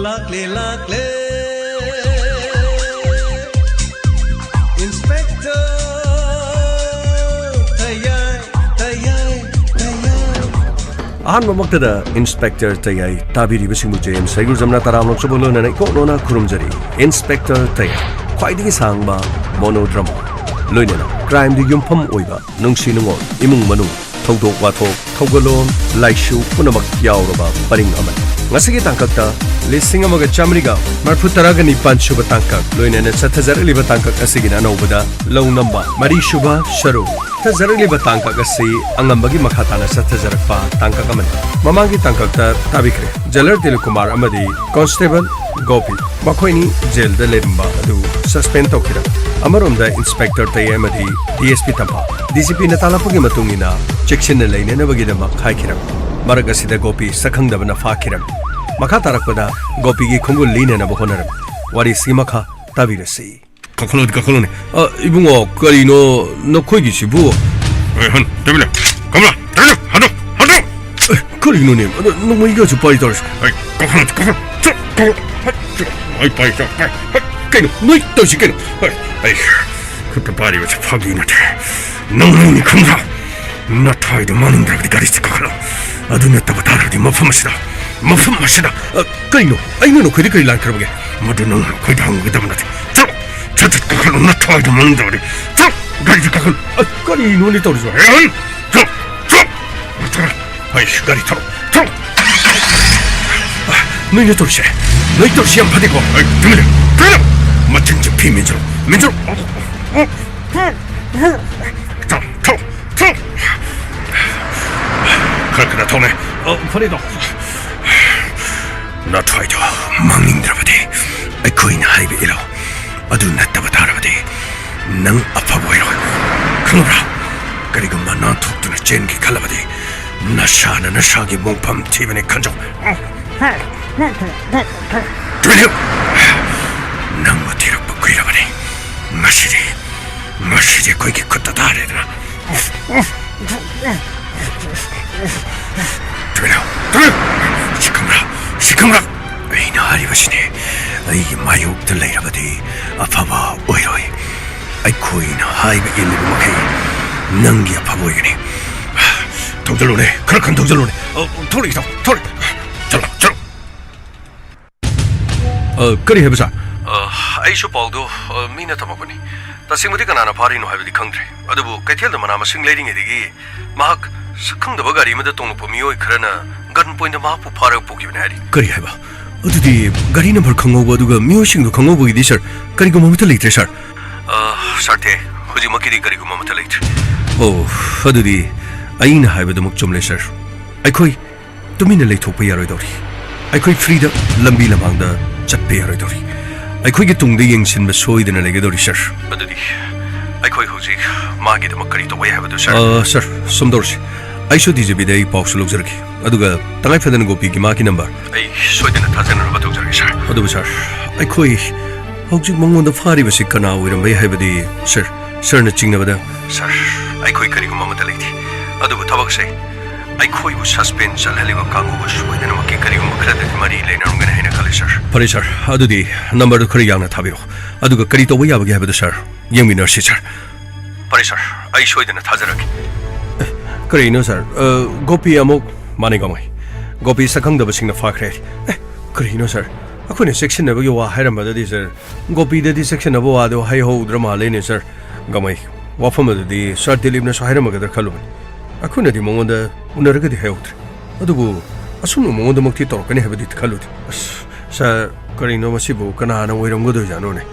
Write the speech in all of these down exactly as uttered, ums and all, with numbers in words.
ꯂꯥꯛꯂꯦ, ꯂꯥꯛꯂꯦ, Inspector ꯇꯌꯥꯏ, ꯇꯌꯥꯏ, ꯇꯌꯥꯏ꯫ ꯑꯍꯥꯟꯕꯃꯛꯇꯗ Inspector ꯇꯌꯥꯏ ꯇꯥꯕꯤꯔꯤꯕꯁꯤꯡꯕꯨ J M ꯁꯩꯒꯨꯖꯝꯅ ꯇꯔꯥꯝꯅ ꯑꯣꯛꯆꯕ ꯂꯣꯏꯅꯅ ꯏꯀꯣꯛ ꯅꯣꯟꯅ ꯈꯨꯔꯨꯝꯖꯔꯤ꯫ Inspector ꯇꯌꯥꯏ, ꯈ꯭ꯋꯥꯏꯗꯒꯤ ꯁꯥꯡꯕ monodrama, ꯂꯣꯏꯅꯅ crimeꯗ ꯌꯨꯝꯐꯝ ꯑꯣꯏꯕ ꯅꯨꯡꯁꯤ ꯅꯨꯡꯉꯣꯜ, ꯏꯃꯨꯡ ꯃꯅꯨꯡ, ꯊꯧꯗꯣꯛ ꯋꯥꯊꯣꯛ, ꯊꯧꯒꯜꯂꯣꯟ, ꯂꯥꯏꯁꯨ ꯄꯨꯝꯅꯃꯛ ꯌꯥꯎꯔꯕ ꯄꯔꯤꯡ ꯑꯃꯅꯤ꯫ ꯉꯁꯤꯒꯤ ꯇꯥꯡꯀꯛꯇ ꯂꯤꯁꯤꯡ ꯑꯃꯒ ꯆꯥꯃꯔꯤꯒ ꯃꯔꯤꯐꯨ ꯇꯔꯥꯒ ꯅꯤꯄꯥꯟ ꯁꯨꯕ ꯇꯥꯡꯀꯛ, ꯂꯣꯏꯅꯅ ꯆꯠꯊꯖꯔꯛꯂꯤꯕ ꯇꯥꯡꯀꯛ ꯑꯁꯤꯒꯤꯅ ꯑꯅꯧꯕꯗ ꯂꯧ ꯅꯝꯕ ꯃꯔꯤ ꯁꯨꯕ ꯁꯔꯨꯛ꯫ ꯆꯠꯊꯖꯔꯛꯂꯤꯕ ꯇꯥꯡꯀꯛ ꯑꯁꯤ ꯑꯉꯝꯕꯒꯤ ꯃꯈꯥ ꯇꯥꯅ ꯆꯠꯊꯖꯔꯛꯄ ꯇꯥꯡꯀꯛ ꯑꯃꯅꯤ꯫ ꯃꯃꯥꯡꯒꯤ ꯇꯥꯡꯀꯛꯇ ꯇꯥꯕꯤꯈ꯭ꯔꯦ, jailer ꯗꯤꯂꯤꯞ ꯀꯨꯃꯥꯔ ꯑꯃꯗꯤ constable ꯒꯣꯄꯤ, ꯃꯈꯣꯏꯅꯤ ꯖꯦꯜꯗ ꯂꯩꯔꯝꯕ ꯑꯗꯨ suspend ꯇꯧꯈꯤꯔꯝꯃꯤ꯫ ꯑꯃꯔꯣꯝꯗ Inspector ꯇꯌꯥꯏ ꯑꯃꯗꯤ D S P ꯇꯝꯐꯥ, D G Pꯅ ꯇꯥꯂꯛꯄꯒꯤ ꯃꯇꯨꯡ ꯏꯟꯅ ꯆꯦꯛꯁꯤꯟꯅ ꯂꯩꯅꯅꯕꯒꯤꯗꯃꯛ ꯍꯥꯏꯈꯤꯔꯝꯃꯤ꯫ ꯃꯔꯛ ꯑꯁꯤꯗ ꯒꯣꯄꯤ ꯁꯛꯈꯪꯗꯕꯅ ꯐꯥꯈꯤꯔꯝꯃꯤ꯫ ꯃꯈꯥ ꯇꯥꯔꯛꯄꯗ ꯒꯣꯄꯤꯒꯤ ꯈꯣꯡꯒꯨꯜ ꯂꯤꯅꯅꯕ ꯍꯣꯠꯅꯔꯝꯃꯤ꯫ ꯋꯥꯔꯤꯁꯤ ꯃꯈꯥ ꯇꯥꯕꯤꯔꯁꯤ꯫ ꯀꯥꯈꯠꯂꯣ, ꯀꯥꯈꯠꯂꯣꯅꯦ꯫ ꯑ, ꯏꯕꯨꯡꯉꯣ, ꯀꯔꯤꯅꯣ ꯅꯈꯣꯏꯒꯤꯁꯤꯕꯨ? ꯑꯦ, ꯍꯟ, ꯇꯨꯃꯤꯟ ꯂꯩꯌꯨ꯫ ꯀꯃꯂꯥ, ꯇꯨꯃꯤꯟ ꯂꯩꯌꯨ, ꯍꯟꯗꯣꯛ, ꯍꯟꯗꯣꯛ꯫ ꯑꯦ, ꯀꯔꯤꯅꯣꯅꯦ? ꯑꯗꯣ ꯅꯣꯡꯃꯩꯒꯁꯨ ꯄꯥꯏ ꯇꯧꯔꯤꯁꯤ꯫ ꯑꯩ, ꯀꯥꯈꯠꯂꯣ, ꯀꯥꯈꯠꯂꯣ, ꯆꯠ, ꯀꯥꯈꯠꯂꯣ, ꯍꯠ, ꯆꯠ, ꯑꯩ ꯄꯥꯏ, ꯆꯠ, ꯄꯥꯏ, ꯍꯠ, ꯀꯩꯅꯣ? ꯅꯣꯏ ꯇꯧꯔꯤꯁꯤ ꯀꯩꯅꯣ? ꯑꯩ, ꯑꯩ, ꯈꯨꯠꯇ ꯄꯥꯏꯔꯤꯕꯁꯤ ꯐꯥꯒꯤ ꯅꯠꯇꯦ꯫ ꯅꯪ ꯅꯪꯅꯤ ꯈꯪꯕ꯭ꯔꯥ? ꯅꯊꯥꯏꯗꯣ ꯃꯥꯡꯅꯤꯡꯗ꯭ꯔꯕꯗꯤ ꯒꯥꯔꯤꯁꯤ ꯀꯥꯈꯠꯂꯣ꯫ ꯑꯗꯨ ꯅꯠꯇꯕ ꯇꯥꯔꯕꯗꯤ ꯃꯐꯝ ꯑꯁꯤꯗ, ꯃꯐꯝ ꯑꯁꯤꯗ꯫ ꯑ, ꯀꯩꯅꯣ? ꯑꯩꯅ ꯅꯈꯣꯏꯗ ꯀꯔꯤ ꯂꯥꯟꯈ꯭ꯔꯕꯒꯦ? ꯃꯗꯨ ꯅꯪꯅ ꯑꯩꯈꯣꯏꯗ ꯍꯪꯒꯗꯕ ꯅꯠꯇꯦ꯫ ꯆꯠꯂꯣ! ꯁꯠ ꯁꯠ ꯀꯥꯈꯠꯂꯣ! ꯅꯊꯥꯏꯗꯣ ꯃꯥꯡꯅꯤꯡꯗ꯭ꯔꯕꯗꯤ꯫ ꯆꯠꯂꯣ! ꯒꯥꯔꯤꯁꯤ ꯀꯥꯈꯠꯂꯣ! ꯑ, ꯀꯔꯤꯅꯣꯅꯦ ꯇꯧꯔꯤꯁꯤꯕꯣ? ꯍꯦ, ꯍꯟ! ꯆꯠꯂꯣ! ꯆꯠꯂꯣ! ꯆꯠꯂꯣ! ꯑꯩ ꯒꯥꯔꯤ ꯊꯧꯔꯣ! ꯊꯧꯔꯣ! ꯑ, ꯅꯣꯏꯅ ꯇꯧꯔꯤꯁꯦ, ꯅꯣꯏ ꯇꯧꯔꯤꯁꯦ ꯌꯥꯝ ꯐꯠꯇꯦꯀꯣ? ꯑꯩ ꯇꯨꯃꯤꯟ ꯂꯩꯌꯨ! ꯇꯨꯃꯤꯟ ꯂꯩꯌꯨ! ꯃꯆꯤꯟꯁꯦ ꯐꯤ ꯃꯦꯟꯁꯤꯜꯂꯣ! ꯃꯦꯟꯁꯤꯜꯂꯣ! ꯊꯧ, ꯊꯧ, ꯊꯧ꯫ ꯈꯔ ꯈꯔ ꯊꯧꯅꯦ꯫ ꯑ, ꯐꯔꯦ, ꯊꯧ꯫ ꯅꯊꯥꯏꯗꯣ ꯃꯥꯡꯅꯤꯡꯗ꯭ꯔꯕꯗꯤ ꯑꯩꯈꯣꯏꯅ ꯍꯥꯏꯕ ꯏꯜꯂꯣ꯫ ꯑꯗꯨ ꯅꯠꯇꯕ ꯇꯥꯔꯕꯗꯤ ꯅꯪ ꯑꯐꯕ ꯑꯣꯏꯔꯣꯏ꯫ ꯈꯪꯕ꯭ꯔꯥ? ꯀꯔꯤꯒꯨꯝꯕ ꯅꯥꯟꯊꯣꯛꯇꯨꯅ ꯆꯦꯟꯒꯦ ꯈꯜꯂꯕꯗꯤ ꯅꯁꯥꯅ ꯅꯁꯥꯒꯤ ꯃꯣꯡꯐꯝ ꯊꯤꯕꯅꯤ ꯈꯟꯖꯧ꯫ ꯇꯨꯃꯤꯟ ꯂꯩꯌꯨ! ꯅꯪꯕꯨ ꯊꯤꯔꯛꯄ ꯀꯨꯏꯔꯕꯅꯤ꯫ ꯉꯁꯤꯗꯤ, ꯉꯁꯤꯗꯤ ꯑꯩꯈꯣꯏꯒꯤ ꯈꯨꯠꯇ ꯇꯥꯔꯦꯗꯅ꯫ ꯇꯨꯃꯤꯟ ꯂꯩꯌꯨ! ꯇꯨꯃꯤꯟ! ꯁꯤ ꯈꯪꯕ꯭ꯔꯥ? ꯁꯤ ꯈꯪꯕ꯭ꯔꯥ? ꯑꯩꯅ ꯍꯥꯏꯔꯤ ꯑꯁꯤꯅꯤ, ꯑꯩꯒꯤ ꯃꯥꯌꯣꯛꯇ ꯂꯩꯔꯕꯗꯤ ꯑꯐꯕ ꯑꯣꯏꯔꯣꯏ꯫ ꯑꯩꯈꯣꯏꯅ ꯍꯥꯏꯕ ꯏꯜꯂꯤꯕ ꯃꯈꯩ ꯅꯪꯒꯤ ꯑꯐꯕ ꯑꯣꯏꯒꯅꯤ꯫ ꯊꯧꯖꯜꯂꯨꯅꯦ, ꯈꯔ ꯀꯟ ꯊꯧꯖꯜꯂꯨꯅꯦ꯫ ꯑ, ꯊꯧꯔꯛꯏ, ꯊꯧ-, ꯊꯧꯔꯛꯏ꯫ ꯆꯠꯂꯣ, ꯆꯠꯂꯣ꯫ ꯑ, ꯀꯔꯤ ꯍꯥꯏꯕ, ꯁꯥꯔ? ꯑ, ꯑꯩꯁꯨ ꯄꯥꯎꯗꯨ, ꯑ, ꯃꯤꯅ ꯇꯝꯃꯛꯄꯅꯤ꯫ ꯇꯁꯦꯡꯕꯗꯤ ꯀꯅꯥꯅ ꯐꯥꯔꯤꯅꯣ ꯍꯥꯏꯕꯗꯤ ꯈꯪꯗ꯭ꯔꯦ꯫ ꯑꯗꯨꯕꯨ ꯀꯩꯊꯦꯜꯗ ꯃꯅꯥ ꯃꯁꯤꯡ ꯂꯩꯔꯤꯉꯩꯗꯒꯤ ꯃꯍꯥꯛ ꯁꯛꯈꯪꯗꯕ ꯒꯥꯔꯤ ꯑꯃꯗ ꯇꯣꯡꯂꯛꯄ ꯃꯤꯑꯣꯏ ꯈꯔꯅ ꯒꯟ ꯄꯣꯏꯟꯗ ꯃꯍꯥꯛꯄꯨ ꯐꯥꯔꯒ ꯄꯨꯈꯤꯕꯅꯤ ꯍꯥꯏꯔꯤ꯫ ꯀꯔꯤ ꯍꯥꯏꯕ? ꯑꯗꯨꯗꯤ ꯒꯥꯔꯤ ꯅꯝꯕꯔ ꯈꯪꯍꯧꯕ ꯑꯗꯨꯒ ꯃꯤꯑꯣꯏꯁꯤꯡꯗꯨ ꯈꯪꯍꯧꯕꯒꯤꯗꯤ, ꯁꯥꯔ, ꯀꯔꯤꯒꯨꯝꯕ ꯑꯃꯠꯇ ꯂꯩꯇ꯭ꯔꯦ, ꯁꯥꯔ꯫ ꯑ, ꯁꯥꯔ ꯊꯦ, ꯍꯧꯖꯤꯛꯃꯛꯀꯤꯗꯤ ꯀꯔꯤꯒꯨꯝꯕ ꯑꯃꯠꯇ ꯂꯩꯇ꯭ꯔꯦ꯫ ꯑꯣ, ꯑꯗꯨꯗꯤ ꯑꯩꯅ ꯍꯥꯏꯕꯗꯨꯃꯛ ꯆꯨꯝꯂꯦ, ꯁꯥꯔ꯫ ꯑꯩꯈꯣꯏ ꯇꯨꯃꯤꯟꯅ ꯂꯩꯊꯣꯛꯄ ꯌꯥꯔꯣꯏꯗꯧꯔꯤ꯫ ꯑꯩꯈꯣꯏ ꯐ꯭ꯔꯤꯗ ꯂꯝꯕꯤ ꯂꯝꯍꯥꯡꯗ ꯆꯠꯄ ꯌꯥꯔꯣꯏꯗꯧꯔꯤ꯫ ꯑꯩꯈꯣꯏꯒꯤ ꯇꯨꯡꯗ ꯌꯦꯡꯁꯤꯟꯕ ꯁꯣꯏꯗꯅ ꯂꯩꯒꯗꯧꯔꯤ, ꯁꯥꯔ꯫ ꯑꯗꯨꯗꯤ ꯑꯩꯈꯣꯏ ꯍꯧꯖꯤꯛ ꯃꯥꯒꯤꯗꯃꯛ ꯀꯔꯤ ꯇꯧꯕ ꯌꯥꯏ ꯍꯥꯏꯕꯗꯨ, ꯁꯥꯔ? ꯑ, ꯁꯥꯔ, ꯁꯨꯝ ꯇꯧꯔꯁꯤ꯫ ꯑꯩꯁꯨ ꯗꯤ ꯖꯤ ꯄꯤꯗ ꯑꯩ ꯄꯥꯎꯁꯨ ꯂꯧꯖꯔꯒꯦ꯫ ꯑꯗꯨꯒ ꯇꯉꯥꯏ ꯐꯗꯅ ꯒꯣꯄꯤꯒꯤ ꯃꯥꯒꯤ ꯅꯝꯕꯔ꯫ ꯑꯩ ꯁꯣꯏꯗꯅ ꯊꯥꯖꯅꯅꯕ ꯇꯧꯖꯔꯒꯦ, ꯁꯥꯔ꯫ ꯑꯗꯨꯕꯨ, ꯁꯥꯔ, ꯑꯩꯈꯣꯏ ꯍꯧꯖꯤꯛ ꯃꯉꯣꯟꯗ ꯐꯥꯔꯤꯕꯁꯤ ꯀꯅꯥ ꯑꯣꯏꯔꯝꯕ ꯌꯥꯏ ꯍꯥꯏꯕꯗꯤ, ꯁꯥꯔ, ꯁꯥꯔꯅ ꯆꯤꯡꯅꯕꯗ? ꯁꯥꯔ, ꯑꯩꯈꯣꯏ ꯀꯔꯤꯒꯨꯝꯕ ꯑꯃꯠꯇ ꯂꯩꯇꯦ꯫ ꯑꯗꯨꯕꯨ ꯊꯕꯛꯁꯦ ꯑꯩꯈꯣꯏꯕꯨ ꯁꯁꯄꯦꯟꯁ ꯆꯠꯍꯜꯂꯤꯕ ꯀꯥꯡꯕꯨꯒ ꯁꯣꯏꯗꯅꯃꯛꯀꯤ ꯀꯔꯤꯒꯨꯝꯕ ꯈꯔꯗꯗꯤ ꯃꯔꯤ ꯂꯩꯅꯔꯝꯒꯅꯤ ꯍꯥꯏꯅ ꯈꯜꯂꯤ, ꯁꯥꯔ꯫ ꯐꯔꯦ, ꯁꯥꯔ꯫ ꯑꯗꯨꯗꯤ ꯅꯝꯕꯔꯗꯨ ꯈꯔ ꯌꯥꯡꯅ ꯊꯥꯕꯤꯔꯣ꯫ ꯑꯗꯨꯒ ꯀꯔꯤ ꯇꯧꯕ ꯌꯥꯕꯒꯦ ꯍꯥꯏꯕꯗꯨ, ꯁꯥꯔ, ꯌꯦꯡꯃꯤꯟꯅꯔꯁꯤ, ꯁꯥꯔ꯫ ꯐꯔꯦ, ꯁꯥꯔ꯫ ꯑꯩ ꯁꯣꯏꯗꯅ ꯊꯥꯖꯔꯛꯀꯦ꯫ ꯑꯦ, ꯀꯔꯤꯅꯣ, ꯁꯥꯔ? ꯑ, ꯒꯣꯄꯤ ꯑꯃꯨꯛ? ꯃꯥꯅꯦ, ꯒꯥꯡꯃꯩ꯫ ꯒꯣꯄꯤ ꯁꯛꯈꯪꯗꯕꯁꯤꯡꯅ ꯐꯥꯈ꯭ꯔꯦ꯫ ꯑꯦ, ꯀꯔꯤꯅꯣ, ꯁꯥꯔ? ꯑꯩꯈꯣꯏꯅ ꯆꯦꯛꯁꯤꯟꯅꯕꯒꯤ ꯋꯥ ꯍꯥꯏꯔꯝꯕꯗꯗꯤ, ꯁꯥꯔ, ꯒꯣꯄꯤꯗꯗꯤ ꯆꯦꯛꯁꯤꯟꯅꯕ ꯋꯥꯗꯣ ꯍꯥꯏꯍꯧꯗ꯭ꯔ ꯃꯥꯜꯂꯦꯅꯦ, ꯁꯥꯔ꯫ ꯒꯥꯡꯃꯩ, ꯋꯥꯐꯝ ꯑꯗꯨꯗꯤ ꯁꯥꯔ ꯗꯤꯂꯤꯞꯅꯁꯨ ꯍꯥꯏꯔꯝꯃꯒꯗ꯭ꯔꯥ ꯈꯜꯂꯨꯕꯅꯤ꯫ ꯑꯩꯈꯣꯏꯅꯗꯤ ꯃꯉꯣꯟꯗ ꯎꯅꯔꯒꯗꯤ ꯍꯥꯏꯍꯧꯗ꯭ꯔꯦ꯫ ꯑꯗꯨꯕꯨ ꯑꯁꯨꯝꯅ ꯃꯉꯣꯟꯗꯃꯛꯇꯤ ꯇꯧꯔꯛꯀꯅꯤ ꯍꯥꯏꯕꯗꯤ ꯈꯜꯂꯨꯗꯦ꯫ ꯑꯁ, ꯁꯥꯔ, ꯀꯔꯤꯅꯣ ꯃꯁꯤꯕꯨ? ꯀꯅꯥꯅ ꯑꯣꯏꯔꯝꯒꯗꯣꯏꯖꯥꯠꯅꯣꯅꯦ?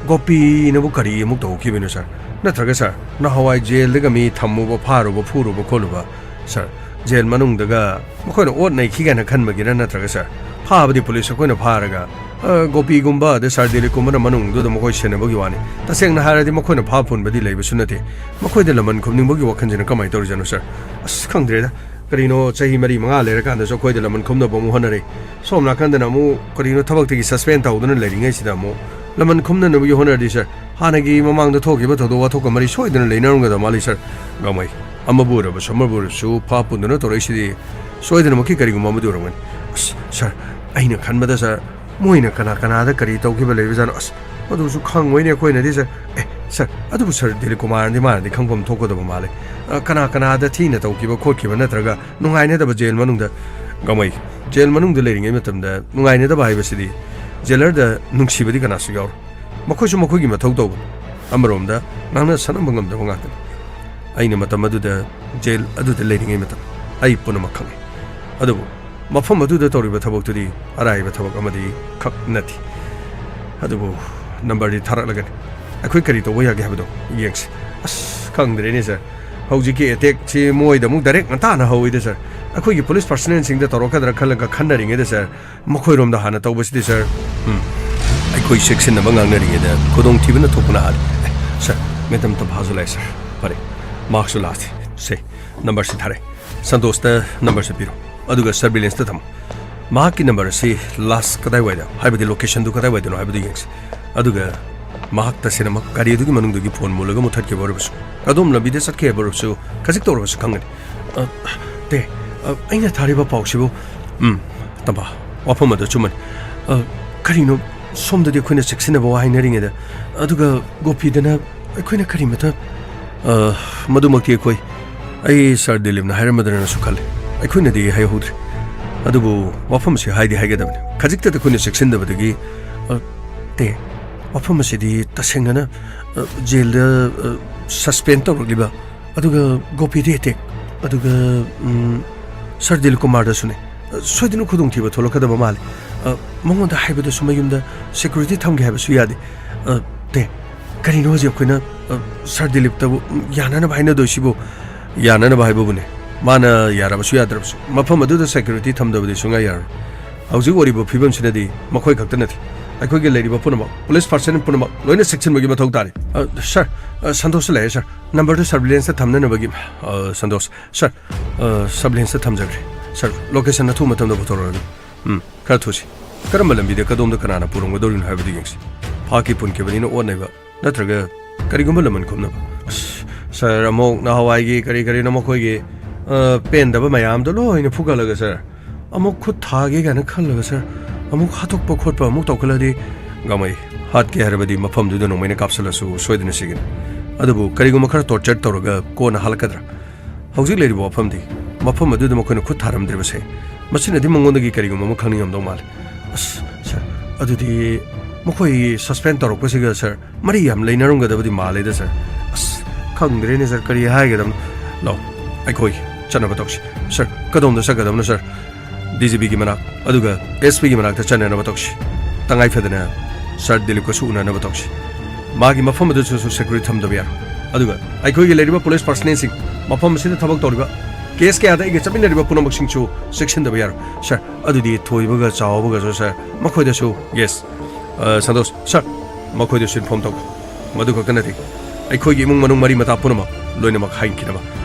ꯒꯣꯄꯤꯅꯕꯨ ꯀꯔꯤ ꯑꯃꯨꯛ ꯇꯧꯈꯤꯕꯅꯣ, ꯁꯥꯔ? ꯅꯠꯇ꯭ꯔꯒ, ꯁꯥꯔ, ꯅꯍꯥꯟꯋꯥꯏ ꯖꯦꯜꯗꯒ ꯃꯤ ꯊꯝꯃꯨꯕ, ꯐꯥꯔꯨꯕ, ꯐꯨꯔꯨꯕ ꯈꯣꯠꯂꯨꯕ, ꯁꯥꯔ, ꯖꯦꯜ ꯃꯅꯨꯡꯗꯒ ꯃꯈꯣꯏꯅ ꯑꯣꯠ ꯅꯩꯈꯤ ꯀꯥꯏꯅ ꯈꯟꯕꯒꯤꯔ, ꯅꯠꯇ꯭ꯔꯒ, ꯁꯥꯔ, ꯐꯥꯕꯗꯤ ꯄꯨꯂꯤꯁ ꯑꯩꯈꯣꯏꯅ ꯐꯥꯔꯒ, ꯑ, ꯒꯣꯄꯤꯒꯨꯝꯕ, ꯑꯗꯩ ꯁꯥꯔ ꯗꯤꯂꯤꯞꯀꯨꯝꯕꯅ ꯃꯅꯨꯡꯗꯨꯗ ꯃꯈꯣꯏ ꯁꯦꯟꯅꯕꯒꯤ ꯋꯥꯅꯤ꯫ ꯇꯁꯦꯡꯅ ꯍꯥꯏꯔꯗꯤ ꯃꯈꯣꯏꯅ ꯐꯥ ꯄꯨꯟꯕꯗꯤ ꯂꯩꯕꯁꯨ ꯅꯠꯇꯦ꯫ ꯃꯈꯣꯏꯗ ꯂꯃꯟ ꯈꯨꯝꯅꯤꯡꯕꯒꯤ ꯋꯥꯈꯜꯁꯤꯅ ꯀꯃꯥꯏꯅ ꯇꯧꯔꯤꯖꯥꯠꯅꯣ, ꯁꯥꯔ? ꯑꯁ, ꯈꯪꯗ꯭ꯔꯦꯗ꯫ ꯀꯔꯤꯅꯣ, ꯆꯍꯤ ꯃꯔꯤ ꯃꯉꯥ ꯂꯩꯔꯀꯥꯟꯗꯁꯨ ꯑꯩꯈꯣꯏꯗ ꯂꯃꯟ ꯈꯨꯝꯅꯕ ꯑꯃꯨꯛ ꯍꯣꯠꯅꯔꯦ꯫ ꯁꯣꯝ ꯅꯥꯀꯟꯗꯅ ꯑꯃꯨꯛ ꯀꯔꯤꯅꯣ, ꯊꯕꯛꯇꯒꯤ ꯁꯁꯄꯦꯟ ꯇꯧꯗꯨꯅ ꯂꯩꯔꯤꯉꯩꯁꯤꯗ ꯑꯃꯨꯛ ꯂꯃꯟ ꯈꯨꯝꯅꯅꯕꯒꯤ ꯍꯣꯠꯅꯔꯗꯤ, ꯁꯥꯔ, ꯍꯥꯟꯅꯒꯤ ꯃꯃꯥꯡꯗ ꯊꯣꯛꯈꯤꯕ ꯊꯧꯗꯣꯛ ꯋꯥꯊꯣꯛꯀ ꯃꯔꯤ ꯁꯣꯏꯗꯅ ꯂꯩꯅꯔꯝꯒꯗꯕ ꯃꯥꯜꯂꯤ, ꯁꯥꯔ꯫ ꯒꯥꯡꯃꯩ, ꯑꯃꯕꯨ ꯑꯣꯏꯔꯕꯁꯨ ꯑꯃꯕꯨ ꯑꯣꯏꯔꯕꯁꯨ ꯐꯥ ꯄꯨꯟꯗꯨꯅ ꯇꯧꯔꯛꯏꯁꯤꯗꯤ ꯁꯣꯏꯗꯅꯃꯛꯀꯤ ꯀꯔꯤꯒꯨꯝꯕ ꯑꯃꯗꯤ ꯑꯣꯏꯔꯝꯒꯅꯤ꯫ ꯑꯁ, ꯁꯥꯔ, ꯑꯩꯅ ꯈꯟꯕꯗ, ꯁꯥꯔ, ꯃꯣꯏꯅ ꯀꯅꯥ ꯀꯅꯥꯗ ꯀꯔꯤ ꯇꯧꯈꯤꯕ ꯂꯩꯕꯖꯥꯠꯅꯣ? ꯑꯁ, ꯃꯗꯨꯁꯨ ꯈꯪꯉꯣꯏꯅꯦ ꯑꯩꯈꯣꯏꯅꯗꯤ, ꯁꯥꯔ꯫ ꯑꯦ, ꯁꯥꯔ, ꯑꯗꯨꯕꯨ ꯁꯥꯔ ꯗꯤꯂꯤꯞ ꯀꯨꯃꯥꯔꯅꯗꯤ, ꯃꯥꯅꯗꯤ ꯈꯪꯐꯝ ꯊꯣꯛꯀꯗꯕ ꯃꯥꯜꯂꯦ꯫ ꯑ, ꯀꯅꯥ ꯀꯅꯥꯗ ꯊꯤꯅ ꯇꯧꯈꯤꯕ ꯈꯣꯠꯈꯤꯕ ꯅꯠꯇ꯭ꯔꯒ ꯅꯨꯡꯉꯥꯏꯅꯗꯕ ꯖꯦꯜ ꯃꯅꯨꯡꯗ? ꯒꯃꯩ, ꯖꯦꯜ ꯃꯅꯨꯡꯗ ꯂꯩꯔꯤꯉꯩ ꯃꯇꯝꯗ ꯅꯨꯡꯉꯥꯏꯅꯗꯕ ꯍꯥꯏꯕꯁꯤꯗꯤ ꯖꯦꯂꯔꯗ ꯅꯨꯡꯁꯤꯕꯗꯤ ꯀꯅꯥꯁꯨ ꯌꯥꯎꯔꯣꯏ꯫ ꯃꯈꯣꯏꯁꯨ ꯃꯈꯣꯏꯒꯤ ꯃꯊꯧ ꯇꯧꯕꯅꯤ꯫ ꯑꯃꯔꯣꯝꯗ ꯉꯥꯡꯅ ꯁꯛꯅꯕ ꯉꯝꯗꯕ ꯉꯥꯛꯇꯅꯤ꯫ ꯑꯩꯅ ꯃꯇꯝ ꯑꯗꯨꯗ ꯖꯦꯜ ꯑꯗꯨꯗ ꯂꯩꯔꯤꯉꯩ ꯃꯇꯝ, ꯑꯩ ꯄꯨꯝꯅꯃꯛ ꯈꯪꯏ꯫ ꯑꯗꯨꯕꯨ ꯃꯐꯝ ꯑꯗꯨꯗ ꯇꯧꯔꯤꯕ ꯊꯕꯛꯇꯨꯗꯤ ꯑꯔꯥꯏꯕ ꯊꯕꯛ ꯑꯃꯗꯤ ꯈꯛ ꯅꯠꯇꯦ꯫ ꯑꯗꯨꯕꯨ ꯅꯝꯕꯔꯗꯤ ꯊꯥꯔꯛꯂꯒꯅꯤ꯫ ꯑꯩꯈꯣꯏ ꯀꯔꯤ ꯇꯧꯕ ꯌꯥꯒꯦ ꯍꯥꯏꯕꯗꯣ ꯌꯦꯡꯁꯤ꯫ ꯑꯁ, ꯈꯪꯗ꯭ꯔꯦꯅꯦ ꯁꯥꯔ, ꯍꯧꯖꯤꯛꯀꯤ ꯑꯦꯇꯦꯛꯁꯤ ꯃꯣꯏꯗ ꯑꯃꯨꯛ ꯗꯥꯏꯔꯦꯛ ꯉꯟꯇꯥꯅ ꯍꯧꯋꯤꯗ ꯁꯥꯔ꯫ ꯑꯩꯈꯣꯏꯒꯤ ꯄꯨꯂꯤꯁ ꯄꯥꯔꯁꯅꯦꯜꯁꯤꯡꯗ ꯇꯧꯔꯛꯀꯗ꯭ꯔꯥ ꯈꯜꯂꯒ ꯈꯟꯅꯔꯤꯉꯩꯗ ꯁꯥꯔ, ꯃꯈꯣꯏꯔꯣꯝꯗ ꯍꯥꯟꯅ ꯇꯧꯕꯁꯤꯗꯤ ꯁꯥꯔ꯫ ꯎꯝ, ꯑꯩꯈꯣꯏ ꯆꯦꯛꯁꯤꯟꯅꯕ ꯉꯥꯡꯅꯔꯤꯉꯩꯗ ꯈꯨꯗꯣꯡꯊꯤꯕꯅ ꯊꯣꯛꯄꯅ ꯍꯥꯜꯂꯤ꯫ ꯑꯦ, ꯁꯥꯔ, ꯃꯦꯗꯝ ꯇꯝꯐꯥꯁꯨ ꯂꯥꯛꯑꯦ ꯁꯥꯔ꯫ ꯐꯔꯦ, ꯃꯍꯥꯛꯁꯨ ꯂꯥꯛꯑꯁꯤ꯫ ꯁꯦ, ꯅꯝꯕꯔꯁꯤ ꯊꯥꯔꯦ꯫ ꯁꯟꯇꯣꯁꯇ ꯅꯝꯕꯔꯁꯤ ꯄꯤꯔꯣ, ꯑꯗꯨꯒ ꯁꯔꯚꯤꯂꯦꯟꯁꯇ ꯊꯝꯃꯣ꯫ ꯃꯍꯥꯛꯀꯤ ꯅꯝꯕꯔ ꯑꯁꯤ ꯂꯥꯁ ꯀꯗꯥꯏꯋꯥꯏꯗ, ꯍꯥꯏꯕꯗꯤ ꯂꯣꯀꯦꯁꯟꯗꯨ ꯀꯗꯥꯏꯋꯥꯏꯗꯅꯣ ꯍꯥꯏꯕꯗꯨ ꯌꯦꯡꯁꯤ꯫ ꯑꯗꯨꯒ ꯃꯍꯥꯛ ꯇꯁꯦꯡꯅꯃꯛ ꯒꯥꯔꯤ ꯑꯗꯨꯒꯤ ꯃꯅꯨꯡꯗꯒꯤ ꯐꯣꯟ ꯃꯨꯜꯂꯒ ꯃꯨꯠꯊꯠꯈꯤꯕ ꯑꯣꯏꯔꯕꯁꯨ, ꯀꯗꯣꯝ ꯂꯝꯕꯤꯗ ꯆꯠꯈꯤ ꯍꯥꯏꯕ ꯑꯣꯏꯔꯕꯁꯨ, ꯈꯖꯤꯛꯇ ꯑꯣꯏꯔꯕꯁꯨ ꯈꯪꯒꯅꯤ꯫ ꯑ, ꯇꯦ, ꯑ, ꯑꯩꯅ ꯊꯥꯔꯤꯕ ꯄꯥꯎꯁꯤꯕꯨ? ꯎꯝ, ꯇꯝꯐꯥ, ꯋꯥꯐꯝ ꯑꯗꯨ ꯑꯆꯨꯝꯕꯅꯤ꯫ ꯑ, ꯀꯔꯤꯅꯣ, ꯁꯣꯝꯗꯗꯤ ꯑꯩꯈꯣꯏꯅ ꯆꯦꯛꯁꯤꯟꯅꯕ ꯋꯥ ꯍꯥꯏꯅꯔꯤꯉꯩꯗ, ꯑꯗꯨꯒ ꯒꯣꯄꯤꯗꯅ ꯑꯩꯈꯣꯏꯅ ꯀꯔꯤꯃꯇ, ꯑ, ꯃꯗꯨꯃꯛꯇꯤ ꯑꯩꯈꯣꯏ, ꯑꯩ ꯁꯥꯔ ꯗꯤꯂꯤꯞꯅ ꯍꯥꯏꯔꯝꯃꯗ꯭ꯔꯅꯁꯨ ꯈꯜꯂꯤ꯫ ꯑꯩꯈꯣꯏꯅꯗꯤ ꯍꯥꯏꯍꯧꯗ꯭ꯔꯦ꯫ ꯑꯗꯨꯕꯨ ꯋꯥꯐꯝꯁꯤ ꯍꯥꯏꯗꯤ ꯍꯥꯏꯒꯗꯕꯅꯤ꯫ ꯈꯖꯤꯛꯇꯗ ꯑꯩꯈꯣꯏꯅ ꯆꯦꯛꯁꯤꯟꯗꯕꯗꯒꯤ, ꯑ, ꯇꯦ, ꯋꯥꯐꯝ ꯑꯁꯤꯗꯤ ꯇꯁꯦꯡꯅꯅ, ꯑ, ꯖꯦꯜꯗ, ꯑ, ꯁꯁꯄꯦꯟ ꯇꯧꯔꯛꯂꯤꯕ, ꯑꯗꯨꯒ ꯒꯣꯄꯤꯗꯤ ꯑꯦꯇꯦꯛ, ꯑꯗꯨꯒ, ꯎꯝ, ꯁꯥꯔ ꯗꯤꯜ ꯀꯨꯃꯥꯔꯗꯁꯨꯅꯦ꯫ ꯑ, ꯁꯣꯏꯗꯅ ꯈꯨꯗꯣꯡꯊꯤꯕ ꯊꯣꯛꯂꯛꯀꯗꯕ ꯃꯥꯜꯂꯤ꯫ ꯑ, ꯃꯉꯣꯟꯗ ꯍꯥꯏꯕꯗꯁꯨ ꯃꯌꯨꯝꯗ ꯁꯦꯀ꯭ꯌꯨꯔꯤꯇꯤ ꯊꯝꯒꯦ ꯍꯥꯏꯕꯁꯨ ꯌꯥꯗꯦ꯫ ꯑ, ꯇꯦ, ꯀꯔꯤꯅꯣ ꯍꯧꯖꯤꯛ ꯑꯩꯈꯣꯏꯅ, ꯑ, ꯁꯥꯔ ꯗꯤꯂꯤꯞꯇꯕꯨ, ꯎꯝ, ꯌꯥꯅꯅꯕ ꯍꯥꯏꯅꯗꯣꯏꯁꯤꯕꯨ? ꯌꯥꯅꯅꯕ ꯍꯥꯏꯕꯕꯨꯅꯦ, ꯃꯥꯅ ꯌꯥꯔꯕꯁꯨ ꯌꯥꯗ꯭ꯔꯕꯁꯨ, ꯃꯐꯝ ꯑꯗꯨꯗ ꯁꯦꯀ꯭ꯌꯨꯔꯤꯇꯤ ꯊꯝꯗꯕꯗꯤ ꯁꯨꯡꯌꯥ ꯌꯥꯔꯔꯣꯏ꯫ ꯍꯧꯖꯤꯛ ꯑꯣꯏꯔꯤꯕ ꯐꯤꯕꯝꯁꯤꯅꯗꯤ ꯃꯈꯣꯏ ꯈꯛꯇ ꯅꯠꯇꯦ, ꯑꯩꯈꯣꯏꯒꯤ ꯂꯩꯔꯤꯕ ꯄꯨꯝꯅꯃꯛ, ꯄꯨꯂꯤꯁ ꯄꯥꯔꯁꯟ ꯄꯨꯝꯅꯃꯛ ꯂꯣꯏꯅ ꯆꯦꯛꯁꯤꯟꯕꯒꯤ ꯃꯊꯧ ꯇꯥꯔꯤ꯫ ꯑ, ꯁꯥꯔ, ꯑ, ꯁꯟꯇꯣꯁꯇ ꯂꯩꯔꯦ, ꯁꯥꯔ꯫ ꯅꯝꯕꯔꯗꯨ ꯁꯔꯚꯤꯂꯦꯟꯁꯇ ꯊꯝꯅꯅꯕꯒꯤ, ꯑ, ꯁꯟꯇꯣꯁ, ꯁꯥꯔ, ꯑ, ꯁꯔꯚꯤꯂꯦꯟꯁꯇ ꯊꯝꯖꯈ꯭ꯔꯦ꯫ ꯁꯥꯔ, ꯂꯣꯀꯦꯁꯟ ꯑꯊꯨꯕ ꯃꯇꯝꯗ ꯄꯨꯊꯣꯔꯛꯑꯒꯦ꯫ ꯎꯝ, ꯈꯔ ꯊꯨꯁꯤ꯫ ꯀꯔꯝꯕ ꯂꯝꯕꯤꯗ ꯀꯗꯣꯝꯗ ꯀꯅꯥꯅ ꯄꯨꯔꯝꯒꯗꯧꯔꯤꯅꯣ ꯍꯥꯏꯕꯗꯨ ꯌꯦꯡꯁꯤ꯫ ꯐꯥꯛꯀꯤ ꯄꯨꯟꯈꯤꯕꯅꯤꯅ ꯑꯣꯠꯅꯩꯕ ꯅꯠꯇ꯭ꯔꯒ ꯀꯔꯤꯒꯨꯝꯕ ꯂꯃꯟ ꯈꯨꯝꯅꯕ? ꯑꯁ, ꯁꯥꯔ, ꯑꯃꯨꯛ ꯅꯍꯥꯟꯋꯥꯏꯒꯤ ꯀꯔꯤ ꯀꯔꯤꯅꯣ ꯃꯈꯣꯏꯒꯤ, ꯑ, ꯄꯦꯟꯗꯕ ꯃꯌꯥꯝꯗꯣ ꯂꯣꯏꯅ ꯐꯨꯒꯠꯂꯒ, ꯁꯥꯔ, ꯑꯃꯨꯛ ꯈꯨꯠ ꯊꯥꯒꯦ ꯀꯥꯏꯅ ꯈꯜꯂꯒ, ꯁꯥꯔ, ꯑꯃꯨꯛ ꯍꯥꯠꯇꯣꯛꯄ ꯈꯣꯠꯄ ꯑꯃꯨꯛ ꯇꯧꯈꯠꯂꯗꯤ, ꯒꯥꯃꯩ, ꯍꯥꯠꯀꯦ ꯍꯥꯏꯔꯕꯗꯤ ꯃꯐꯝꯗꯨꯗ ꯅꯣꯡꯃꯩꯅ ꯀꯥꯞꯁꯤꯜꯂꯁꯨ ꯁꯣꯏꯗꯅ ꯁꯤꯒꯅꯤ꯫ ꯑꯗꯨꯕꯨ ꯀꯔꯤꯒꯨꯝꯕ ꯈꯔ ꯇꯣꯔꯆꯔ ꯇꯧꯔꯒ ꯀꯣꯟꯅ ꯍꯜꯂꯛꯀꯗ꯭ꯔꯥ? ꯍꯧꯖꯤꯛ ꯂꯩꯔꯤꯕ ꯋꯥꯐꯝꯗꯤ, ꯃꯐꯝ ꯑꯗꯨꯗ ꯃꯈꯣꯏꯅ ꯈꯨꯠ ꯊꯥꯔꯝꯗ꯭ꯔꯤꯕꯁꯦ, ꯃꯁꯤꯅꯗꯤ ꯃꯉꯣꯟꯗꯒꯤ ꯀꯔꯤꯒꯨꯝꯕ ꯑꯃ ꯈꯪꯅꯤꯡꯉꯝꯗꯧ ꯃꯥꯜꯂꯤ꯫ ꯑꯁ, ꯁꯥꯔ, ꯑꯗꯨꯗꯤ ꯃꯈꯣꯏ ꯁꯁꯄꯦꯟ ꯇꯧꯔꯛꯄꯁꯤꯒ, ꯁꯥꯔ, ꯃꯔꯤ ꯌꯥꯝ ꯂꯩꯅꯔꯝꯒꯗꯕꯗꯤ ꯃꯥꯜꯂꯦꯗ, ꯁꯥꯔ꯫ ꯑꯁ, ꯈꯪꯗ꯭ꯔꯦꯅꯦ, ꯁꯥꯔ, ꯀꯔꯤ ꯍꯥꯏꯒꯗꯕꯅꯣ? ꯂꯥꯎ, ꯑꯩꯈꯣꯏ ꯆꯠꯅꯕ ꯇꯧꯁꯤ꯫ ꯁꯥꯔ, ꯀꯗꯣꯝꯗ ꯆꯠꯀꯗꯕꯅꯣ, ꯁꯥꯔ? ꯗꯤ ꯖꯤ ꯄꯤꯒꯤ ꯃꯅꯥꯛ, ꯑꯗꯨꯒ ꯑꯦꯁ ꯄꯤꯒꯤ ꯃꯅꯥꯛꯇ ꯆꯠꯅꯅꯕ ꯇꯧꯁꯤ꯫ ꯇꯉꯥꯏ ꯐꯗꯅ ꯁꯥꯔ ꯗꯤꯂꯤꯞꯀꯁꯨ ꯎꯅꯅꯕ ꯇꯧꯁꯤ꯫ ꯃꯥꯒꯤ ꯃꯐꯝ ꯑꯗꯨꯁꯨ ꯁꯦꯀ꯭ꯌꯨꯔꯤꯇꯤ ꯊꯝꯗꯕ ꯌꯥꯔꯣꯏ꯫ ꯑꯗꯨꯒ ꯑꯩꯈꯣꯏꯒꯤ ꯂꯩꯔꯤꯕ ꯄꯨꯂꯤꯁ ꯄꯥꯔꯁꯅꯦꯜꯁꯤꯡ, ꯃꯐꯝ ꯑꯁꯤꯗ ꯊꯕꯛ ꯇꯧꯔꯤꯕ, ꯀꯦꯁ ꯀꯌꯥꯗ ꯑꯩꯒ ꯆꯠꯃꯤꯟꯅꯔꯤꯕ ꯄꯨꯝꯅꯃꯛꯁꯤꯡꯁꯨ ꯆꯦꯛꯁꯤꯟꯗꯕ ꯌꯥꯔꯣꯏ꯫ ꯁꯥꯔ, ꯑꯗꯨꯗꯤ ꯊꯣꯏꯕꯒ ꯆꯥꯎꯕꯒꯁꯨ, ꯁꯥꯔ, ꯃꯈꯣꯏꯗꯁꯨ, ꯌꯦꯁ, ꯑ, ꯁꯟꯇꯣꯁ, ꯁꯥꯔ, ꯃꯈꯣꯏꯗꯁꯨ ꯏꯟꯐꯣꯔꯝ ꯇꯧꯈꯣ꯫ ꯃꯗꯨ ꯈꯛꯇ ꯅꯠꯇꯦ, ꯑꯩꯈꯣꯏꯒꯤ ꯏꯃꯨꯡ ꯃꯅꯨꯡ ꯃꯔꯤ ꯃꯇꯥ ꯄꯨꯝꯅꯃꯛ ꯂꯣꯏꯅꯃꯛ ꯍꯥꯏꯈꯤꯅꯕ꯫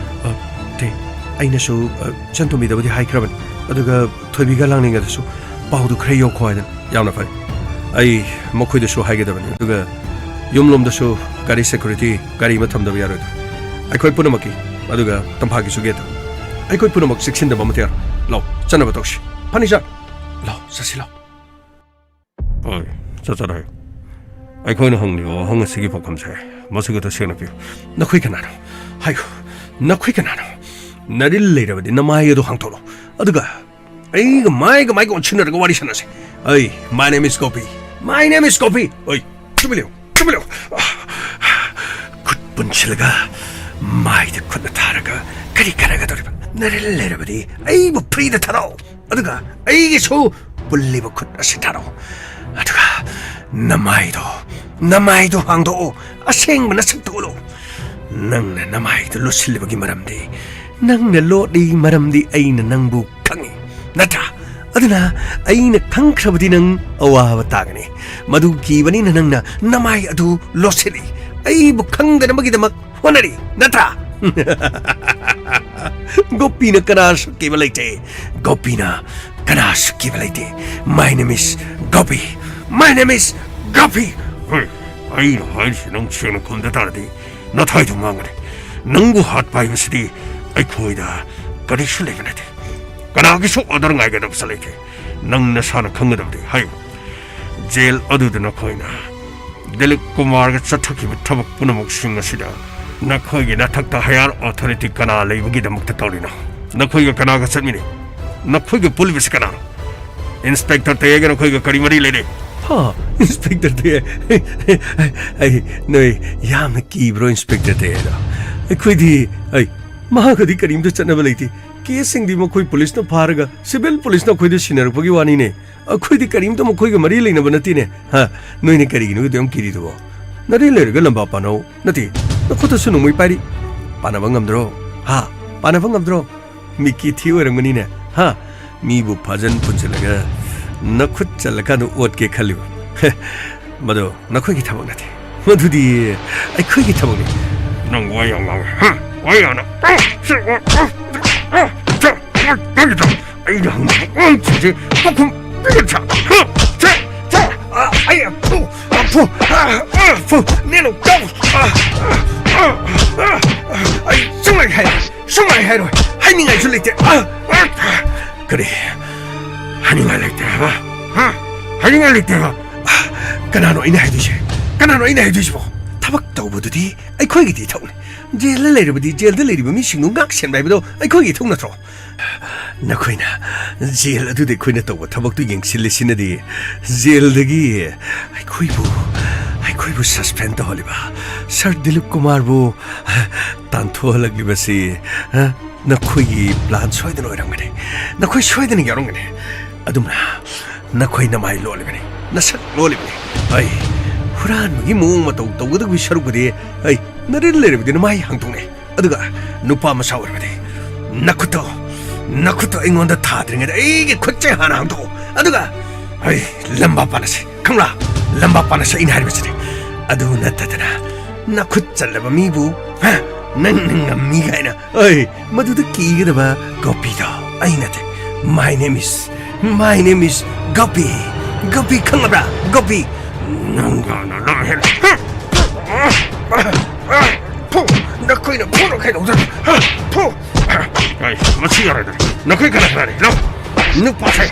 ꯑ, ꯇꯦ, ꯑꯩꯅꯁꯨ, ꯑ, ꯆꯟꯇꯣꯝꯕꯤꯗꯕꯨꯗꯤ ꯍꯥꯏꯈ꯭ꯔꯕꯅꯤ, ꯑꯗꯨꯒ ꯊꯣꯏꯕꯤꯒ ꯂꯥꯡꯅꯤꯡꯉꯗꯁꯨ ꯄꯥꯎꯗꯨ ꯈꯔ ꯌꯧꯈꯣ ꯍꯥꯏꯗꯅ꯫ ꯌꯥꯝꯅ ꯐꯔꯦ꯫ ꯑꯩ ꯃꯈꯣꯏꯗꯁꯨ ꯍꯥꯏꯒꯗꯕꯅꯤ, ꯑꯗꯨꯒ ꯌꯨꯝꯂꯣꯝꯗꯁꯨ ꯒꯥꯔꯤ ꯁꯦꯀ꯭ꯌꯨꯔꯤꯇꯤ ꯒꯥꯔꯤ ꯑꯃ ꯊꯝꯗꯕ ꯌꯥꯔꯣꯏꯗ꯭ꯔꯥ? ꯑꯩꯈꯣꯏ ꯄꯨꯝꯅꯃꯛꯀꯤ, ꯑꯗꯨꯒ ꯇꯝꯐꯥꯒꯤꯁꯨ ꯒꯦꯠꯇ꯫ ꯑꯩꯈꯣꯏ ꯄꯨꯝꯅꯃꯛ ꯆꯦꯛꯁꯤꯟꯗꯕ ꯑꯃꯠꯇ ꯌꯥꯔꯣꯏ꯫ ꯂꯥꯎ, ꯆꯠꯅꯕ ꯇꯧꯁꯤ꯫ ꯐꯔꯅꯤꯆꯔ, ꯂꯥꯎ, ꯆꯠꯁꯤ ꯂꯥꯎ꯫ ꯍꯣꯏ, ꯆꯠꯆꯔꯣ꯫ ꯑꯩꯈꯣꯏꯅ ꯍꯪꯂꯤꯕ ꯋꯥꯍꯪ ꯑꯁꯤꯒꯤ ꯄꯥꯎꯈꯨꯝꯁꯦ ꯃꯁꯤꯒ ꯇꯁꯦꯡꯅ ꯄꯤꯌꯨ꯫ ꯅꯈꯣꯏ ꯀꯅꯥꯅꯣ? ꯍꯥꯏꯌꯨ꯫ ꯅꯈꯣꯏ ꯀꯅꯥꯅꯣ? ꯅꯔꯤꯜ ꯂꯩꯔꯕꯗꯤ ꯅꯃꯥꯏ ꯑꯗꯨ ꯍꯥꯡꯗꯣꯛꯂꯣ꯫ ꯑꯗꯨꯒ ꯑꯩꯒ ꯃꯥꯏꯒ ꯃꯥꯏꯒ ꯑꯣꯟꯁꯤꯟꯅꯔꯒ ꯋꯥꯔꯤ ꯁꯥꯟꯅꯁꯦ꯫ ꯑꯩ, my name is Gopi. My name is ꯒꯣꯄꯤ꯫ ꯑꯩ, ꯇꯨꯃꯤꯟ ꯂꯩꯌꯨ, ꯇꯨꯃꯤꯟ ꯂꯩꯌꯨ꯫ ꯈꯨꯠ ꯄꯨꯟꯁꯤꯜꯂꯒ ꯃꯥꯏꯗ ꯈꯨꯠꯅ ꯊꯥꯔꯒ ꯀꯔꯤ ꯀꯥꯟꯅꯒꯗꯧꯔꯤꯕ? ꯅꯔꯤꯜ ꯂꯩꯔꯕꯗꯤ ꯑꯩꯕꯨ ꯐ꯭ꯔꯤꯗ ꯊꯥꯔꯛꯑꯣ꯫ ꯑꯗꯨꯒ ꯑꯩꯒꯤꯁꯨ ꯄꯨꯜꯂꯤꯕ ꯈꯨꯠ ꯑꯁꯤ ꯊꯥꯔꯛꯑꯣ꯫ ꯑꯗꯨꯒ ꯅꯃꯥꯏꯗꯣ, ꯅꯃꯥꯏꯗꯣ ꯍꯥꯡꯗꯣꯛꯑꯣ꯫ ꯑꯁꯦꯡꯕ ꯅꯁꯛꯇꯨ ꯎꯠꯂꯣ꯫ ꯅꯪꯅ ꯅꯃꯥꯏꯗꯨ ꯂꯣꯠꯁꯤꯜꯂꯤꯕꯒꯤ ꯃꯔꯝꯗꯤ, ꯅꯪꯅ ꯂꯣꯠꯂꯤ ꯃꯔꯝꯗꯤ ꯑꯩꯅ ꯅꯪꯕꯨ ꯈꯪꯉꯤ, ꯅꯠꯇ꯭ꯔꯥ? ꯑꯗꯨꯅ ꯑꯩꯅ ꯈꯪꯈ꯭ꯔꯕꯗꯤ ꯅꯪ ꯑꯋꯥꯕ ꯇꯥꯒꯅꯤ꯫ ꯃꯗꯨ ꯀꯤꯕꯅꯤꯅ ꯅꯪꯅ ꯅꯃꯥꯏ ꯑꯗꯨ ꯂꯣꯠꯁꯤꯜꯂꯤ꯫ ꯑꯩꯕꯨ ꯈꯪꯗꯅꯕꯒꯤꯗꯃꯛ ꯍꯣꯠꯅꯔꯤ, ꯅꯠꯇ꯭ꯔꯥ? ꯒꯣꯄꯤꯅ ꯀꯅꯥꯁꯨ ꯀꯤꯕ ꯂꯩꯇꯦ꯫ ꯒꯣꯄꯤꯅ ꯀꯅꯥꯁꯨ ꯀꯤꯕ ꯂꯩꯇꯦ꯫ My name is Gopi. My name is ꯒꯣꯄꯤ꯫ ꯍꯦ, ꯑꯩꯅ ꯍꯥꯏꯔꯤꯁꯤ ꯅꯪ ꯁꯦꯡꯅ ꯈꯨꯝꯗ ꯇꯥꯔꯗꯤ ꯅꯊꯥꯏꯗꯨ ꯃꯥꯡꯒꯅꯤ꯫ ꯅꯪꯕꯨ ꯍꯥꯠꯄ ꯍꯥꯏꯕꯁꯤꯗꯤ ꯑꯩꯈꯣꯏꯗ ꯀꯔꯤꯁꯨ ꯂꯩꯕ ꯅꯠꯇꯦ꯫ ꯀꯅꯥꯒꯤꯁꯨ ꯑꯣꯔꯗꯔ ꯉꯥꯏꯒꯗꯕꯁꯨ ꯂꯩꯇꯦ꯫ ꯅꯪ ꯅꯁꯥꯅ ꯈꯪꯒꯗꯕꯗꯤ ꯍꯥꯏꯌꯨ꯫ ꯖꯦꯜ ꯑꯗꯨꯗ ꯅꯈꯣꯏꯅ ꯗꯤꯂꯤꯞ ꯀꯨꯃꯥꯔꯒ ꯆꯠꯊꯈꯤꯕ ꯊꯕꯛ ꯄꯨꯝꯅꯃꯛꯁꯤꯡ ꯑꯁꯤꯗ ꯅꯈꯣꯏꯒꯤ ꯅꯊꯛꯇ higher authority ꯀꯅꯥ ꯂꯩꯕꯒꯤꯗꯃꯛꯇ ꯇꯧꯔꯤꯅꯣ? ꯅꯈꯣꯏꯒ ꯀꯅꯥꯒ ꯆꯠꯃꯤꯟꯅꯩ? ꯅꯈꯣꯏꯒ ꯄꯨꯜꯂꯤꯕꯁꯤ ꯀꯅꯥꯅꯣ? ꯏꯟꯁꯄꯦꯛꯇꯔ ꯇꯌꯦꯒ ꯅꯈꯣꯏꯒ ꯀꯔꯤ ꯃꯔꯤ ꯂꯩꯅꯩ? ꯍꯥ, ꯏꯟꯁꯄꯦꯛꯇꯔ ꯇꯌꯦ? ꯑꯩ, ꯅꯣꯏ ꯌꯥꯝꯅ ꯀꯤꯕ꯭ꯔꯣ, ꯏꯟꯁꯄꯦꯛꯇꯔ ꯇꯌꯦꯗꯣ? ꯑꯩꯈꯣꯏꯗꯤ, ꯑꯩ, ꯃꯍꯥꯛꯀꯗꯤ ꯀꯔꯤꯝꯇ ꯆꯠꯅꯕ ꯂꯩꯇꯦ꯫ ꯀꯦꯁꯁꯤꯡꯗꯤ ꯃꯈꯣꯏ ꯄꯨꯂꯤꯁꯅ ꯐꯥꯔꯒ ꯁꯤꯚꯤꯜ ꯄꯨꯂꯤꯁꯅ ꯑꯩꯈꯣꯏꯗ ꯁꯤꯟꯅꯔꯛꯄꯒꯤ ꯋꯥꯅꯤꯅꯦ꯫ ꯑꯩꯈꯣꯏꯗꯤ ꯀꯔꯤꯝꯇ ꯃꯈꯣꯏꯒ ꯃꯔꯤ ꯂꯩꯅꯕ ꯅꯠꯇꯦꯅꯦ꯫ ꯍꯥ? ꯅꯣꯏꯅ ꯀꯔꯤꯒꯤꯅꯣ ꯑꯗꯨ ꯌꯥꯝ ꯀꯤꯔꯤꯗꯨꯕꯣ? ꯅꯔꯤ ꯂꯩꯔꯒ ꯂꯝꯕꯥ ꯄꯥꯅꯧ꯫ ꯅꯠꯇꯦ, ꯅꯈꯨꯠꯇꯁꯨ ꯅꯣꯡꯃꯩ ꯄꯥꯏꯔꯤ꯫ ꯄꯥꯅꯕ ꯉꯝꯗ꯭ꯔꯣ? ꯍꯥ? ꯄꯥꯅꯕ ꯉꯝꯗ꯭ꯔꯣ? ꯃꯤꯀꯤ ꯊꯤ ꯑꯣꯏꯔꯝꯒꯅꯤꯅꯦ꯫ ꯍꯥ? ꯃꯤꯕꯨ ꯐꯥꯖꯟ ꯄꯨꯟꯁꯤꯜꯂꯒ ꯅꯈꯨꯠ ꯆꯜꯂꯀꯥꯟꯗ ꯑꯣꯠꯀꯦ ꯈꯜꯂꯤꯕ? ꯍꯦ, ꯃꯗꯨ ꯅꯈꯣꯏꯒꯤ ꯊꯕꯛ ꯅꯠꯇꯦ꯫ ꯃꯗꯨꯗꯤ ꯑꯩꯈꯣꯏꯒꯤ ꯊꯕꯛꯅꯤ꯫ ꯅꯪ ꯋꯥ ꯌꯥꯝ ꯉꯥꯡꯉꯦ꯫ ꯍꯥ? ꯋꯥ ꯌꯥꯝꯅ꯫ ꯑꯩꯅ ꯍꯪꯕ ꯋꯥꯍꯪꯁꯤꯡꯁꯦ ꯄꯥꯎꯈꯨꯝ ꯄꯤꯒꯗ꯭ꯔꯥ? ꯍꯥ? ꯁꯦ, ꯁꯦ, ꯑ, ꯑꯩ, ꯑ, ꯐꯨ, ꯑ, ꯐꯨ, ꯑ, ꯐꯨ, ꯅꯦꯅꯣ, ꯇꯧ꯫ ꯑ, ꯑ, ꯑ, ꯑ, ꯑꯩ ꯁꯨꯡꯍꯥꯏ ꯍꯥꯏꯔꯣꯏ, ꯁꯨꯡꯍꯥꯏ ꯍꯥꯏꯔꯣꯏ, ꯍꯥꯏꯅꯤꯡꯉꯥꯏꯁꯨ ꯂꯩꯇꯦ꯫ ꯑ, ꯑ, ꯀꯔꯤ? ꯍꯥꯏꯅꯤꯡꯉꯥꯏ ꯂꯩꯇꯦ ꯍꯥꯏꯕ? ꯍꯥ? ꯍꯥꯏꯅꯤꯡꯉꯥꯏ ꯂꯩꯇꯦ ꯍꯥꯏꯕ? ꯑ, ꯀꯅꯥꯅꯣ ꯑꯩꯅ ꯍꯥꯏꯗꯣꯏꯁꯦ? ꯀꯅꯥꯅꯣ ꯑꯩꯅ ꯍꯥꯏꯗꯣꯏꯁꯤꯕꯣ? ꯊꯕꯛ ꯇꯧꯕꯗꯨꯗꯤ ꯑꯩꯈꯣꯏꯒꯤꯗꯤ ꯏꯊꯧꯅꯤ꯫ ꯖꯦꯜꯗ ꯂꯩꯔꯕꯗꯤ ꯖꯦꯜꯗ ꯂꯩꯔꯤꯕ ꯃꯤꯁꯤꯡꯗꯨ ꯉꯥꯛ ꯁꯦꯟꯕ ꯍꯥꯏꯕꯗꯣ ꯑꯩꯈꯣꯏꯒꯤ ꯏꯊꯧ ꯅꯠꯇ꯭ꯔꯣ? ꯅꯈꯣꯏꯅ ꯖꯦꯜ ꯑꯗꯨꯗ ꯑꯩꯈꯣꯏꯅ ꯇꯧꯕ ꯊꯕꯛꯇꯨ ꯌꯦꯡꯁꯤꯜꯂꯤꯁꯤꯅꯗꯤ ꯖꯦꯜꯗꯒꯤ ꯑꯩꯈꯣꯏꯕꯨ, ꯑꯩꯈꯣꯏꯕꯨ suspend ꯇꯧꯍꯜꯂꯤꯕ ꯁꯥꯔ ꯗꯤꯂꯤꯞ ꯀꯨꯃꯥꯔꯕꯨ ꯇꯥꯟꯊꯣꯛꯍꯜꯂꯛꯂꯤꯕꯁꯤ, ꯍꯥ? ꯅꯈꯣꯏꯒꯤ plan ꯁꯣꯏꯗꯅ ꯑꯣꯏꯔꯝꯒꯅꯤ꯫ ꯅꯈꯣꯏ ꯁꯣꯏꯗꯅ ꯌꯥꯎꯔꯝꯒꯅꯤ꯫ ꯑꯗꯨꯝꯅ ꯅꯈꯣꯏ ꯅꯃꯥꯏ ꯂꯣꯠꯂꯤꯕꯅꯤ, ꯅꯁꯛ ꯂꯣꯠꯂꯤꯕꯅꯤ꯫ ꯑꯩ ꯍꯨꯔꯥꯟꯕꯒꯤ ꯃꯑꯣꯡ ꯃꯇꯧ ꯇꯧꯒꯗꯕꯒꯤ ꯁꯔꯨꯛꯄꯨꯗꯤ ꯑꯩ ꯅꯔꯤꯜ ꯂꯩꯔꯕꯗꯤ ꯅꯃꯥꯏ ꯍꯥꯡꯗꯣꯛꯅꯩ꯫ ꯑꯗꯨꯒ ꯅꯨꯄꯥ ꯃꯆꯥ ꯑꯣꯏꯔꯕꯗꯤ ꯅꯈꯨꯠꯇꯣ, ꯅꯈꯨꯠꯇꯣ ꯑꯩꯉꯣꯟꯗ ꯊꯥꯗ꯭ꯔꯤꯉꯩꯗ ꯑꯩꯒꯤ ꯈꯨꯠꯁꯦ ꯍꯥꯟꯅ ꯍꯥꯡꯗꯣꯛꯑꯣ꯫ ꯑꯗꯨꯒ ꯑꯩ ꯂꯝꯕꯥ ꯄꯥꯅꯁꯤ, ꯈꯪꯕ꯭ꯔꯥ? ꯂꯝꯕꯥ ꯄꯥꯅꯁꯤ ꯑꯩꯅ ꯍꯥꯏꯔꯤꯕꯁꯤꯗꯤ꯫ ꯑꯗꯨ ꯅꯠꯇꯗꯅ ꯅꯈꯨꯠ ꯆꯜꯂꯕ ꯃꯤꯕꯨ, ꯍꯥ, ꯅꯪꯅ ꯉꯝꯃꯤ ꯀꯥꯏꯅ, ꯑꯩ ꯃꯗꯨꯗ ꯀꯤꯒꯗꯕ ꯒꯣꯄꯤꯗꯣ ꯑꯩ ꯅꯠꯇꯦ꯫ My name is, my name is ꯒꯣꯄꯤ꯫ ꯒꯣꯄꯤ ꯈꯪꯉꯕ꯭ꯔꯥ? ꯒꯣꯄꯤ꯫ ꯅꯪꯒꯅ ꯅꯪ ꯍꯦꯟꯅ꯫ ꯐꯨ! ꯅꯈꯣꯏꯅ ꯐꯨꯔ ꯀꯩꯗꯧꯗꯣꯏꯅꯣ? ꯐꯨ! ꯑꯩ ꯃꯁꯤ ꯌꯥꯔꯣꯏꯗ꯫ ꯅꯈꯣꯏ ꯀꯅꯥ ꯀꯅꯥ ꯂꯩꯔꯤꯅꯣ? ꯅꯨꯄꯥꯁꯦ꯫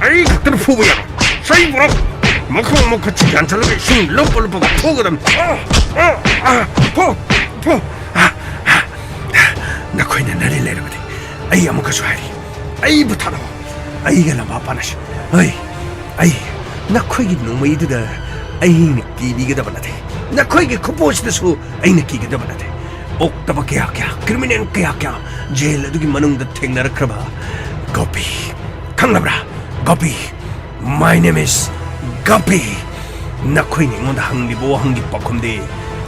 ꯑꯩ ꯈꯛꯇꯅ ꯐꯨꯕ ꯌꯥꯔꯣꯏ꯫ ꯆꯩ ꯄꯨꯔꯛ꯫ ꯃꯈꯣꯡ ꯃꯈꯨꯠꯁꯤ ꯌꯥꯟꯊꯠꯂꯒ ꯏꯁꯤꯡ ꯂꯨꯞꯄ ꯂꯨꯞꯄꯒ ꯐꯨꯒꯗꯕꯅꯤ꯫ ꯑ, ꯑ, ꯑ, ꯐꯨ, ꯐꯨ꯫ ꯑ, ꯑ, ꯅꯈꯣꯏꯅ ꯅꯔꯤ ꯂꯩꯔꯕꯗꯤ ꯑꯩ ꯑꯃꯨꯛꯀꯁꯨ ꯍꯥꯏꯔꯤ, ꯑꯩꯕꯨ ꯊꯥꯗꯣꯛꯑꯣ꯫ ꯑꯩꯒ ꯂꯝꯕꯥ ꯄꯥꯅꯁꯤ꯫ ꯑꯩ, ꯑꯩ, ꯅꯈꯣꯏꯒꯤ ꯅꯣꯡꯃꯩꯗꯨꯗ ꯑꯩꯅ ꯀꯤꯕꯤꯒꯗꯕ ꯅꯠꯇꯦ꯫ ꯅꯈꯣꯏꯒꯤ ꯈꯨꯄꯣꯠꯁꯤꯗꯁꯨ ꯑꯩꯅ ꯀꯤꯒꯗꯕ ꯅꯠꯇꯦ꯫ ꯑꯣꯛꯇꯕ ꯀꯌꯥ ꯀꯌꯥ, ꯀ꯭ꯔꯤꯃꯤꯅꯦꯜ ꯀꯌꯥ ꯀꯌꯥ ꯖꯦꯜ ꯑꯗꯨꯒꯤ ꯃꯅꯨꯡꯗ ꯊꯦꯡꯅꯔꯛꯈ꯭ꯔꯕ ꯒꯣꯄꯤ, ꯈꯪꯂꯕ꯭ꯔꯥ? ꯒꯣꯄꯤ, my name is ꯒꯣꯄꯤ꯫ ꯅꯈꯣꯏꯅ ꯑꯩꯉꯣꯟꯗ ꯍꯪꯂꯤꯕ ꯋꯥꯍꯪꯒꯤ ꯄꯥꯎꯈꯨꯝꯗꯤ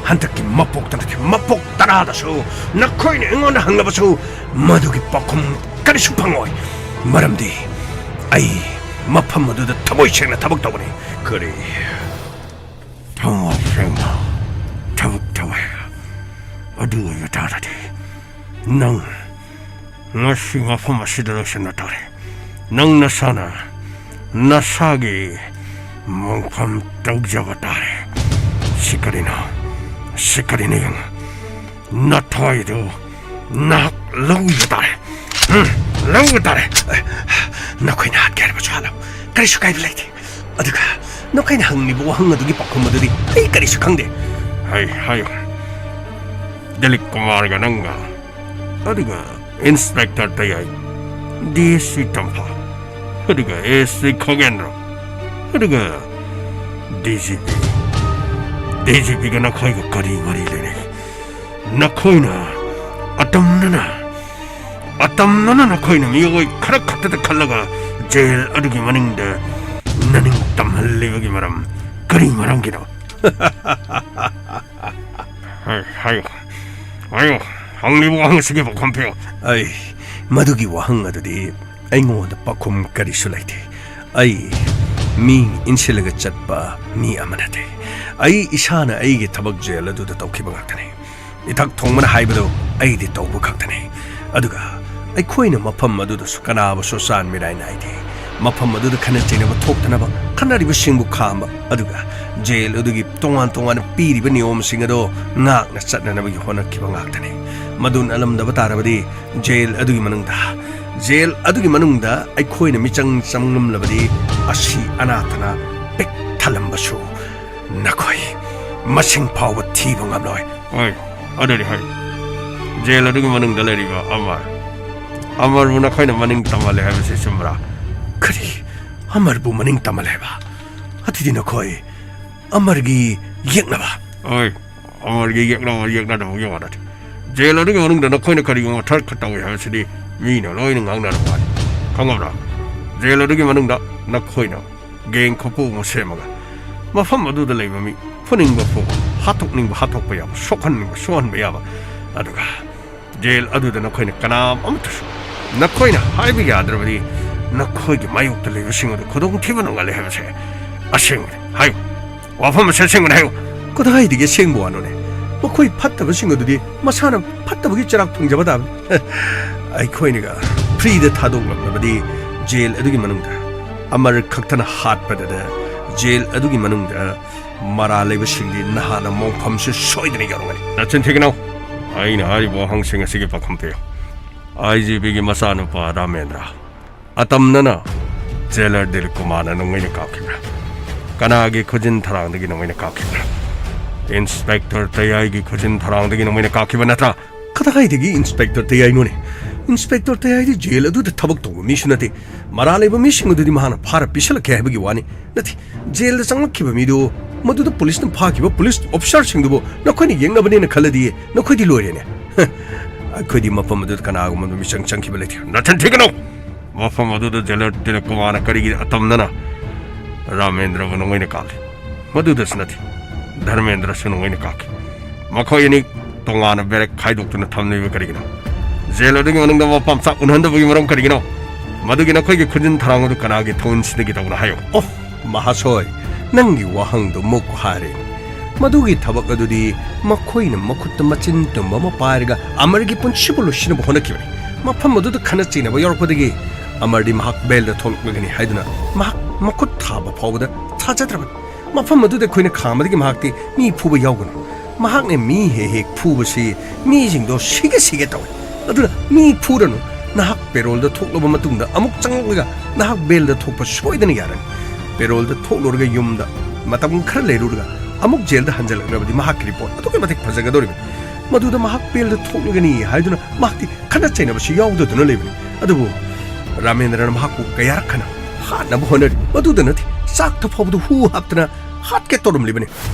ꯍꯟꯗꯛꯀꯤ ꯃꯄꯣꯛꯇ ꯅꯠꯇꯦ, ꯃꯄꯣꯛ ꯇꯔꯥꯗꯁꯨ ꯅꯈꯣꯏꯅ ꯑꯩꯉꯣꯟꯗ ꯍꯪꯂꯕꯁꯨ ꯃꯗꯨꯒꯤ ꯄꯥꯎꯈꯨꯝ ꯀꯔꯤꯁꯨ ꯐꯪꯉꯣꯏ꯫ ꯃꯔꯝꯗꯤ ꯑꯩ ꯃꯐꯝ ꯑꯗꯨꯗ ꯊꯃꯣꯏ ꯁꯦꯡꯅ ꯊꯕꯛ ꯇꯧꯕꯅꯤ꯫ ꯀꯔꯤ? ꯊꯃꯣꯏ ꯁꯦꯡꯅ ꯊꯕꯛ ꯇꯧꯋꯦ꯫ ꯑꯗꯨ ꯑꯣꯏꯕ ꯇꯥꯔꯗꯤ ꯅꯪ ꯉꯁꯤ ꯃꯐꯝ ꯑꯁꯤꯗ ꯂꯣꯏꯁꯤꯟꯕ ꯇꯥꯔꯦ꯫ ꯅꯪ ꯅꯁꯥꯅ ꯅꯁꯥꯒꯤ ꯃꯣꯡꯐꯝ ꯇꯧꯖꯕ ꯇꯥꯔꯦ꯫ ꯁꯤ ꯀꯔꯤꯅꯣ? ꯁꯤ ꯀꯔꯤꯅꯣ ꯌꯦꯡꯉꯨ꯫ ꯅꯊꯣꯏꯗꯨ ꯅꯍꯥꯛ ꯂꯧꯕ ꯇꯥꯔꯦ꯫ ꯎꯝ, ꯂꯧꯕ ꯇꯥꯔꯦ꯫ ꯅꯈꯣꯏꯅ ꯍꯥꯠꯀꯦ ꯍꯥꯏꯔꯕꯁꯨ ꯍꯥꯠꯂꯣ꯫ ꯀꯔꯤꯁꯨ ꯀꯥꯏꯕ ꯂꯩꯇꯦ꯫ ꯑꯗꯨꯒ ꯅꯈꯣꯏꯅ ꯍꯪꯂꯤꯕ ꯋꯥꯍꯪ ꯑꯗꯨꯒꯤ ꯄꯥꯎꯈꯨꯝ ꯑꯗꯨꯗꯤ ꯑꯩ ꯀꯔꯤꯁꯨ ꯈꯪꯗꯦ꯫ ꯍꯥꯏ, ꯍꯥꯏꯌꯨ꯫ ꯗꯤꯂꯤꯞ ꯀꯨꯃꯥꯔꯒ ꯅꯪꯒ, ꯑꯗꯨꯒ ꯏꯟꯁꯄꯦꯛꯇꯔ ꯇꯌꯥꯏ, ꯗꯤ ꯑꯦꯁ ꯁꯤ ꯇꯝꯐꯥ, ꯑꯗꯨꯒ ꯑꯦꯁ ꯁꯤ ꯈꯒꯦꯟꯗ꯭ꯔ, ꯑꯗꯨꯒ D G P. D G ꯄꯤꯒ ꯅꯈꯣꯏꯒ ꯀꯔꯤ ꯃꯔꯤ ꯂꯩꯅꯩ? ꯅꯈꯣꯏꯅ ꯑꯇꯝꯅꯅ, ꯑꯇꯝꯅꯅ ꯅꯈꯣꯏꯅ ꯃꯤꯑꯣꯏ ꯈꯔ ꯈꯛꯇꯗ ꯈꯜꯂꯒ ꯖꯦꯜ ꯑꯗꯨꯒꯤ ꯃꯅꯤꯡꯗ ꯅꯅꯤꯡ ꯇꯝꯍꯜꯂꯤꯕꯒꯤ ꯃꯔꯝ ꯀꯔꯤ ꯃꯔꯝꯒꯤꯅꯣ? ꯍꯥꯏ-, ꯍꯥꯏꯌꯨ, ꯍꯥꯏꯌꯨ, ꯍꯪꯂꯤꯕ ꯋꯥꯍꯪ ꯑꯁꯤꯒꯤ ꯄꯥꯎꯈꯨꯝ ꯄꯤꯌꯨ꯫ ꯑꯩ, ꯃꯗꯨꯒꯤ ꯋꯥꯍꯪ ꯑꯗꯨꯗꯤ ꯑꯩꯉꯣꯟꯗ ꯄꯥꯎꯈꯨꯝ ꯀꯔꯤꯁꯨ ꯂꯩꯇꯦ꯫ ꯑꯩ ꯃꯤ ꯏꯟꯁꯤꯜꯂꯒ ꯆꯠꯄ ꯃꯤ ꯑꯃ ꯅꯠꯇꯦ꯫ ꯑꯩ ꯏꯁꯥꯅ ꯑꯩꯒꯤ ꯊꯕꯛ ꯖꯦꯜ ꯑꯗꯨꯗ ꯇꯧꯈꯤꯕ ꯉꯥꯛꯇꯅꯤ꯫ ꯏꯊꯛ ꯊꯣꯡꯕꯅ ꯍꯥꯏꯕꯗꯨ ꯑꯩꯗꯤ ꯇꯧꯕ ꯈꯛꯇꯅꯤ꯫ ꯑꯗꯨꯒ ꯑꯩꯈꯣꯏꯅ ꯃꯐꯝ ꯑꯗꯨꯗꯁꯨ ꯀꯅꯥꯕꯨꯁꯨ ꯆꯥꯟ ꯃꯤꯔꯥꯏ ꯅꯥꯏꯗꯦ꯫ ꯃꯐꯝ ꯑꯗꯨꯗ ꯈꯠꯅ ꯆꯩꯅꯕ ꯊꯣꯛꯇꯅꯕ ꯈꯠꯅꯔꯤꯕꯁꯤꯡꯕꯨ ꯈꯥꯝꯕ, ꯑꯗꯨꯒ ꯖꯦꯜ ꯑꯗꯨꯒꯤ ꯇꯣꯉꯥꯟ ꯇꯣꯉꯥꯟꯅ ꯄꯤꯔꯤꯕ ꯅꯤꯌꯣꯝꯁꯤꯡ ꯑꯗꯨ ꯉꯥꯛꯅ ꯆꯠꯅꯅꯕꯒꯤ ꯍꯣꯠꯅꯈꯤꯕ ꯉꯥꯛꯇꯅꯤ꯫ ꯃꯗꯨ ꯅꯠꯂꯝꯗꯕ ꯇꯥꯔꯕꯗꯤ ꯖꯦꯜ ꯑꯗꯨꯒꯤ ꯃꯅꯨꯡꯗ ꯖꯦꯜ ꯑꯗꯨꯒꯤ ꯃꯅꯨꯡꯗ ꯑꯩꯈꯣꯏꯅ ꯃꯤꯆꯪ ꯆꯪꯂꯝꯂꯕꯗꯤ ꯑꯁꯤ ꯑꯅꯥꯇꯅ ꯄꯤꯛ ꯊꯜꯂꯝꯕꯁꯨ ꯅꯈꯣꯏ ꯃꯁꯤꯡ ꯐꯥꯎꯕ ꯊꯤꯕ ꯉꯝꯂꯣꯏ꯫ ꯍꯣꯏ, ꯑꯗꯨꯗꯤ ꯍꯣꯏ꯫ ꯖꯦꯜ ꯑꯗꯨꯒꯤ ꯃꯅꯨꯡꯗ ꯂꯩꯔꯤꯕ ꯑꯃꯔ, ꯑꯃꯔꯕꯨ ꯅꯈꯣꯏꯅ ꯃꯅꯤꯡ ꯇꯝꯍꯜꯂꯦ ꯍꯥꯏꯕꯁꯤ ꯆꯨꯝꯕ꯭ꯔꯥ? ꯀꯔꯤ? ꯑꯃꯔꯕꯨ ꯃꯅꯤꯡ ꯇꯝꯍꯜꯂꯦ ꯍꯥꯏꯕ? ꯑꯗꯨꯗꯤ ꯅꯈꯣꯏ ꯑꯃꯔꯒꯤ ꯌꯦꯛꯅꯕ? ꯍꯣꯏ, ꯑꯃꯔꯒꯤ ꯌꯦꯛꯅꯕ ꯌꯦꯛꯅꯗꯕꯒꯤ ꯋꯥ ꯅꯠꯇꯦ꯫ ꯖꯦꯜ ꯑꯗꯨꯒꯤ ꯃꯅꯨꯡꯗ ꯅꯈꯣꯏꯅ ꯀꯔꯤꯒꯨꯝꯕ ꯊꯔꯛ ꯈꯔ ꯇꯧꯏ ꯍꯥꯏꯕꯁꯤꯗꯤ ꯃꯤꯅ ꯂꯣꯏꯅ ꯉꯥꯡꯅꯔꯕ ꯋꯥꯅꯤ꯫ ꯈꯪꯉꯕ꯭ꯔꯥ? ꯖꯦꯜ ꯑꯗꯨꯒꯤ ꯃꯅꯨꯡꯗ ꯅꯈꯣꯏꯅ ꯒꯦꯡ ꯈꯨꯄꯨ ꯑꯃ ꯁꯦꯝꯃꯒ ꯃꯐꯝ ꯑꯗꯨꯗ ꯂꯩꯕ ꯃꯤ ꯐꯨꯅꯤꯡꯕ ꯐꯨꯕ, ꯍꯥꯠꯇꯣꯛꯅꯤꯡꯕ ꯍꯥꯠꯇꯣꯛꯄ ꯌꯥꯕ, ꯁꯣꯛꯍꯟꯅꯤꯡꯕ ꯁꯣꯛꯍꯟꯕ ꯌꯥꯕ, ꯑꯗꯨꯒ ꯖꯦꯜ ꯑꯗꯨꯗ ꯅꯈꯣꯏꯅ ꯀꯅꯥ ꯑꯃꯠꯇꯁꯨ ꯅꯈꯣꯏꯅ ꯍꯥꯏꯕ ꯌꯥꯗ꯭ꯔꯕꯗꯤ ꯅꯈꯣꯏꯒꯤ ꯃꯥꯌꯣꯛꯇ ꯂꯩꯕꯁꯤꯡ ꯑꯗꯨ ꯈꯨꯗꯣꯡꯊꯤꯕ ꯅꯪꯍꯜꯂꯦ ꯍꯥꯏꯕꯁꯦ ꯑꯁꯦꯡꯕꯅꯤ꯫ ꯍꯥꯏꯌꯨ, ꯋꯥꯐꯝ ꯑꯁꯤ ꯑꯁꯦꯡꯕꯅꯤ ꯍꯥꯏꯌꯨ꯫ ꯀꯗꯥꯏꯗꯒꯤ ꯑꯁꯦꯡꯕ ꯋꯥꯅꯣꯅꯦ? ꯃꯈꯣꯏ ꯐꯠꯇꯕꯁꯤꯡ ꯑꯗꯨꯗꯤ ꯃꯁꯥꯅ ꯐꯠꯇꯕꯒꯤ ꯆꯔꯥꯛ ꯊꯣꯡꯖꯕ ꯇꯥꯕꯅꯤ꯫ ꯑꯩꯈꯣꯏꯅꯒ ꯐ꯭ꯔꯤꯗ ꯊꯥꯗꯣꯛꯂꯝꯂꯕꯗꯤ ꯖꯦꯜ ꯑꯗꯨꯒꯤ ꯃꯅꯨꯡꯗ ꯑꯃꯔ ꯈꯛꯇꯅ ꯍꯥꯠꯄꯗꯗ ꯖꯦꯜ ꯑꯗꯨꯒꯤ ꯃꯅꯨꯡꯗ ꯃꯔꯥ ꯂꯩꯕꯁꯤꯡꯗꯤ ꯅꯍꯥꯟꯅ ꯃꯣꯡꯐꯝꯁꯨ ꯁꯣꯏꯗꯅ ꯌꯧꯔꯝꯒꯅꯤ꯫ ꯅꯆꯤꯟ ꯊꯤꯒꯅꯨ꯫ ꯑꯩꯅ ꯍꯥꯏꯔꯤꯕ ꯋꯥꯍꯪꯁꯤꯡ ꯑꯁꯤꯒꯤ ꯄꯥꯎꯈꯨꯝ ꯄꯤꯌꯨ꯫ ꯑꯥꯏ ꯖꯤ ꯄꯤꯒꯤ ꯃꯆꯥꯅꯨꯄꯥ ꯔꯥꯃꯦꯟꯗ꯭ꯔ, ꯑꯇꯝꯅꯅ ꯖꯦꯂꯔ ꯗꯤꯂꯤꯞ ꯀꯨꯃꯥꯔꯅ ꯅꯣꯡꯃꯩꯅ ꯀꯥꯞꯈꯤꯕ꯭ꯔꯥ? ꯀꯅꯥꯒꯤ ꯈꯨꯖꯤꯟ ꯊꯔꯥꯡꯗꯒꯤ ꯅꯣꯡꯃꯩꯅ ꯀꯥꯞꯈꯤꯕ꯭ꯔꯥ? ꯏꯟꯁꯄꯦꯛꯇꯔ ꯇꯌꯥꯏꯒꯤ ꯈꯨꯖꯤꯟ ꯊꯔꯥꯡꯗꯒꯤ ꯅꯣꯡꯃꯩꯅ ꯀꯥꯞꯈꯤꯕ ꯅꯠꯇ꯭ꯔꯥ? ꯀꯗꯥꯏꯗꯒꯤ ꯏꯟꯁꯄꯦꯛꯇꯔ ꯇꯌꯥꯏꯅꯣꯅꯦ? ꯏꯟꯁꯄꯦꯛꯇꯔ ꯇꯌꯥꯏꯗꯤ ꯖꯦꯜ ꯑꯗꯨꯗ ꯊꯕꯛ ꯇꯧꯕ ꯃꯤꯁꯨ ꯅꯠꯇꯦ꯫ ꯃꯔꯥ ꯂꯩꯕ ꯃꯤꯁꯤꯡ ꯑꯗꯨꯗꯤ ꯃꯍꯥꯛꯅ ꯐꯥꯔ ꯄꯤꯁꯜꯂꯛꯀꯦ ꯍꯥꯏꯕꯒꯤ ꯋꯥꯅꯤ꯫ ꯅꯠꯇꯦ, ꯖꯦꯜꯗ ꯆꯪꯂꯛꯈꯤꯕ ꯃꯤꯗꯨ, ꯃꯗꯨꯗ ꯄꯨꯂꯤꯁꯅ ꯐꯥꯈꯤꯕ ꯄꯨꯂꯤꯁ ꯑꯣꯐꯤꯁꯥꯔꯁꯤꯡꯗꯨꯕꯨ ꯅꯈꯣꯏꯅ ꯌꯦꯡꯅꯕꯅꯦꯅ ꯈꯜꯂꯗꯤ ꯅꯈꯣꯏꯗꯤ ꯂꯣꯏꯔꯦꯅꯦ꯫ ꯑꯩꯈꯣꯏꯗꯤ ꯃꯐꯝ ꯑꯗꯨꯗ ꯀꯅꯥꯒꯨꯝꯕ ꯃꯤꯆꯪ ꯆꯪꯈꯤꯕ ꯂꯩꯇꯦ꯫ ꯅꯆꯤꯟ ꯊꯤꯒꯅꯨ! ꯃꯐꯝ ꯑꯗꯨꯗ ꯖꯦꯂꯔ ꯇꯤꯂꯛ ꯀꯨꯃꯥꯔꯅ ꯀꯔꯤꯒꯤ ꯑꯇꯝꯅꯅ ꯔꯥꯃꯦꯟꯗ꯭ꯔꯕꯨ ꯅꯣꯡꯃꯩꯅ ꯀꯥꯞꯂꯤ? ꯃꯗꯨꯗꯁꯨ ꯅꯠꯇꯦ, ꯙꯔꯃꯦꯟꯗ꯭ꯔꯁꯨ ꯅꯣꯡꯃꯩꯅ ꯀꯥꯞꯈꯤ꯫ ꯃꯈꯣꯏ ꯑꯅꯤ ꯇꯣꯉꯥꯟꯅ ꯕꯦꯔꯦꯛ ꯈꯥꯏꯗꯣꯛꯇꯨꯅ ꯊꯝꯂꯤꯕ ꯀꯔꯤꯒꯤꯅꯣ? ꯖꯦꯜ ꯑꯗꯨꯒꯤ ꯃꯅꯨꯡꯗ ꯃꯄꯥ ꯃꯆꯥ ꯎꯅꯍꯟꯗꯕꯒꯤ ꯃꯔꯝ ꯀꯔꯤꯒꯤꯅꯣ? ꯃꯗꯨꯒꯤ ꯅꯈꯣꯏꯒꯤ ꯈꯨꯖꯤꯟ ꯊꯔꯥꯡ ꯑꯗꯨ ꯀꯅꯥꯒꯤ ꯊꯧꯑꯣꯟꯁꯤꯗꯒꯤ ꯇꯧꯕꯅꯣ ꯍꯥꯏꯌꯨ꯫ ꯑꯣ, ꯃꯍꯥꯁꯣꯏ, ꯅꯪꯒꯤ ꯋꯥꯍꯪꯗꯨ ꯃꯨꯛ ꯍꯥꯔꯦ꯫ ꯃꯗꯨꯒꯤ ꯊꯕꯛ ꯑꯗꯨꯗꯤ ꯃꯈꯣꯏꯅ ꯃꯈꯨꯠꯇ ꯃꯆꯤꯟ ꯇꯨꯝꯕ ꯑꯃ ꯄꯥꯏꯔꯒ ꯑꯃꯔꯒꯤ ꯄꯨꯟꯁꯤꯕꯨ ꯂꯣꯏꯁꯤꯟꯅꯕ ꯍꯣꯠꯅꯈꯤꯕꯅꯤ꯫ ꯃꯐꯝ ꯑꯗꯨꯗ ꯈꯠꯅ ꯆꯩꯅꯕ ꯌꯥꯎꯔꯛꯄꯗꯒꯤ ꯑꯃꯔꯗꯤ ꯃꯍꯥꯛ ꯕꯦꯜꯗ ꯊꯣꯛꯂꯛꯂꯒꯅꯤ ꯍꯥꯏꯗꯨꯅ ꯃꯍꯥꯛ ꯃꯈꯨꯠ ꯊꯥꯕ ꯐꯥꯎꯕꯗ ꯊꯥꯖꯗ꯭ꯔꯕꯅꯤ꯫ ꯃꯐꯝ ꯑꯗꯨꯗ ꯑꯩꯈꯣꯏꯅ ꯈꯥꯝꯕꯗꯒꯤ ꯃꯍꯥꯛꯇꯤ ꯃꯤ ꯐꯨꯕ ꯌꯥꯎꯒꯅꯨ꯫ ꯃꯍꯥꯛꯅ ꯃꯤ ꯍꯦꯛ ꯍꯦꯛ ꯐꯨꯕꯁꯤ ꯃꯤꯁꯤꯡꯗꯣ ꯁꯤꯒꯦ ꯁꯤꯒꯦ ꯇꯧꯏ꯫ ꯑꯗꯨꯅ ꯃꯤ ꯐꯨꯔꯅꯨ꯫ ꯅꯍꯥꯛ ꯄꯦꯔꯣꯜꯗ ꯊꯣꯛꯂꯕ ꯃꯇꯨꯡꯗ ꯑꯃꯨꯛ ꯆꯪꯂꯛꯂꯒ ꯅꯍꯥꯛ ꯕꯦꯜꯗ ꯊꯣꯛꯄ ꯁꯣꯏꯗꯅ ꯌꯥꯔꯅꯤ꯫ ꯄꯦꯔꯣꯜꯗ ꯊꯣꯛꯂꯨꯔꯒ ꯌꯨꯝꯗ ꯃꯇꯝ ꯈꯔ ꯂꯩꯔꯨꯔꯒ ꯑꯃꯨꯛ ꯖꯦꯜꯗ ꯍꯟꯖꯤꯜꯂꯛꯂꯕꯗꯤ ꯃꯍꯥꯛꯀꯤ ꯔꯤꯄꯣꯔꯠ ꯑꯗꯨꯛꯀꯤ ꯃꯇꯤꯛ ꯐꯖꯒꯗꯧꯔꯤꯕꯅꯤ꯫ ꯃꯗꯨꯗ ꯃꯍꯥꯛ ꯕꯦꯜꯗ ꯊꯣꯛꯂꯒꯅꯤ ꯍꯥꯏꯗꯨꯅ ꯃꯍꯥꯛꯇꯤ ꯈꯠꯅ ꯆꯩꯅꯕꯁꯤ ꯌꯥꯎꯗꯗꯨꯅ ꯂꯩꯕꯅꯤ꯫ ꯑꯗꯨꯕꯨ ꯔꯥꯃꯦꯟꯗ꯭ꯔꯅ ꯃꯍꯥꯛꯄꯨ ꯀꯌꯥꯔꯛ ꯍꯟꯅ ꯍꯥꯠꯅꯕ ꯍꯣꯠꯅꯔꯤ꯫ ꯃꯗꯨꯗ ꯅꯠꯇꯦ, ꯆꯥꯛꯇ ꯐꯥꯎꯕꯗ ꯍꯨ ꯍꯥꯞꯇꯅ ꯍꯥꯠꯀꯦ ꯇꯧꯔꯝꯂꯤꯕꯅꯤ꯫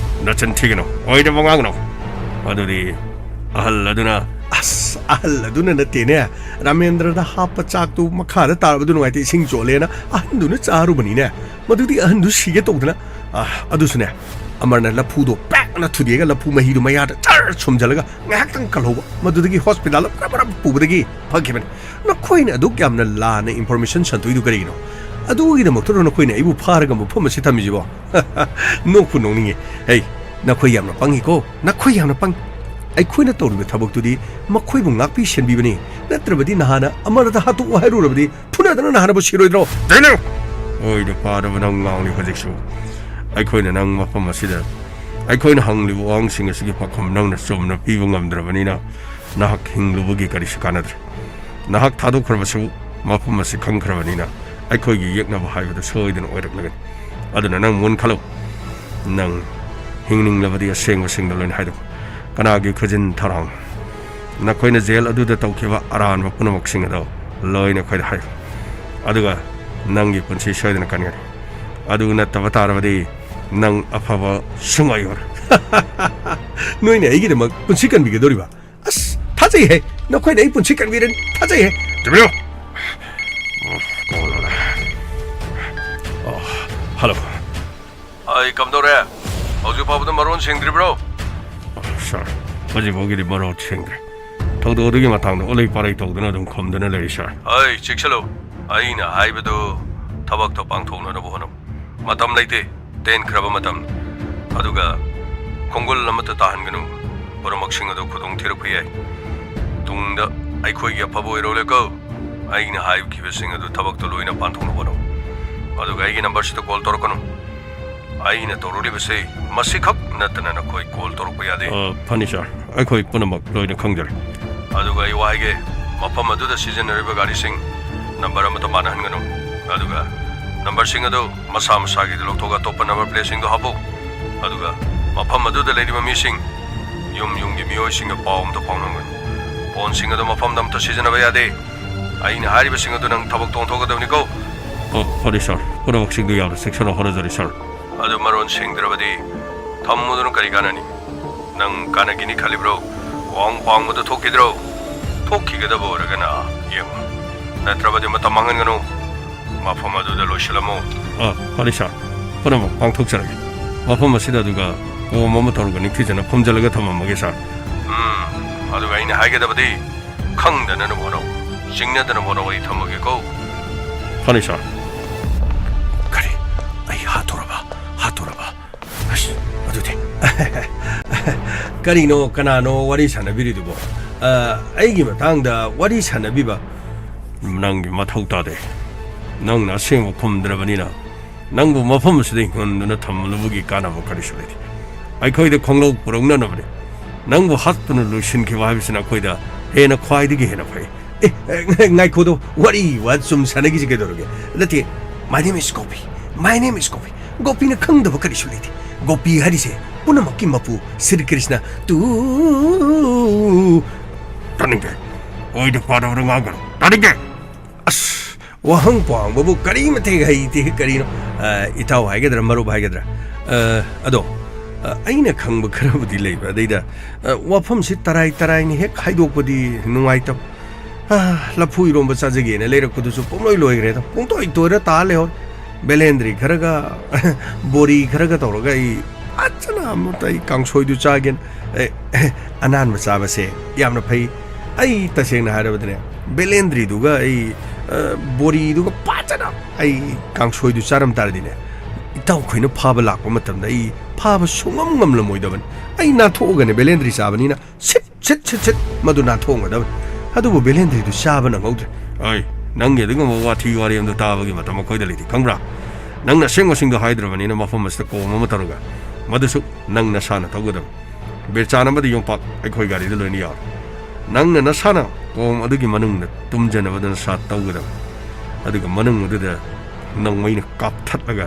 ꯅꯆꯤꯟ ꯊꯤꯒꯅꯨ, ꯑꯣꯏꯗꯕ ꯉꯥꯡꯒꯅꯨ꯫ ꯑꯗꯨꯗꯤ ꯑꯍꯜ ꯑꯗꯨꯅ ꯑꯁ, ꯑꯍꯜ ꯑꯗꯨꯅ ꯅꯠꯇꯦꯅꯦ꯫ ꯔꯥꯃꯦꯟꯗ꯭ꯔꯗ ꯍꯥꯞꯄ ꯆꯥꯛꯇꯨ ꯃꯈꯥꯗ ꯇꯥꯔꯕꯗꯨ ꯅꯨꯡꯉꯥꯏꯇꯦ, ꯏꯁꯤꯡ ꯆꯣꯠꯂꯦꯅ ꯑꯍꯟꯗꯨꯅ ꯆꯥꯔꯨꯕꯅꯤꯅꯦ꯫ ꯃꯗꯨꯗꯤ ꯑꯍꯟꯗꯨ ꯁꯤꯒꯦ ꯇꯧꯗꯅ, ꯑ, ꯑꯗꯨꯁꯨꯅꯦ, ꯑꯃꯔꯅ ꯂꯐꯨꯗꯣ ꯄꯦꯛꯅ ꯊꯨꯗꯦꯛꯑꯒ ꯂꯐꯨ ꯃꯍꯤꯗꯨ ꯃꯌꯥꯗ ꯆꯔ ꯁꯨꯝꯖꯜꯂꯒ ꯉꯥꯏꯍꯥꯛꯇꯪ ꯀꯜꯍꯧꯕ꯫ ꯃꯗꯨꯗꯒꯤ ꯍꯣꯁꯄꯤꯇꯥꯜꯗ ꯄꯨꯔꯥ ꯄꯨꯔꯥ ꯄꯨꯕꯗꯒꯤ ꯐꯈꯤꯕꯅꯤ꯫ ꯅꯈꯣꯏꯅ ꯑꯗꯨꯛ ꯌꯥꯝꯅ ꯂꯥꯟꯅ ꯏꯟꯐꯣꯔꯃꯦꯁꯟ ꯁꯟꯗꯣꯛꯏꯗꯨ ꯀꯔꯤꯒꯤꯅꯣ? ꯑꯗꯨꯒꯤꯗꯃꯛꯇꯔꯣ ꯅꯈꯣꯏꯅ ꯑꯩꯕꯨ ꯐꯥꯔꯒ ꯃꯐꯝ ꯑꯁꯤ ꯊꯝꯃꯤꯁꯤꯕꯣ? ꯅꯣꯛꯄꯨ ꯅꯣꯛꯅꯤꯡꯉꯤ꯫ ꯍꯩ, ꯅꯈꯣꯏ ꯌꯥꯝꯅ ꯄꯪꯉꯤꯀꯣ, ꯅꯈꯣꯏ ꯌꯥꯝꯅ ꯄꯪꯉꯤ꯫ ꯑꯩꯈꯣꯏꯅ ꯇꯧꯔꯤꯕ ꯊꯕꯛꯇꯨꯗꯤ ꯃꯈꯣꯏꯕꯨ ꯉꯥꯛꯄꯤ ꯁꯦꯟꯕꯤꯕꯅꯤ, ꯅꯠꯇ꯭ꯔꯕꯗꯤ ꯅꯍꯥꯟꯅ ꯑꯃꯔꯗ ꯍꯥꯠꯇꯣꯛꯎ ꯍꯥꯏꯔꯨꯔꯕꯗꯤ ꯐꯨꯅꯗꯅ ꯅꯍꯥꯟꯅꯕꯨ ꯁꯤꯔꯣꯏꯗ꯭ꯔꯣ? ꯗꯦꯅꯤꯜ! ꯑꯣꯏꯗ ꯄꯥꯗꯕ ꯅꯪ ꯉꯥꯡꯂꯤ ꯍꯧꯖꯤꯛꯁꯨ꯫ ꯑꯩꯈꯣꯏꯅ ꯅꯪ ꯃꯐꯝ ꯑꯁꯤꯗ, ꯑꯩꯈꯣꯏꯅ ꯍꯪꯂꯤꯕ ꯋꯥꯍꯪꯁꯤꯡ ꯑꯁꯤꯒꯤ ꯄꯥꯎꯈꯨꯝ ꯅꯪꯅ ꯆꯨꯝꯅ ꯄꯤꯕ ꯉꯝꯗ꯭ꯔꯕꯅꯤꯅ ꯅꯍꯥꯛ ꯍꯤꯡꯂꯨꯕꯒꯤ ꯀꯔꯤꯁꯨ ꯀꯥꯟꯅꯗ꯭ꯔꯦ꯫ ꯅꯍꯥꯛ ꯊꯥꯗꯣꯛꯈ꯭ꯔꯕꯁꯨ ꯃꯐꯝ ꯑꯁꯤ ꯈꯪꯈ꯭ꯔꯕꯅꯤꯅ ꯑꯩꯈꯣꯏꯒꯤ ꯌꯦꯛꯅꯕ ꯍꯥꯏꯕꯗꯨ ꯁꯣꯏꯗꯅ ꯑꯣꯏꯔꯛꯂꯒꯅꯤ꯫ ꯑꯗꯨꯅ ꯅꯪ ꯃꯨꯟ ꯈꯜꯂꯨ꯫ ꯅꯪ ꯍꯤꯡꯅꯤꯡꯂꯕꯗꯤ ꯑꯁꯦꯡꯕꯁꯤꯡꯗ ꯂꯣꯏꯅ ꯍꯥꯏꯗꯣꯛꯎ꯫ ꯀꯅꯥꯒꯤ ꯈꯨꯖꯤꯟ ꯊꯧꯔꯥꯡ? ꯅꯈꯣꯏꯅ ꯖꯦꯜ ꯑꯗꯨꯗ ꯇꯧꯈꯤꯕ ꯑꯔꯥꯟꯕ ꯄꯨꯝꯅꯃꯛꯁꯤꯡ ꯑꯗꯣ ꯂꯣꯏꯅ ꯑꯩꯈꯣꯏꯗ ꯍꯥꯏꯌꯨ꯫ ꯑꯗꯨꯒ ꯅꯪꯒꯤ ꯄꯨꯟꯁꯤ ꯁꯣꯏꯗꯅ ꯀꯟꯒꯅꯤ꯫ ꯑꯗꯨ ꯅꯠꯇꯕ ꯇꯥꯔꯕꯗꯤ ꯅꯪ ꯑꯐꯕ ꯁꯨꯡꯑꯣꯏ ꯑꯣꯏꯔꯣꯏ꯫ ꯅꯣꯏꯅ ꯑꯩꯒꯤꯗꯃꯛ ꯄꯨꯟꯁꯤ ꯀꯟꯕꯤꯒꯗꯧꯔꯤꯕ? ꯑꯁ, ꯊꯥꯖꯩꯍꯦ꯫ ꯅꯈꯣꯏꯅ ꯑꯩ ꯄꯨꯟꯁꯤ ꯀꯟꯕꯤꯔꯅꯤ꯫ ꯊꯥꯖꯩꯍꯦ꯫ ꯇꯨꯃꯤꯟ ꯂꯩꯌꯨ꯫ ꯑꯣ, ꯀꯣꯜ ꯂꯥꯛꯂꯦ꯫ ꯑꯣ, ꯍꯜꯂꯣ꯫ ꯑꯩ ꯀꯝꯗꯧꯔꯦ? ꯍꯧꯖꯤꯛ ꯐꯥꯎꯕꯗ ꯃꯔꯣꯟ ꯁꯦꯡꯗ꯭ꯔꯤꯕ꯭ꯔꯣ? ꯁꯥꯔ, ꯍꯧꯖꯤꯛ ꯐꯥꯎꯒꯤꯗꯤ ꯃꯔꯣꯟ ꯁꯦꯡꯗ꯭ꯔꯤ꯫ ꯊꯧꯗꯣꯛ ꯑꯗꯨꯒꯤ ꯃꯇꯥꯡꯗ ꯑꯣꯂꯩ ꯄꯥꯔꯩ ꯇꯧꯗꯨꯅ ꯑꯗꯨꯝ ꯈꯨꯝꯗꯨꯅ ꯂꯩꯔꯤ, ꯁꯥꯔ꯫ ꯑꯩ ꯆꯦꯛꯁꯤꯜꯂꯨ꯫ ꯑꯩꯅ ꯍꯥꯏꯕꯗꯨ ꯊꯕꯛꯇꯣ ꯄꯥꯡꯊꯣꯛꯅꯅꯕ ꯍꯣꯠꯅꯧ꯫ ꯃꯇꯝ ꯂꯩꯇꯦ꯫ ꯇꯦꯟꯈ꯭ꯔꯕ ꯃꯇꯝꯅꯤ꯫ ꯑꯗꯨꯒ ꯈꯣꯡꯒꯨꯜ ꯑꯃꯠꯇ ꯇꯥꯍꯟꯒꯅꯨ꯫ ꯄꯨꯝꯅꯃꯛꯁꯤꯡ ꯑꯗꯨ ꯈꯨꯗꯣꯡ ꯊꯤꯔꯛꯄ ꯌꯥꯏ꯫ ꯇꯨꯡꯗ ꯑꯩꯈꯣꯏꯒꯤ ꯑꯐꯕ ꯑꯣꯏꯔꯣꯂꯦꯀꯣ꯫ ꯑꯩꯅ ꯍꯥꯏꯈꯤꯕꯁꯤꯡ ꯑꯗꯨ ꯊꯕꯛꯇ ꯂꯣꯏꯅ ꯄꯥꯡꯊꯣꯛꯅꯕ ꯍꯣꯠꯅꯧ꯫ ꯑꯗꯨꯒ ꯑꯩꯒꯤ ꯅꯝꯕꯔꯁꯤꯗ ꯀꯣꯜ ꯇꯧꯔꯛꯀꯅꯨ꯫ ꯑꯩꯅ ꯇꯧꯔꯛꯂꯤꯕꯁꯤ ꯃꯁꯤꯈꯛ ꯅꯠꯇꯅ ꯅꯈꯣꯏ ꯀꯣꯜ ꯇꯧꯔꯛꯄ ꯌꯥꯗꯦ꯫ ꯑ, ꯐꯅꯤ, ꯁꯥꯔ꯫ ꯑꯩꯈꯣꯏ ꯄꯨꯝꯅꯃꯛ ꯂꯣꯏꯅ ꯈꯪꯖꯔꯦ꯫ ꯑꯗꯨꯒ ꯑꯩ ꯋꯥ ꯍꯥꯏꯒꯦ, ꯃꯐꯝ ꯑꯗꯨꯗ ꯁꯤꯖꯤꯟꯅꯔꯤꯕ ꯒꯥꯔꯤꯁꯤꯡ ꯅꯝꯕꯔ ꯑꯃꯠꯇ ꯃꯥꯟꯅꯍꯟꯒꯅꯨ꯫ ꯑꯗꯨꯒ ꯅꯝꯕꯔꯁꯤꯡ ꯑꯗꯨ ꯃꯁꯥ ꯃꯁꯥꯒꯤꯗ ꯂꯧꯊꯣꯛꯑꯒ ꯑꯇꯣꯞꯄ ꯅꯝꯕꯔ ꯄ꯭ꯂꯦꯠꯁꯤꯡꯗꯨ ꯍꯥꯞꯄꯨ꯫ ꯑꯗꯨꯒ ꯃꯐꯝ ꯑꯗꯨꯗ ꯂꯩꯔꯤꯕ ꯃꯤꯁꯤꯡ, ꯌꯨꯝ ꯌꯨꯝꯒꯤ ꯃꯤꯑꯣꯏꯁꯤꯡꯒ ꯄꯥꯎ ꯑꯃꯠꯇ ꯐꯥꯎꯅꯍꯟꯒꯅꯨ꯫ ꯐꯣꯟꯁꯤꯡ ꯑꯗꯨ ꯃꯐꯝꯗ ꯑꯃꯠꯇ ꯁꯤꯖꯤꯟꯅꯕ ꯌꯥꯗꯦ꯫ ꯑꯩꯅ ꯍꯥꯏꯔꯤꯕꯁꯤꯡ ꯑꯗꯨ ꯅꯪ ꯊꯕꯛ ꯇꯣꯡꯊꯣꯛꯀꯗꯕꯅꯤꯀꯣ꯫ ꯑ, ꯐꯔꯦ ꯁꯥꯔ, ꯄꯨꯝꯅꯃꯛꯁꯤꯡꯗꯨ ꯌꯥꯝꯅ ꯆꯦꯛꯁꯤꯟꯅ ꯍꯣꯠꯅꯖꯔꯤ ꯁꯥꯔ꯫ ꯑꯗꯨ ꯃꯔꯣꯟ ꯁꯦꯡꯗ꯭ꯔꯕꯗꯤ ꯊꯝꯃꯨꯗꯨꯅ ꯀꯔꯤ ꯀꯥꯟꯅꯅꯤ? ꯅꯪ ꯀꯥꯟꯅꯈꯤꯅꯤ ꯈꯜꯂꯤꯕ꯭ꯔꯣ? ꯋꯥꯍꯪ ꯄꯥꯡꯕꯗ ꯊꯣꯛꯈꯤꯗ꯭ꯔꯣ? ꯊꯣꯛꯈꯤꯒꯗꯕ ꯑꯣꯏꯔꯒꯅ ꯌꯦꯡꯉꯨ, ꯅꯠꯇ꯭ꯔꯕꯗꯤ ꯃꯇꯝ ꯃꯥꯡꯍꯟꯒꯅꯨ꯫ ꯃꯐꯝ ꯑꯗꯨꯗ ꯂꯣꯏꯁꯤꯜꯂꯝꯃꯨ꯫ ꯑ, ꯐꯔꯦ ꯁꯥꯔ, ꯄꯨꯝꯅꯃꯛ ꯄꯥꯡꯊꯣꯛꯆꯔꯒꯦ꯫ ꯃꯐꯝ ꯑꯁꯤꯗ ꯑꯗꯨꯒ ꯀꯣꯝ ꯑꯃ ꯇꯧꯔꯒ ꯅꯤꯡꯊꯤꯖꯅ ꯐꯝꯖꯤꯜꯂꯒ ꯊꯝꯃꯝꯃꯒꯦ ꯁꯥꯔ꯫ ꯎꯝ, ꯑꯗꯨꯒ ꯑꯩꯅ ꯍꯥꯏꯒꯗꯕꯗꯤ ꯈꯪꯗꯅꯅꯕ ꯍꯣꯠꯅꯧ, ꯆꯤꯡꯅꯗꯅꯕ ꯍꯣꯠꯅꯧ꯫ ꯑꯩ ꯊꯝꯃꯒꯦꯀꯣ꯫ ꯐꯅꯤ ꯁꯥꯔ꯫ ꯀꯔꯤ? ꯑꯩ ꯍꯥꯠꯇꯣꯔꯕ? ꯍꯥꯠꯇꯣꯔꯕ? ꯑꯁ, ꯑꯗꯨꯗꯤ ꯀꯔꯤꯅꯣ, ꯀꯅꯥꯅꯣ ꯋꯥꯔꯤ ꯁꯥꯟꯅꯕꯤꯔꯤꯗꯨꯕꯣ? ꯑ, ꯑꯩꯒꯤ ꯃꯇꯥꯡꯗ ꯋꯥꯔꯤ ꯁꯥꯟꯅꯕꯤꯕ? ꯅꯪꯒꯤ ꯃꯊꯧ ꯇꯥꯗꯦ꯫ ꯅꯪꯅ ꯑꯁꯦꯡꯕ ꯈꯨꯝꯗ꯭ꯔꯕꯅꯤꯅ ꯅꯪꯕꯨ ꯃꯐꯝ ꯑꯁꯤꯗ ꯏꯪꯍꯟꯗꯨꯅ ꯊꯝꯂꯨꯕꯒꯤ ꯀꯥꯟꯅꯕ ꯀꯔꯤꯁꯨ ꯂꯩꯇꯦ꯫ ꯑꯩꯈꯣꯏꯗ ꯈꯣꯡꯂꯧ ꯄꯨꯔꯛꯅꯅꯕꯅꯤ꯫ ꯅꯪꯕꯨ ꯍꯥꯠꯇꯨꯅ ꯂꯣꯏꯁꯤꯟꯈꯤꯕ ꯍꯥꯏꯕꯁꯤꯅ ꯑꯩꯈꯣꯏꯗ ꯍꯦꯟꯅ ꯈ꯭ꯋꯥꯏꯗꯒꯤ ꯍꯦꯟꯅ ꯐꯩ꯫ ꯑꯦ, ꯑꯦ, ꯉꯥꯏꯈꯣꯗꯣ, ꯋꯥꯔꯤ ꯋꯥ ꯁꯨꯝ ꯁꯥꯟꯅꯈꯤꯁꯤ ꯀꯩꯗꯧꯔꯒꯦ? ꯅꯠꯇꯦ, my name is Gopi. My name is ꯒꯣꯄꯤ꯫ ꯒꯣꯄꯤꯅ ꯈꯪꯗꯕ ꯀꯔꯤꯁꯨ ꯂꯩꯇꯦ꯫ ꯒꯣꯄꯤ ꯍꯥꯏꯔꯤꯁꯦ ꯄꯨꯝꯅꯃꯛꯀꯤ ꯃꯄꯨ ꯁ꯭ꯔꯤ ꯀ꯭ꯔꯤꯁꯅ꯫ ꯇꯨ꯫ ꯇꯥꯅꯤꯡꯗꯦ꯫ ꯑꯣꯏꯗ ꯄꯥꯗꯕꯗ ꯉꯥꯡꯒꯅꯨ꯫ ꯇꯥꯅꯤꯡꯗꯦ꯫ ꯑꯁ, ꯋꯥꯍꯪ ꯄꯥꯡꯕꯕꯨ ꯀꯔꯤꯃꯇ ꯍꯩꯇꯦ, ꯀꯔꯤꯅꯣ? ꯑ, ꯏꯇꯥꯎ ꯍꯥꯏꯒꯗ꯭ꯔꯥ, ꯃꯔꯨꯞ ꯍꯥꯏꯒꯗ꯭ꯔꯥ? ꯑ, ꯑꯗꯣ, ꯑ, ꯑꯩꯅ ꯈꯪꯕ ꯈꯔꯕꯨꯗꯤ ꯂꯩꯕ, ꯑꯗꯩꯗ, ꯑ, ꯋꯥꯐꯝꯁꯤ ꯇꯔꯥꯏ ꯇꯔꯥꯏꯅ ꯍꯦꯛ ꯍꯥꯏꯗꯣꯛꯄꯗꯤ ꯅꯨꯡꯉꯥꯏꯇꯕ꯫ ꯑ, ꯂꯐꯨ ꯏꯔꯣꯝꯕ ꯆꯥꯖꯒꯦꯅ ꯂꯩꯔꯛꯄꯗꯨꯁꯨ ꯄꯨꯡꯂꯣꯏ ꯂꯣꯏꯈ꯭ꯔꯦꯗ, ꯄꯨꯡꯇꯣꯏ ꯇꯣꯏꯔ ꯇꯥ ꯂꯩꯍꯧꯔꯦ꯫ ꯕꯦꯂꯦꯟꯗ꯭ꯔꯤ ꯈꯔꯒ, ꯕꯣꯔꯤ ꯈꯔꯒ ꯇꯧꯔꯒ ꯑꯩ ꯐꯖꯅ ꯑꯃꯨꯛꯇ ꯑꯩ ꯀꯥꯡꯁꯣꯏꯗꯨ ꯆꯥꯒꯦꯅ꯫ ꯑꯦ, ꯑꯅꯥꯟꯕ ꯆꯥꯕꯁꯦ ꯌꯥꯝꯅ ꯐꯩ꯫ ꯑꯩ ꯇꯁꯦꯡꯅ ꯍꯥꯏꯔꯕꯗꯅꯦ, ꯕꯦꯂꯦꯟꯗ꯭ꯔꯤꯗꯨꯒ ꯑꯩ, ꯑ, ꯕꯣꯔꯤꯗꯨꯒ ꯐꯖꯅ ꯑꯩ ꯀꯥꯡꯁꯣꯏꯗꯨ ꯆꯥꯔꯝ ꯇꯥꯔꯗꯤꯅꯦ, ꯏꯇꯥꯎꯈꯣꯏꯅ ꯐꯥꯕ ꯂꯥꯛꯄ ꯃꯇꯝꯗ ꯑꯩ ꯐꯥꯕ ꯁꯨꯡꯉꯝ ꯉꯝꯂꯝꯃꯣꯏꯗꯕꯅꯤ꯫ ꯑꯩ ꯅꯥꯟꯊꯣꯛꯑꯒꯅꯦ, ꯕꯦꯂꯦꯟꯗ꯭ꯔꯤ ꯆꯥꯕꯅꯤꯅ ꯁꯤꯠ, ꯁꯤꯠ, ꯁꯤꯠ, ꯁꯤꯠ ꯃꯗꯨ ꯅꯥꯟꯊꯣꯛꯑꯝꯒꯗꯕꯅꯤ꯫ ꯑꯗꯨꯕꯨ ꯕꯦꯂꯦꯟꯗ꯭ꯔꯤꯗꯨ ꯆꯥꯕ ꯅꯪꯍꯧꯗ꯭ꯔꯦ꯫ ꯑꯩ, ꯅꯪꯒꯤ ꯑꯗꯨꯒꯨꯝꯕ ꯋꯥꯊꯤ ꯋꯥꯔꯦꯝꯗꯣ ꯇꯥꯕꯒꯤ ꯃꯇꯝ ꯑꯩꯈꯣꯏꯗ ꯂꯩꯇꯦ, ꯈꯪꯕ꯭ꯔꯥ? ꯅꯪꯅ ꯑꯁꯦꯡꯕꯁꯤꯡꯗꯣ ꯍꯥꯏꯗ꯭ꯔꯕꯅꯤꯅ ꯃꯐꯝ ꯑꯁꯤꯗ ꯀꯣꯝ ꯑꯃ ꯇꯧꯔꯒ, ꯃꯗꯨꯁꯨ ꯅꯪ ꯅꯁꯥꯅ ꯇꯧꯒꯗꯕꯅꯤ꯫ ꯕꯤꯔꯆꯥꯟ ꯑꯃꯗꯤ ꯌꯣꯝꯄꯥꯛ ꯑꯩꯈꯣꯏ ꯒꯥꯔꯤꯗ ꯂꯣꯏꯅ ꯌꯥꯎꯔꯦ꯫ ꯅꯪꯅ ꯅꯁꯥꯅ ꯀꯣꯝ ꯑꯗꯨꯒꯤ ꯃꯅꯨꯡꯗ ꯇꯨꯝꯖꯅꯕꯗ ꯅꯁꯥ ꯇꯧꯒꯗꯕꯅꯤ꯫ ꯑꯗꯨꯒ ꯃꯅꯨꯡ ꯑꯗꯨꯗ ꯅꯣꯡꯃꯩꯅ ꯀꯥꯞꯊꯠꯂꯒ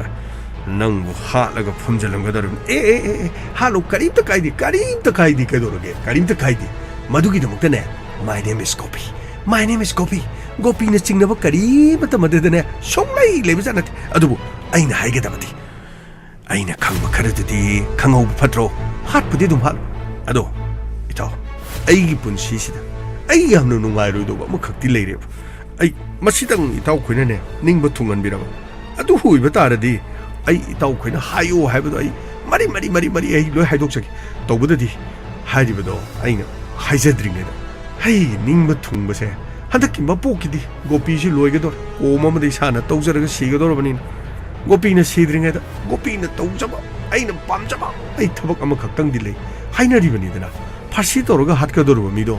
ꯅꯪꯕꯨ ꯍꯥꯠꯂꯒ ꯐꯨꯝꯖꯤꯜꯂꯝꯒꯗꯧꯔꯤꯕꯅꯤ꯫ ꯑꯦ, ꯑꯦ, ꯑꯦ, ꯑꯦ, ꯍꯥꯠꯂꯨ, ꯀꯔꯤꯝꯇ ꯀꯥꯏꯗꯦ, ꯀꯔꯤꯝꯇ ꯀꯥꯏꯗꯦ, ꯀꯩꯗꯧꯔꯒꯦ? ꯀꯔꯤꯝꯇ ꯀꯥꯏꯗꯦ꯫ ꯃꯗꯨꯒꯤꯗꯃꯛꯇꯅꯦ, "My name is Gopi, my name is ꯒꯣꯄꯤ, ꯒꯣꯄꯤꯅ ꯆꯤꯡꯅꯕ ꯀꯔꯤꯃꯠꯇ ꯃꯗꯨꯗꯅꯦ ꯁꯨꯡꯂꯩ ꯂꯩꯕꯖꯥꯠ ꯅꯠꯇꯦ꯫ ꯑꯗꯨꯕꯨ ꯑꯩꯅ ꯍꯥꯏꯒꯗꯕꯗꯤ, ꯑꯩꯅ ꯈꯪꯕ ꯈꯔꯗꯨꯗꯤ ꯈꯪꯍꯧꯕ ꯐꯠꯇ꯭ꯔꯣ? ꯍꯥꯠꯄꯨꯗꯤ ꯑꯗꯨꯝ ꯍꯥꯠꯂꯨ꯫ ꯑꯗꯣ, ꯏꯇꯥꯎ, ꯑꯩꯒꯤ ꯄꯨꯟꯁꯤꯁꯤꯗ ꯑꯩ ꯌꯥꯝꯅ ꯅꯨꯡꯉꯥꯏꯔꯣꯏꯗꯧꯕ ꯑꯃꯈꯛꯇꯤ ꯂꯩꯔꯦꯕ꯫ ꯑꯩ ꯃꯁꯤꯗꯪ ꯏꯇꯥꯎ ꯈꯣꯏꯅꯅꯦ ꯅꯤꯡꯕ ꯊꯨꯡꯍꯟꯕꯤꯔꯕ꯫ ꯑꯗꯨ ꯑꯣꯏꯕ ꯇꯥꯔꯗꯤ ꯑꯩ ꯏꯇꯥꯎ ꯈꯣꯏꯅ ꯍꯥꯏꯌꯣ ꯍꯥꯏꯕꯗꯣ ꯑꯩ ꯃꯔꯤ, ꯃꯔꯤ, ꯃꯔꯤ, ꯃꯔꯤ ꯑꯩ ꯂꯣꯏ ꯍꯥꯏꯗꯣꯛꯆꯒꯦ꯫ ꯇꯧꯕꯗꯗꯤ ꯍꯥꯏꯔꯤꯕꯗꯣ ꯑꯩꯅ ꯍꯥꯏꯖꯗ꯭ꯔꯤꯉꯩꯗ ꯑꯩ ꯅꯤꯡꯕ ꯊꯨꯡꯕꯁꯦ ꯍꯟꯗꯛꯀꯤ ꯃꯄꯣꯛꯀꯤꯗꯤ ꯒꯣꯄꯤꯁꯤ ꯂꯣꯏꯒꯗꯧꯔꯦ꯫ ꯀꯣꯝ ꯑꯃꯗ ꯏꯁꯥꯅ ꯇꯧꯖꯔꯒ ꯁꯤꯒꯗꯧꯔꯕꯅꯤꯅ ꯒꯣꯄꯤꯅ ꯁꯤꯗ꯭ꯔꯤꯉꯩꯗ ꯒꯣꯄꯤꯅ ꯇꯧꯖꯕ, ꯑꯩꯅ ꯄꯥꯝꯖꯕ ꯑꯩ ꯊꯕꯛ ꯑꯃꯈꯛꯇꯪꯗꯤ ꯂꯩ ꯍꯥꯏꯅꯔꯤꯕꯅꯤꯗꯅ꯫ ꯐꯥꯁꯤ ꯇꯧꯔꯒ ꯍꯥꯠꯀꯗꯧꯔꯕ ꯃꯤꯗꯣ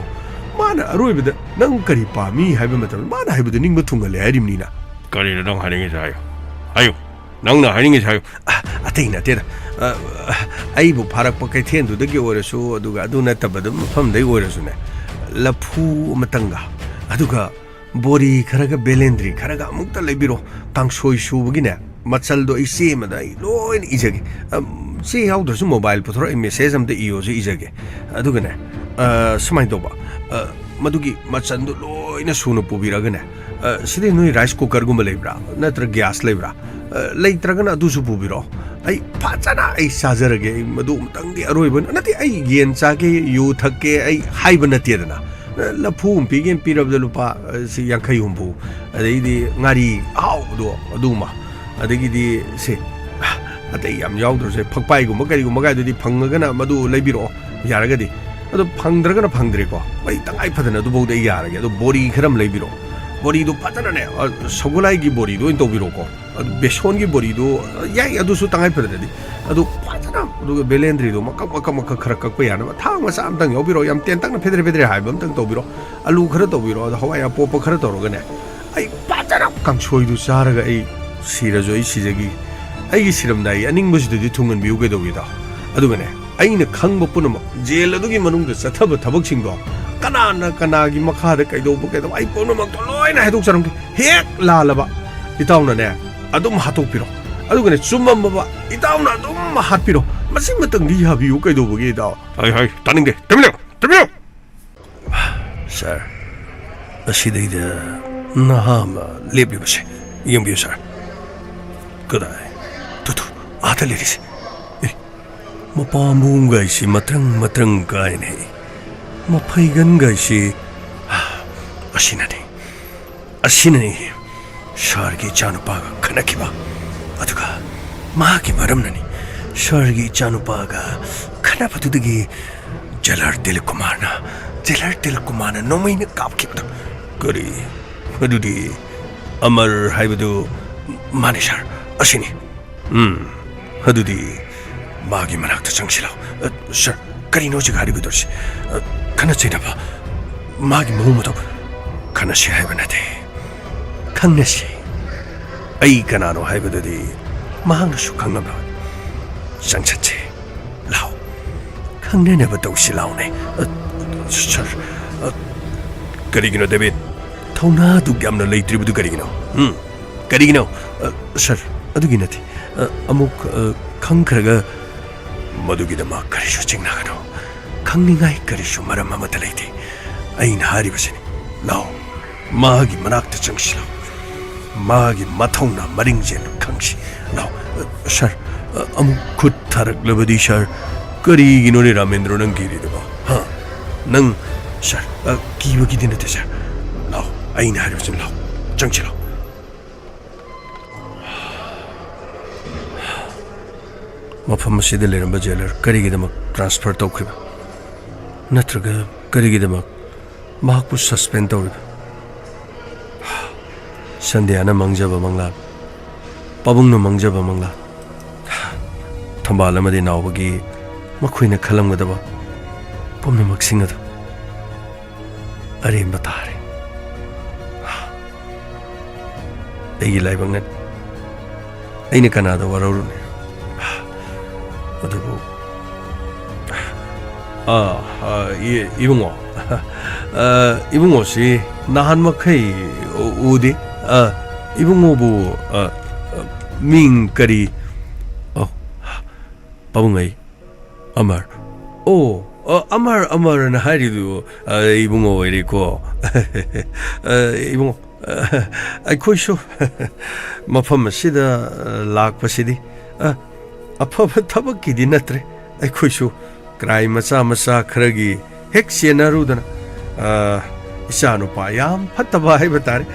ꯃꯥꯅ ꯑꯔꯣꯏꯕꯗ "ꯅꯪ ꯀꯔꯤ ꯄꯥꯝꯃꯤ?" ꯍꯥꯏꯕ ꯃꯇꯝꯗ ꯃꯥꯅ ꯍꯥꯏꯕꯗꯨ ꯅꯤꯡꯕ ꯊꯨꯡꯍꯜꯂꯦ ꯍꯥꯏꯔꯤꯕꯅꯤꯅ꯫ ꯀꯔꯤꯅꯣ ꯅꯪ ꯍꯥꯏꯅꯤꯡꯉꯤꯁꯦ? ꯍꯥꯏꯌꯨ, ꯍꯥꯏꯌꯨ, ꯅꯪꯅ ꯍꯥꯏꯅꯤꯡꯉꯤꯁꯦ ꯍꯥꯏꯌꯨ꯫ ꯑ, ꯑꯇꯩ ꯅꯠꯇꯦꯗ꯫ ꯑ, ꯑꯩꯕꯨ ꯐꯥꯔꯛꯄ ꯀꯩꯊꯦꯜꯗꯨꯗꯒꯤ ꯑꯣꯏꯔꯁꯨ, ꯑꯗꯨꯒ ꯑꯗꯨ ꯅꯠꯇꯕꯗ ꯃꯐꯝꯗꯩ ꯑꯣꯏꯔꯁꯨꯅꯦ, ꯂꯐꯨ ꯑꯃꯇꯪꯒ, ꯑꯗꯨꯒ ꯕꯣꯔꯤ ꯈꯔꯒ ꯕꯦꯂꯦꯟꯗ꯭ꯔꯤ ꯈꯔꯒ ꯑꯃꯨꯛꯇ ꯂꯩꯕꯤꯔꯣ꯫ ꯀꯥꯡꯁꯣꯏ ꯁꯨꯕꯒꯤꯅꯦ, ꯃꯆꯜꯗꯣ ꯑꯩ ꯆꯦ ꯑꯃꯗ ꯑꯩ ꯂꯣꯏꯅ ꯏꯖꯒꯦ꯫ ꯑꯝ, ꯆꯦ ꯌꯥꯎꯗ꯭ꯔꯁꯨ ꯃꯣꯕꯥꯏꯜ ꯄꯨꯊꯣꯔꯛꯑ ꯃꯦꯁꯦꯖ ꯑꯝꯇ ꯏꯌꯣꯁꯨ ꯏꯖꯒꯦ꯫ ꯑꯗꯨꯒꯅꯦ, ꯑ, ꯁꯨꯃꯥꯏꯅ ꯇꯧꯕ, ꯑ, ꯃꯗꯨꯒꯤ ꯃꯆꯜꯗꯣ ꯂꯣꯏꯅ ꯁꯨꯅ ꯄꯨꯕꯤꯔꯛꯑꯒꯅꯦ, ꯑ, ꯁꯤꯗꯤ ꯅꯣꯏ ꯔꯥꯏꯁ ꯀꯨꯀꯔꯒꯨꯝꯕ ꯂꯩꯕ꯭ꯔꯥ? ꯅꯠꯇ꯭ꯔꯒ ꯒ꯭ꯌꯥꯁ ꯂꯩꯕ꯭ꯔꯥ? ꯑ, ꯂꯩꯇ꯭ꯔꯒꯅ ꯑꯗꯨꯁꯨ ꯄꯨꯕꯤꯔꯛꯑꯣ꯫ ꯑꯩ ꯐꯖꯅ ꯑꯩ ꯆꯥꯖꯔꯒꯦ꯫ ꯑꯩ ꯃꯗꯨ ꯑꯃꯨꯛꯇꯪꯗꯤ ꯑꯔꯣꯏꯕ ꯑꯣꯏꯅ, ꯅꯠꯇꯦ, ꯑꯩ ꯌꯦꯟ ꯆꯥꯒꯦ, ꯌꯨ ꯊꯛꯀꯦ, ꯑꯩ ꯍꯥꯏꯕ ꯅꯠꯇꯦꯗꯅ꯫ ꯑ, ꯂꯐꯨ ꯑꯃ ꯄꯤꯒꯦꯅ ꯄꯤꯔꯕꯗ ꯂꯨꯄꯥ, ꯑ, ꯁꯤ ꯌꯥꯡꯈꯩ ꯍꯨꯝꯐꯨ, ꯑꯗꯩꯗꯤ ꯉꯥꯔꯤ ꯑꯍꯥꯎꯕꯗꯣ ꯑꯗꯨꯃ, ꯑꯗꯒꯤꯗꯤ ꯁꯦ, ꯑꯇꯩ ꯌꯥꯝ ꯌꯥꯎꯗ꯭ꯔꯁꯦ, ꯐꯛꯄꯥꯏꯒꯨꯝꯕ ꯀꯔꯤꯒꯨꯝꯕ ꯀꯥꯏꯗꯨꯗꯤ ꯐꯪꯉꯒꯅ ꯃꯗꯨ ꯂꯩꯕꯤꯔꯛꯑꯣ ꯌꯥꯔꯒꯗꯤ꯫ ꯑꯗꯣ ꯐꯪꯗ꯭ꯔꯒꯅ ꯐꯪꯗ꯭ꯔꯦꯀꯣ, ꯑꯩ ꯇꯉꯥꯏ ꯐꯗꯅ ꯑꯗꯨꯐꯥꯎꯗꯤ ꯑꯩ ꯌꯥꯔꯒꯦ꯫ ꯑꯗꯣ ꯕꯣꯔꯤ ꯈꯔ ꯑꯃ ꯂꯩꯕꯤꯔꯛꯑꯣ, ꯕꯣꯔꯤꯗꯣ ꯐꯖꯅꯅꯦ, ꯑ, ꯁꯒꯣꯂꯥꯏꯒꯤ ꯕꯣꯔꯤꯗꯣ ꯑꯣꯏꯅ ꯇꯧꯕꯤꯔꯛꯑꯣꯀꯣ꯫ ꯑꯗꯨ ꯕꯦꯁꯣꯟꯒꯤ ꯕꯣꯔꯤꯗꯨ, ꯑ, ꯌꯥꯏ, ꯑꯗꯨꯁꯨ ꯇꯉꯥꯏ ꯐꯗ꯭ꯔꯗꯤ꯫ ꯑꯗꯨ ꯐꯖꯅ, ꯑꯗꯨꯒ ꯕꯦꯂꯦꯟꯗ꯭ꯔꯤꯗꯣ ꯃꯀꯛ, ꯃꯀꯛ, ꯃꯀꯛ ꯈꯔ ꯀꯛꯄ ꯌꯥꯅꯕ ꯊꯥꯡ ꯃꯆꯥ ꯑꯝꯇꯪ ꯌꯥꯎꯕꯤꯔꯛꯑꯣ, ꯌꯥꯝ ꯇꯦꯟꯇꯛꯅ ꯐꯦꯗ꯭ꯔꯦ ꯐꯦꯗ꯭ꯔꯦ ꯍꯥꯏꯕ ꯑꯝꯇꯪ ꯇꯧꯕꯤꯔꯛꯑꯣ, ꯑꯂꯨ ꯈꯔ ꯇꯧꯕꯤꯔꯛꯑꯣ, ꯑꯗꯣ ꯍꯋꯥꯏ ꯑꯄꯣꯞꯄ ꯈꯔ ꯇꯧꯔꯒꯅꯦ, ꯑꯩ ꯐꯖꯅ ꯀꯥꯡꯁꯣꯏꯗꯨ ꯆꯥꯔꯒ ꯑꯩ ꯁꯤꯔꯁꯨ ꯑꯩ ꯁꯤꯖꯈꯤ꯫ ꯑꯩꯒꯤ ꯁꯤꯔꯝꯗꯥꯏꯒꯤ ꯑꯅꯤꯡꯕꯁꯤꯗꯗꯤ ꯊꯨꯡꯍꯟꯕꯤꯌꯨ ꯀꯩꯗꯧꯒꯦꯗꯣ꯫ ꯑꯗꯨꯒꯅꯦ, ꯑꯩꯅ ꯈꯪꯕ ꯄꯨꯝꯅꯃꯛ, ꯖꯦꯜ ꯑꯗꯨꯒꯤ ꯃꯅꯨꯡꯗ ꯆꯠꯊꯕ ꯊꯕꯛꯁꯤꯡꯗꯣ ꯀꯅꯥꯅ ꯀꯅꯥꯒꯤ ꯃꯈꯥꯗ ꯀꯩꯗꯧꯕ ꯀꯩꯗꯧꯕ, ꯑꯩ ꯄꯨꯝꯅꯃꯛꯇꯣ ꯂꯣꯏꯅ ꯍꯥꯏꯗꯣꯛꯆꯔꯝꯒꯦ꯫ ꯍꯦꯛ ꯂꯥꯜꯂꯕ, ꯏꯇꯥꯎꯅꯅꯦ, ꯑꯗꯨꯝ ꯍꯥꯠꯇꯣꯛꯄꯤꯔꯣ꯫ ꯑꯗꯨꯒꯅꯦ, ꯆꯨꯝꯃꯝꯃꯕ, ꯏꯇꯥꯎꯅ ꯑꯗꯨꯝ ꯍꯥꯠꯄꯤꯔꯣ꯫ ꯃꯁꯤꯃꯇꯪꯗꯤ ꯌꯥꯕꯤꯌꯨ, ꯀꯩꯗꯧꯕꯒꯦ, ꯏꯇꯥꯎ? ꯍꯥꯏ, ꯍꯥꯏ, ꯇꯥꯅꯤꯡꯗꯦ꯫ ꯇꯨꯃꯤꯟ ꯂꯩꯌꯨ, ꯇꯨꯃꯤꯟ ꯂꯩꯌꯨ꯫ ꯁꯥꯔ, ꯑꯁꯤꯗꯩꯗ ꯅꯍꯥ ꯑꯃ ꯂꯦꯞꯂꯤꯕꯁꯦ ꯌꯦꯡꯕꯤꯌꯨ, ꯁꯥꯔ꯫ ꯀꯗꯥꯏ? ꯇꯨ, ꯇꯨ, ꯑꯥꯗ ꯂꯩꯔꯤꯁꯦ꯫ ꯑꯦ, ꯃꯄꯥꯝꯕꯣꯝꯒꯥꯏꯁꯤ ꯃꯇ꯭ꯔꯪ ꯃꯇ꯭ꯔꯪ ꯀꯥꯏꯅꯦ꯫ ꯃꯐꯩꯒꯟꯒꯥꯏꯁꯤ, ꯑꯁꯤꯅꯅꯤ, ꯑꯁꯤꯅꯅꯤ ꯁꯥꯔꯒꯤ ꯏꯆꯥꯅꯨꯄꯥꯒ ꯈꯠꯅꯈꯤꯕ꯫ ꯑꯗꯨꯒ ꯃꯍꯥꯛꯀꯤ ꯃꯔꯝꯅꯅꯤ ꯁꯥꯔꯒꯤ ꯏꯆꯥꯅꯨꯄꯥꯒ ꯈꯠꯅꯕꯗꯨꯗꯒꯤ ꯖꯦꯂꯔ ꯇꯤꯂꯛ ꯀꯨꯃꯥꯔꯅ, ꯖꯦꯂꯔ ꯇꯤꯂꯛ ꯀꯨꯃꯥꯔꯅ ꯅꯣꯡꯃꯩꯅ ꯀꯥꯞꯈꯤꯕꯗꯣ꯫ ꯀꯔꯤ? ꯑꯗꯨꯗꯤ ꯑꯃꯔ ꯍꯥꯏꯕꯗꯨ? ꯃꯥꯅꯤ ꯁꯥꯔ, ꯑꯁꯤꯅꯤ꯫ ꯎꯝ, ꯑꯗꯨꯗꯤ ꯃꯥꯒꯤ ꯃꯅꯥꯛꯇ ꯆꯪꯁꯤꯜꯂꯣ꯫ ꯑ, ꯁꯥꯔ, ꯀꯔꯤꯅꯣ ꯍꯧꯖꯤꯛ ꯍꯥꯏꯔꯤꯕꯗꯨ ꯁꯤ? ꯑ, ꯈꯠꯅ ꯆꯩꯅꯕ, ꯃꯥꯒꯤ ꯃꯑꯣꯡ ꯃꯇꯧ? ꯈꯠꯅꯁꯤ ꯍꯥꯏꯕ ꯅꯠꯇꯦ, ꯈꯪꯅꯁꯤ꯫ ꯑꯩ ꯀꯅꯥꯅꯣ ꯍꯥꯏꯕꯗꯨꯗꯤ ꯃꯍꯥꯛꯅꯁꯨ ꯈꯪꯂꯝꯂꯣꯏ꯫ ꯆꯪꯁꯠꯁꯤ꯫ ꯂꯥꯎ, ꯈꯪꯅꯅꯕ ꯇꯧꯁꯤ ꯂꯥꯎꯅꯦ꯫ ꯑ, ꯁꯥꯔ, ꯑ, ꯀꯔꯤꯒꯤꯅꯣ ꯗꯦꯕꯤꯠ? ꯊꯧꯅꯥ ꯑꯗꯨꯛ ꯌꯥꯝꯅ ꯂꯩꯇ꯭ꯔꯤꯕꯗꯨ ꯀꯔꯤꯒꯤꯅꯣ? ꯎꯝ? ꯀꯔꯤꯒꯤꯅꯣ? ꯑ, ꯁꯥꯔ, ꯑꯗꯨꯒꯤ ꯅꯠꯇꯦ꯫ ꯑ, ꯑꯃꯨꯛ, ꯑ, ꯈꯪꯈ꯭ꯔꯒ ꯃꯗꯨꯒꯤꯗꯃꯛ ꯀꯔꯤꯁꯨ ꯆꯤꯡꯅꯒꯅꯨ꯫ ꯈꯪꯅꯤꯡꯉꯥꯏ ꯀꯔꯤꯁꯨ ꯃꯔꯝ ꯑꯃꯠꯇ ꯂꯩꯇꯦ꯫ ꯑꯩꯅ ꯍꯥꯏꯔꯤꯕꯁꯤꯅꯤ꯫ ꯂꯥꯎ, ꯃꯥꯒꯤ ꯃꯅꯥꯛꯇ ꯆꯪꯁꯤꯜꯂꯨ꯫ ꯃꯥꯒꯤ ꯃꯊꯧꯅꯥ ꯃꯔꯤꯡꯖꯦꯜꯗꯨ ꯈꯪꯁꯤ꯫ ꯂꯥꯎ꯫ ꯑ, ꯁꯥꯔ, ꯑ, ꯑꯃꯨꯛ ꯈꯨꯠ ꯊꯥꯔꯛꯂꯕꯗꯤ, ꯁꯥꯔ꯫ ꯀꯔꯤꯒꯤꯅꯣꯅꯦ, ꯔꯥꯃꯦꯟꯗ꯭ꯔꯣ, ꯅꯪ ꯀꯤꯔꯤꯗꯨꯕꯣ? ꯍꯥ? ꯅꯪ, ꯁꯥꯔ, ꯑ, ꯀꯤꯕꯒꯤꯗꯤ ꯅꯠꯇꯦ, ꯁꯥꯔ꯫ ꯂꯥꯎ, ꯑꯩꯅ ꯍꯥꯏꯔꯤꯕꯁꯤꯅꯤ, ꯂꯥꯎ, ꯆꯪꯁꯤꯜꯂꯣ꯫ ꯃꯐꯝ ꯑꯁꯤꯗ ꯂꯩꯔꯝꯕ ꯖꯦꯂꯔ ꯀꯔꯤꯒꯤꯗꯃꯛ ꯇ꯭ꯔꯥꯟꯁꯐꯔ ꯇꯧꯈ꯭ꯔꯤꯕ? ꯅꯠꯇ꯭ꯔꯒ ꯀꯔꯤꯒꯤꯗꯃꯛ ꯃꯍꯥꯛꯄꯨ ꯁꯁꯄꯦꯟ ꯇꯧꯔꯤꯕ? ꯁꯟꯙ꯭ꯌꯥꯅ ꯃꯪꯖꯕ ꯃꯪꯂꯥꯟ, ꯄꯥꯕꯨꯡꯅ ꯃꯪꯖꯕ ꯃꯪꯂꯥꯟ, ꯊꯝꯕꯥꯜ ꯑꯃꯗꯤ ꯅꯥꯎꯕꯒꯤ ꯃꯈꯣꯏꯅ ꯈꯜꯂꯝꯒꯗꯕ ꯄꯨꯝꯅꯃꯛꯁꯤꯡ ꯑꯗꯨ ꯑꯔꯦꯝꯕ ꯇꯥꯔꯦ꯫ ꯑꯩꯒꯤ ꯂꯥꯏꯕꯛꯅꯅꯤ꯫ ꯑꯩꯅ ꯀꯅꯥꯗ ꯋꯥꯔꯧꯔꯨꯅꯤ? ꯑꯗꯨꯕꯨ, ꯑꯥ, ꯑꯥ, ꯏ-, ꯏꯕꯨꯡꯉꯣ, ꯑ, ꯏꯕꯨꯡꯉꯣꯁꯤ ꯅꯍꯥꯟ ꯃꯈꯩ ꯎ-, ꯎꯗꯦ꯫ ꯑ, ꯏꯕꯨꯡꯉꯣꯕꯨ, ꯑ, ꯑ, ꯃꯤꯡ ꯀꯔꯤ? ꯑꯣ, ꯄꯥꯕꯨꯡ ꯑꯩ ꯑꯃꯔ꯫ ꯑꯣ, ꯑ, ꯑꯃꯔ, ꯑꯃꯔꯅ ꯍꯥꯏꯔꯤꯗꯨ, ꯑ, ꯏꯕꯨꯡꯉꯣ ꯑꯣꯏꯔꯦꯀꯣ꯫ ꯑ, ꯏꯕꯨꯡꯉꯣ, ꯑ, ꯑꯩꯈꯣꯏꯁꯨ ꯃꯐꯝ ꯑꯁꯤꯗ, ꯑ, ꯂꯥꯛꯄꯁꯤꯗꯤ, ꯑ, ꯑꯐꯕ ꯊꯕꯛꯀꯤꯗꯤ ꯅꯠꯇ꯭ꯔꯦ꯫ ꯑꯩꯈꯣꯏꯁꯨ ꯀ꯭ꯔꯥꯏ ꯃꯆꯥ ꯃꯆꯥ ꯈꯔꯒꯤ ꯍꯦꯛ ꯆꯦꯟꯅꯔꯨꯗꯅ, ꯑ, ꯏꯆꯥꯅꯨꯄꯥ ꯌꯥꯝ ꯐꯠꯇꯕ ꯍꯥꯏꯕ ꯇꯥꯔꯦ꯫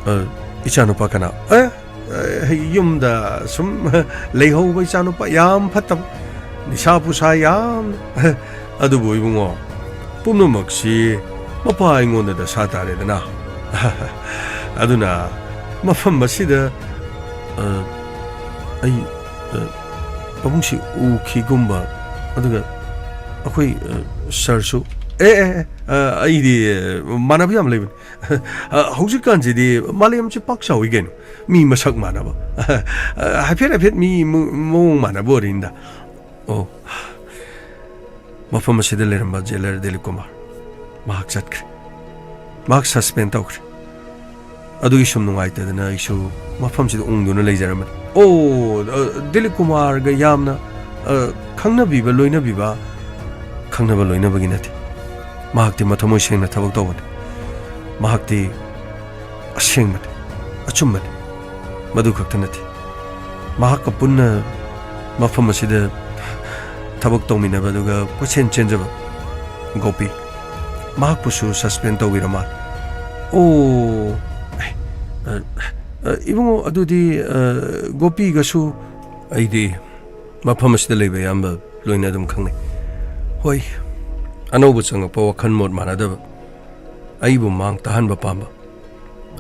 ꯑ, ꯏꯆꯥꯅꯨꯄꯥ ꯀꯅꯥ? ꯑ, ꯑ, ꯌꯨꯝꯗ ꯁꯨꯝ ꯂꯩꯍꯧꯕ ꯏꯆꯥꯅꯨꯄꯥ ꯌꯥꯝ ꯐꯠꯇꯕ, ꯅꯤꯁꯥ ꯄꯨꯁꯥ ꯌꯥꯝ, ꯑꯗꯨꯕꯨ ꯏꯕꯨꯡꯉꯣ, ꯄꯨꯝꯅꯃꯛꯁꯤ ꯃꯄꯥ ꯑꯩꯉꯣꯟꯗ ꯗꯁꯥ ꯇꯥꯔꯦꯗꯅ꯫ ꯑꯗꯨꯅ ꯃꯐꯝ ꯑꯁꯤꯗ, ꯑ, ꯑꯩ, ꯑ, ꯄꯥꯕꯨꯡꯁꯤ ꯎꯈꯤꯒꯨꯝꯕ, ꯑꯗꯨꯒ ꯑꯩꯈꯣꯏ, ꯑ, ꯁꯥꯔꯁꯨ, ꯑꯦ, ꯑꯦ, ꯑꯦ, ꯑ, ꯑꯩꯗꯤ, ꯑ, ꯃꯥꯟꯅꯕ ꯌꯥꯝ ꯂꯩꯕꯅꯤ꯫ ꯑ, ꯍꯧꯖꯤꯛꯀꯥꯟꯁꯤꯗꯤ ꯃꯥꯂꯦꯝꯁꯤ ꯄꯥꯛ ꯆꯥꯎꯏ ꯀꯩꯅꯣ꯫ ꯃꯤ ꯃꯁꯛ ꯃꯥꯟꯅꯕ꯫ ꯑ, ꯍꯥꯏꯐꯦꯠ ꯍꯥꯏꯐꯦꯠ ꯃꯤ ꯃ-, ꯃꯑꯣꯡ ꯃꯥꯟꯅꯕ ꯑꯣꯏꯔꯤꯅꯤꯗ꯫ ꯑꯣ, ꯃꯐꯝ ꯑꯁꯤꯗ ꯂꯩꯔꯝꯕ ꯖꯦꯂꯔ ꯗꯤꯂꯤꯞ ꯀꯨꯃꯥꯔ, ꯃꯍꯥꯛ ꯆꯠꯈ꯭ꯔꯦ꯫ ꯃꯍꯥꯛ ꯁꯁꯄꯦꯟ ꯇꯧꯈ꯭ꯔꯦ꯫ ꯑꯗꯨꯒꯤ ꯁꯨꯝ ꯅꯨꯡꯉꯥꯏꯇꯗꯅ ꯑꯩꯁꯨ ꯃꯐꯝꯁꯤꯗ ꯎꯪꯗꯨꯅ ꯂꯩꯖꯔꯝꯕꯅꯤ꯫ ꯑꯣ, ꯑ, ꯗꯤꯂꯤꯞ ꯀꯨꯃꯥꯔꯒ ꯌꯥꯝꯅ, ꯑ, ꯈꯪꯅꯕꯤꯕ, ꯂꯣꯏꯅꯕꯤꯕ, ꯈꯪꯅꯕ ꯂꯣꯏꯅꯕꯒꯤ ꯅꯠꯇꯦ꯫ ꯃꯍꯥꯛꯇꯤ ꯃꯊꯃꯣꯏ ꯁꯦꯡꯅ ꯊꯕꯛ ꯇꯧꯕꯅꯤ꯫ ꯃꯍꯥꯛꯇꯤ ꯑꯁꯦꯡꯕꯅꯤ, ꯑꯆꯨꯝꯕꯅꯤ꯫ ꯃꯗꯨ ꯈꯛꯇ ꯅꯠꯇꯦ, ꯃꯍꯥꯛꯀ ꯄꯨꯟꯅ ꯃꯐꯝ ꯑꯁꯤꯗ ꯊꯕꯛ ꯇꯧꯃꯤꯟꯅꯕ, ꯑꯗꯨꯒ ꯀꯣꯏꯆꯦꯟ ꯆꯦꯟꯖꯕ ꯒꯣꯄꯤ, ꯃꯍꯥꯛꯄꯨꯁꯨ ꯁꯁꯄꯦꯟ ꯇꯧꯕꯤꯔ ꯃꯥꯜꯂꯦ꯫ ꯑꯣ, ꯑꯦ, ꯑ, ꯑ, ꯏꯕꯨꯡꯉꯣ, ꯑꯗꯨꯗꯤ, ꯑ, ꯒꯣꯄꯤꯒꯁꯨ? ꯑꯩꯗꯤ ꯃꯐꯝ ꯑꯁꯤꯗ ꯂꯩꯕ ꯑꯌꯥꯝꯕ ꯂꯣꯏꯅ ꯑꯗꯨꯝ ꯈꯪꯅꯩ꯫ ꯍꯣꯏ, ꯑꯅꯧꯕ ꯆꯪꯉꯛꯄ ꯋꯥꯈꯜ ꯃꯣꯠ ꯃꯥꯟꯅꯗꯕ, ꯑꯩꯕꯨ ꯃꯥꯡ ꯇꯥꯍꯟꯕ ꯄꯥꯝꯕ꯫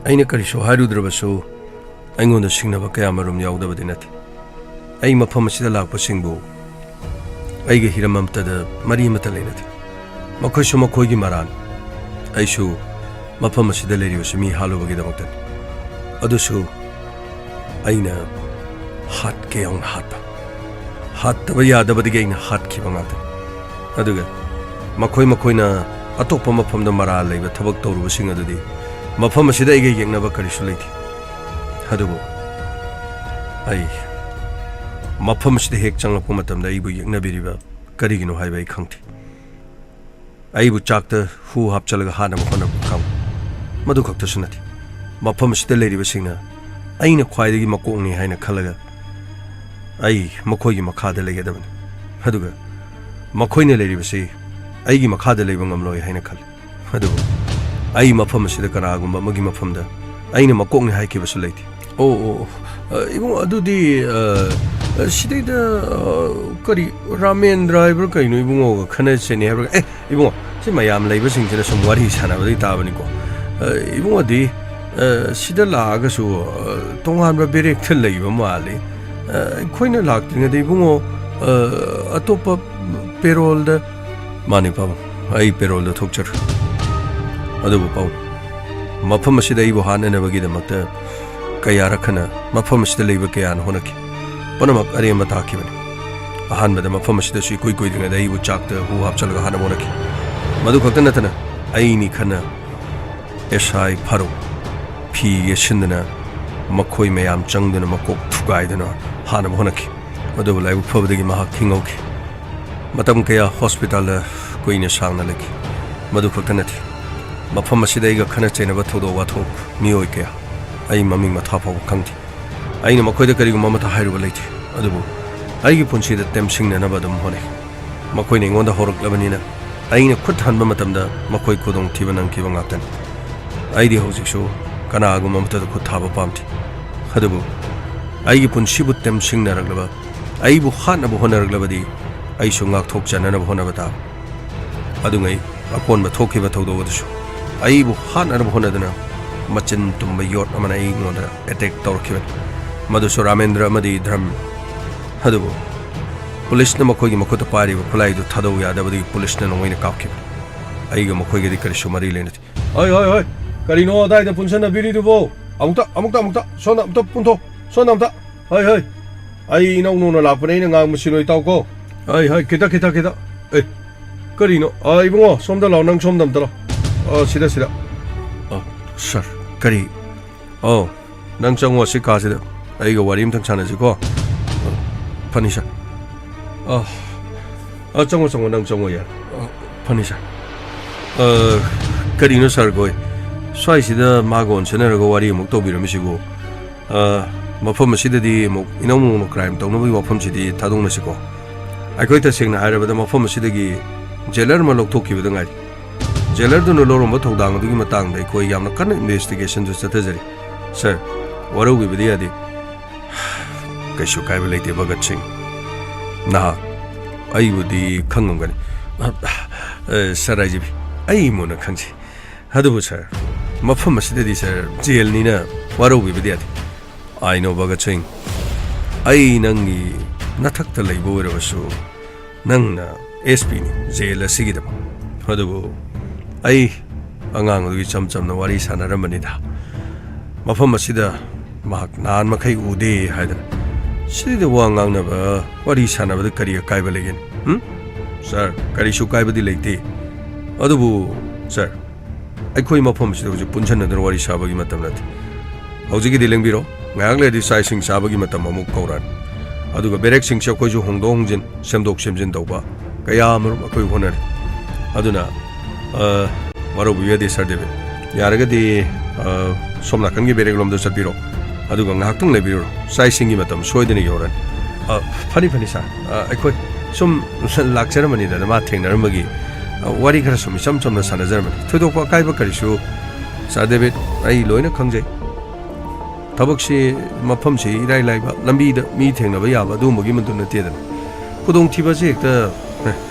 ꯑꯩꯅ ꯀꯔꯤꯁꯨ ꯍꯥꯏꯔꯨꯗ꯭ꯔꯕꯁꯨ, ꯑꯩꯉꯣꯟꯗ ꯁꯤꯡꯅꯕ ꯀꯌꯥ ꯃꯔꯨꯝ ꯌꯥꯎꯗꯕꯗꯤ ꯅꯠꯇꯦ꯫ ꯑꯩ ꯃꯐꯝ ꯑꯁꯤꯗ ꯂꯥꯛꯄꯁꯤꯡꯕꯨ ꯑꯩꯒ ꯍꯤꯔꯝ ꯑꯃꯠꯇꯗ ꯃꯔꯤ ꯑꯃꯠꯇ ꯂꯩꯅꯗꯦ꯫ ꯃꯈꯣꯏꯁꯨ ꯃꯈꯣꯏꯒꯤ ꯃꯔꯥꯜ, ꯑꯩꯁꯨ ꯃꯐꯝ ꯑꯁꯤꯗ ꯂꯩꯔꯤꯕꯁꯤ ꯃꯤ ꯍꯥꯠꯂꯨꯕꯒꯤꯗꯃꯛꯇꯅꯤ꯫ ꯑꯗꯨꯁꯨ ꯑꯩꯅ ꯍꯥꯠꯀꯦ ꯌꯥꯎꯅ ꯍꯥꯠꯄ, ꯍꯥꯠꯇꯕ ꯌꯥꯗꯕꯗꯒꯤ ꯑꯩꯅ ꯍꯥꯠꯈꯤꯕ ꯉꯥꯛꯇꯅꯤ꯫ ꯑꯗꯨꯒ ꯃꯈꯣꯏ ꯃꯈꯣꯏꯅ ꯑꯇꯣꯞꯄ ꯃꯐꯝꯗ ꯃꯔꯥꯜ ꯂꯩꯕ ꯊꯕꯛ ꯇꯧꯔꯨꯕꯁꯤꯡ ꯑꯗꯨꯗꯤ ꯃꯐꯝ ꯑꯁꯤꯗ ꯑꯩꯒ ꯌꯦꯛꯅꯕ ꯀꯔꯤꯁꯨ ꯂꯩꯇꯦ꯫ ꯑꯗꯨꯕꯨ ꯑꯩ ꯃꯐꯝ ꯑꯁꯤꯗ ꯍꯦꯛ ꯆꯪꯂꯛꯄ ꯃꯇꯝꯗ ꯑꯩꯕꯨ ꯌꯦꯛꯅꯕꯤꯔꯤꯕ ꯀꯔꯤꯒꯤꯅꯣ ꯍꯥꯏꯕ ꯑꯩ ꯈꯪꯗꯦ꯫ ꯑꯩꯕꯨ ꯆꯥꯛꯇ ꯍꯨ ꯍꯥꯞꯆꯜꯂꯒ ꯍꯥꯠꯅꯕ ꯍꯣꯠꯅꯕ ꯀꯥꯡꯕꯨ꯫ ꯃꯗꯨ ꯈꯛꯇꯁꯨ ꯅꯠꯇꯦ, ꯃꯐꯝ ꯑꯁꯤꯗ ꯂꯩꯔꯤꯕꯁꯤꯡꯅ ꯑꯩꯅ ꯈ꯭ꯋꯥꯏꯗꯒꯤ ꯃꯀꯣꯛꯅꯤ ꯍꯥꯏꯅ ꯈꯜꯂꯒ ꯑꯩ ꯃꯈꯣꯏꯒꯤ ꯃꯈꯥꯗ ꯂꯩꯒꯗꯕꯅꯤ꯫ ꯑꯗꯨꯒ ꯃꯈꯣꯏꯅ ꯂꯩꯔꯤꯕꯁꯤ ꯑꯩꯒꯤ ꯃꯈꯥꯗ ꯂꯩꯕ ꯉꯝꯂꯣꯏ ꯍꯥꯏꯅ ꯈꯜꯂꯤ꯫ ꯑꯗꯨꯕꯨ ꯑꯩ ꯃꯐꯝ ꯑꯁꯤꯗ ꯀꯅꯥꯒꯨꯝꯕ ꯑꯃꯒꯤ ꯃꯐꯝꯗ ꯑꯩꯅ ꯃꯀꯣꯛꯅꯤ ꯍꯥꯏꯈꯤꯕꯁꯨ ꯂꯩꯇꯦ꯫ ꯑꯣ, ꯑꯣ, ꯑꯣ꯫ ꯑ, ꯏꯕꯨꯡꯉꯣ, ꯑꯗꯨꯗꯤ, ꯑ, ꯑ, ꯁꯤꯗꯩꯗ, ꯑ, ꯀꯔꯤ, ꯔꯥꯃꯦꯟꯗ꯭ꯔ ꯍꯥꯏꯕ꯭ꯔꯥ ꯀꯩꯅꯣ, ꯏꯕꯨꯡꯉꯣꯒ ꯈꯠꯅ ꯆꯩꯅꯩ ꯍꯥꯏꯕ꯭ꯔꯥ? ꯑꯦ, ꯏꯕꯨꯡꯉꯣ, ꯁꯤ ꯃꯌꯥꯝ ꯂꯩꯕꯁꯤꯡꯁꯤꯅ ꯁꯨꯝ ꯋꯥꯔꯤ ꯁꯥꯟꯅꯕꯗꯒꯤ ꯇꯥꯕꯅꯤꯀꯣ꯫ ꯑ, ꯏꯕꯨꯡꯉꯣꯗꯤ, ꯑ, ꯁꯤꯗ ꯂꯥꯛꯑꯒꯁꯨ, ꯑ, ꯇꯣꯉꯥꯟꯕ ꯕꯦꯔꯦꯛꯇ ꯂꯩꯕ ꯃꯥꯜꯂꯤ꯫ ꯑ, ꯑꯩꯈꯣꯏꯅ ꯂꯥꯛꯇ꯭ꯔꯤꯉꯩꯗ ꯏꯕꯨꯡꯉꯣ, ꯑ, ꯑꯇꯣꯞꯄ ꯄꯦꯔꯣꯜꯗ꯫ ꯃꯥꯅꯤ ꯄꯥꯕꯨꯡ, ꯑꯩ ꯄꯦꯔꯣꯜꯗ ꯊꯣꯛꯆꯔꯨꯏ꯫ ꯑꯗꯨꯕꯨ ꯄꯥꯕꯨꯡ, ꯃꯐꯝ ꯑꯁꯤꯗ ꯑꯩꯕꯨ ꯍꯥꯠꯅꯅꯕꯒꯤꯗꯃꯛꯇ ꯀꯌꯥꯔꯛ ꯍꯟꯅ ꯃꯐꯝ ꯑꯁꯤꯗ ꯂꯩꯕ ꯀꯌꯥꯅ ꯍꯣꯠꯅꯈꯤ꯫ ꯄꯨꯝꯅꯃꯛ ꯑꯔꯦꯝꯕ ꯇꯥꯈꯤꯕꯅꯤ꯫ ꯑꯍꯥꯟꯕꯗ ꯃꯐꯝ ꯑꯁꯤꯗꯁꯨ ꯏꯀꯨꯏ ꯀꯨꯏꯗ꯭ꯔꯤꯉꯩꯗ ꯑꯩꯕꯨ ꯆꯥꯛꯇ ꯍꯨ ꯍꯥꯞꯆꯜꯂꯒ ꯍꯥꯠꯅꯕ ꯍꯣꯠꯅꯈꯤ꯫ ꯃꯗꯨ ꯈꯛꯇ ꯅꯠꯇꯅ ꯑꯩꯅꯤ ꯈꯟꯅ ꯑꯦꯁ ꯑꯥꯏ ꯐꯥꯔꯨꯛ ꯐꯤ ꯌꯦꯠꯁꯤꯟꯗꯨꯅ ꯃꯈꯣꯏ ꯃꯌꯥꯝ ꯆꯪꯗꯨꯅ ꯃꯀꯣꯛ ꯊꯨꯒꯥꯏꯗꯨꯅ ꯍꯥꯠꯅꯕ ꯍꯣꯠꯅꯈꯤ꯫ ꯑꯗꯨꯕꯨ ꯂꯥꯏꯕꯛ ꯐꯕꯗꯒꯤ ꯃꯍꯥꯛ ꯍꯤꯡꯍꯧꯈꯤ꯫ ꯃꯇꯝ ꯀꯌꯥ ꯍꯣꯁꯄꯤꯇꯥꯜꯗ ꯀꯨꯏꯅ ꯁꯥꯡꯅ ꯂꯩꯈꯤ꯫ ꯃꯗꯨ ꯈꯛꯇ ꯅꯠꯇꯦ, ꯃꯐꯝ ꯑꯁꯤꯗ ꯑꯩꯒ ꯈꯠꯅ ꯆꯩꯅꯕ ꯊꯧꯗꯣꯛ ꯋꯥꯊꯣꯛ ꯃꯤꯑꯣꯏ ꯀꯌꯥ, ꯑꯩ ꯃꯃꯤꯡ ꯃꯊꯥ ꯐꯥꯎꯕ ꯈꯪꯗꯦ꯫ ꯑꯩꯅ ꯃꯈꯣꯏꯗ ꯀꯔꯤꯒꯨꯝꯕ ꯑꯃꯠꯇ ꯍꯥꯏꯔꯨꯕ ꯂꯩꯇꯦ꯫ ꯑꯗꯨꯕꯨ ꯑꯩꯒꯤ ꯄꯨꯟꯁꯤꯗ ꯇꯦꯝꯁꯤꯡꯅꯅꯕ ꯑꯗꯨꯝ ꯍꯣꯠꯅꯩ꯫ ꯃꯈꯣꯏꯅ ꯑꯩꯉꯣꯟꯗ ꯍꯧꯔꯛꯂꯕꯅꯤꯅ ꯑꯩꯅ ꯈꯨꯠ ꯍꯟꯕ ꯃꯇꯝꯗ ꯃꯈꯣꯏ ꯈꯨꯗꯣꯡꯊꯤꯕ ꯅꯪꯈꯤꯕ ꯉꯥꯛꯇꯅꯤ꯫ ꯑꯩꯗꯤ ꯍꯧꯖꯤꯛꯁꯨ ꯀꯅꯥꯒꯨꯝꯕ ꯑꯃꯠꯇꯗ ꯈꯨꯠ ꯊꯥꯕ ꯄꯥꯝꯗꯦ꯫ ꯑꯗꯨꯕꯨ ꯑꯩꯒꯤ ꯄꯨꯟꯁꯤꯕꯨ ꯇꯦꯝꯁꯤꯡꯅꯔꯛꯂꯕ, ꯑꯩꯕꯨ ꯍꯥꯠꯅꯕ ꯍꯣꯠꯅꯔꯛꯂꯕꯗꯤ ꯑꯩꯁꯨ ꯉꯥꯛꯊꯣꯛꯆꯅꯅꯕ ꯍꯣꯠꯅꯕ ꯇꯥꯕꯅꯤ꯫ ꯑꯗꯨꯉꯩ ꯑꯀꯣꯟꯕ ꯊꯣꯛꯈꯤꯕ ꯊꯧꯗꯣꯛ ꯑꯗꯨꯁꯨ ꯑꯩꯕꯨ ꯍꯥꯠꯅꯅꯕ ꯍꯣꯠꯅꯗꯨꯅ ꯃꯆꯤꯟ ꯇꯨꯝꯕ ꯌꯣꯠ ꯑꯃꯅ ꯑꯩꯉꯣꯟꯗ ꯑꯦꯇꯦꯛ ꯇꯧꯔꯛꯈꯤꯕꯅꯤ꯫ ꯃꯗꯨꯁꯨ ꯔꯥꯃꯦꯟꯗ꯭ꯔ ꯑꯃꯗꯤ ꯙꯔꯝ꯫ ꯑꯗꯨꯕꯨ ꯄꯨꯂꯤꯁꯅ ꯃꯈꯣꯏꯒꯤ ꯃꯈꯨꯠꯇ ꯄꯥꯏꯔꯤꯕ ꯈꯨꯠꯂꯥꯏꯗꯨ ꯊꯥꯗꯧ ꯌꯥꯗꯕꯗꯒꯤ ꯄꯨꯂꯤꯁꯅ ꯅꯣꯡꯃꯩꯅ ꯀꯥꯞꯈꯤꯕꯅꯤ꯫ ꯑꯩꯒ ꯃꯈꯣꯏꯒꯗꯤ ꯀꯔꯤꯁꯨ ꯃꯔꯤ ꯂꯩꯅꯗꯦ꯫ ꯍꯣꯏ, ꯍꯣꯏ, ꯍꯣꯏ꯫ ꯀꯔꯤꯅꯣ ꯑꯗꯥꯏꯗ ꯄꯨꯟꯁꯟꯅꯕꯤꯔꯤꯗꯨꯕꯣ? ꯑꯃꯨꯛꯇ, ꯑꯃꯨꯛꯇ, ꯑꯃꯨꯛꯇ꯫ ꯁꯣꯝꯗ ꯑꯃꯨꯛꯇ ꯄꯨꯟꯊꯣꯛ꯫ ꯁꯣꯝꯗ ꯑꯃꯨꯛꯇ꯫ ꯍꯣꯏ, ꯍꯣꯏ꯫ ꯑꯩ ꯏꯅꯧ ꯅꯧꯅ ꯂꯥꯛꯄꯅꯦ, ꯑꯩꯅ ꯉꯥꯡꯕꯁꯤ ꯂꯣꯏ ꯇꯥꯎꯀꯣ꯫ ꯍꯣꯏ, ꯍꯣꯏ, ꯈꯤꯇ, ꯈꯤꯇ, ꯈꯤꯇ꯫ ꯑꯦ, ꯀꯔꯤꯅꯣ? ꯑ, ꯏꯕꯨꯡꯉꯣ, ꯁꯣꯝꯗ ꯂꯥꯛꯑꯣ, ꯅꯪ ꯁꯣꯝꯗ ꯑꯝꯇ ꯂꯥꯛꯑꯣ꯫ ꯑ, ꯁꯤꯗ, ꯁꯤꯗ꯫ ꯑ, ꯁꯥꯔ, ꯀꯔꯤ? ꯑꯧ, ꯅꯪ ꯆꯪꯉꯣ, ꯁꯤ ꯀꯥꯁꯤꯗ꯫ ꯑꯩꯒ ꯋꯥꯔꯤ ꯑꯝꯇꯪ ꯁꯥꯟꯅꯁꯤꯀꯣ꯫ ꯑ, ꯐꯅꯤ, ꯁꯥꯔ꯫ ꯑ, ꯑ, ꯆꯪꯉꯣ, ꯆꯪꯉꯣ, ꯅꯪ ꯆꯪꯉꯣ, ꯌꯥꯔꯦ꯫ ꯑ, ꯐꯅꯤ, ꯁꯥꯔ꯫ ꯑ, ꯀꯔꯤꯅꯣ, ꯁꯥꯔ ꯈꯣꯏ? ꯁ꯭ꯋꯥꯏꯁꯤꯗ ꯃꯥꯒ ꯑꯣꯟꯁꯤꯟꯅꯔꯒ ꯋꯥꯔꯤ ꯑꯃꯨꯛ ꯇꯧꯕꯤꯔꯝꯃꯤꯁꯤꯕꯨ? ꯑ, ꯃꯐꯝ ꯑꯁꯤꯗꯗꯤ ꯑꯃꯨꯛ ꯏꯅꯧ ꯅꯧꯅ ꯀ꯭ꯔꯥꯏꯝ ꯇꯧꯅꯕꯒꯤ ꯋꯥꯐꯝꯁꯤꯗꯤ ꯊꯥꯗꯣꯛꯅꯁꯤꯀꯣ꯫ ꯑꯩꯈꯣꯏ ꯇꯁꯦꯡꯅ ꯍꯥꯏꯔꯕꯗ ꯃꯐꯝ ꯑꯁꯤꯗꯒꯤ ꯖꯦꯂꯔ ꯑꯃ ꯂꯧꯊꯣꯛꯈꯤꯕꯗ ꯉꯥꯏꯔꯤ꯫ ꯖꯦꯂꯔꯗꯨꯅ ꯂꯧꯔꯝꯕ ꯊꯧꯗꯥꯡ ꯑꯗꯨꯒꯤ ꯃꯇꯥꯡꯗ ꯑꯩꯈꯣꯏ ꯌꯥꯝꯅ ꯀꯟꯅ ꯏꯟꯚꯦꯁꯇꯤꯒꯦꯁꯟꯁꯨ ꯆꯠꯊꯖꯔꯤ꯫ ꯁꯥꯔ, ꯋꯥꯔꯧꯕꯤꯕꯗꯤ ꯌꯥꯗꯦ꯫ ꯀꯩꯁꯨ ꯀꯥꯏꯕ ꯂꯩꯇꯦ, ꯚꯒꯠ ꯁꯤꯡ꯫ ꯅꯍꯥꯛ ꯑꯩꯕꯨꯗꯤ ꯈꯪꯉꯝꯒꯅꯤ꯫ ꯑ, ꯑ, ꯁꯥꯔ ꯑꯥꯏ ꯖꯤ ꯄꯤ, ꯑꯩ ꯃꯨꯟꯅ ꯈꯪꯖꯩ꯫ ꯑꯗꯨꯕꯨ ꯁꯥꯔ, ꯃꯐꯝ ꯑꯁꯤꯗꯗꯤ ꯁꯥꯔ, ꯖꯦꯜꯅꯤꯅ ꯋꯥꯔꯧꯕꯤꯕꯗꯤ ꯌꯥꯗꯦ꯫ ꯑꯥꯏ ꯅꯣ ꯚꯒꯠ ꯁꯤꯡ, ꯑꯩ ꯅꯪꯒꯤ ꯅꯊꯛꯇ ꯂꯩꯕ ꯑꯣꯏꯔꯕꯁꯨ, ꯅꯪꯅ ꯑꯦꯁ ꯄꯤꯅꯤ ꯖꯦꯜ ꯑꯁꯤꯒꯤꯗꯃꯛ꯫ ꯑꯗꯨꯕꯨ ꯑꯩ ꯑꯉꯥꯡ ꯑꯗꯨꯒꯤ ꯏꯆꯝ ꯆꯝꯅ ꯋꯥꯔꯤ ꯁꯥꯟꯅꯔꯝꯕꯅꯤꯗ꯫ ꯃꯐꯝ ꯑꯁꯤꯗ ꯃꯍꯥꯛ ꯅꯍꯥꯟ ꯃꯈꯩ ꯎꯗꯦ ꯍꯥꯏꯗꯅ꯫ ꯁꯤꯗ ꯋꯥ ꯉꯥꯡꯅꯕ, ꯋꯥꯔꯤ ꯁꯥꯟꯅꯕꯗ ꯀꯔꯤ ꯑꯀꯥꯏꯕ ꯂꯩꯒꯅꯤ? ꯎꯝ? ꯁꯥꯔ, ꯀꯔꯤꯁꯨ ꯀꯥꯏꯕꯗꯤ ꯂꯩꯇꯦ꯫ ꯑꯗꯨꯕꯨ ꯁꯥꯔ, ꯑꯩꯈꯣꯏ ꯃꯐꯝ ꯑꯁꯤꯗ ꯍꯧꯖꯤꯛ ꯄꯨꯟꯁꯤꯟꯅꯗꯨꯅ ꯋꯥꯔꯤ ꯁꯥꯕꯒꯤ ꯃꯇꯝ ꯅꯠꯇꯦ꯫ ꯍꯧꯖꯤꯛꯀꯤꯗꯤ ꯂꯦꯡꯕꯤꯔꯣ꯫ ꯉꯥꯏꯍꯥꯛ ꯂꯩꯔꯗꯤ ꯆꯥꯛ ꯏꯁꯤꯡ ꯆꯥꯕꯒꯤ ꯃꯇꯝ ꯑꯃꯨꯛ ꯀꯧꯔꯛꯑꯅꯤ꯫ ꯑꯗꯨꯒ ꯕꯦꯔꯦꯛꯁꯤꯡꯁꯦ ꯑꯩꯈꯣꯏꯁꯨ ꯍꯣꯡꯗꯣꯛ ꯍꯣꯡꯖꯤꯟ, ꯁꯦꯝꯗꯣꯛ ꯁꯦꯝꯖꯤꯟ ꯇꯧꯕ ꯀꯌꯥ ꯑꯃꯔꯣꯝ ꯑꯩꯈꯣꯏ ꯍꯣꯠꯅꯔꯤ꯫ ꯑꯗꯨꯅ, ꯑ, ꯋꯥꯔꯧꯕꯤꯕ ꯌꯥꯗꯦ, ꯁꯥꯔ ꯗꯦꯕꯤꯠ꯫ ꯌꯥꯔꯒꯗꯤ, ꯑ, ꯁꯣꯝ ꯅꯥꯀꯟꯒꯤ ꯕꯦꯔꯦꯛ ꯂꯣꯝꯗ ꯆꯠꯄꯤꯔꯣ꯫ ꯑꯗꯨꯒ ꯉꯥꯏꯍꯥꯛꯇꯪ ꯂꯩꯕꯤꯔꯨꯔꯣ꯫ ꯆꯥꯛ ꯏꯁꯤꯡꯒꯤ ꯃꯇꯝ ꯁꯣꯏꯗꯅ ꯌꯧꯔꯅꯤ꯫ ꯑ, ꯐꯅꯤ, ꯐꯅꯤ, ꯁꯥꯔ꯫ ꯑ, ꯑꯩꯈꯣꯏ ꯁꯨꯝ ꯂꯥꯛꯆꯔꯝꯕꯅꯤꯗꯅ, ꯃꯥ ꯊꯦꯡꯅꯔꯝꯕꯒꯤ, ꯑ, ꯋꯥꯔꯤ ꯈꯔ ꯁꯨꯝ ꯏꯆꯝ ꯆꯝꯅ ꯁꯥꯟꯅꯖꯔꯝꯕꯅꯤ꯫ ꯊꯣꯏꯗꯣꯛꯄ ꯑꯀꯥꯏꯕ ꯀꯔꯤꯁꯨ, ꯁꯥꯔ ꯗꯦꯕꯤꯠ, ꯑꯩ ꯂꯣꯏꯅ ꯈꯪꯖꯩ꯫ ꯊꯕꯛꯁꯤ, ꯃꯐꯝꯁꯤ ꯏꯔꯥꯏ ꯂꯥꯏꯕ, ꯂꯝꯕꯤꯗ ꯃꯤ ꯊꯦꯡꯅꯕ ꯌꯥꯕ ꯑꯗꯨꯒꯨꯝꯕꯒꯤ ꯃꯗꯨ ꯅꯠꯇꯦꯗꯅ꯫ ꯈꯨꯗꯣꯡꯊꯤꯕꯁꯦ ꯍꯦꯛꯇ,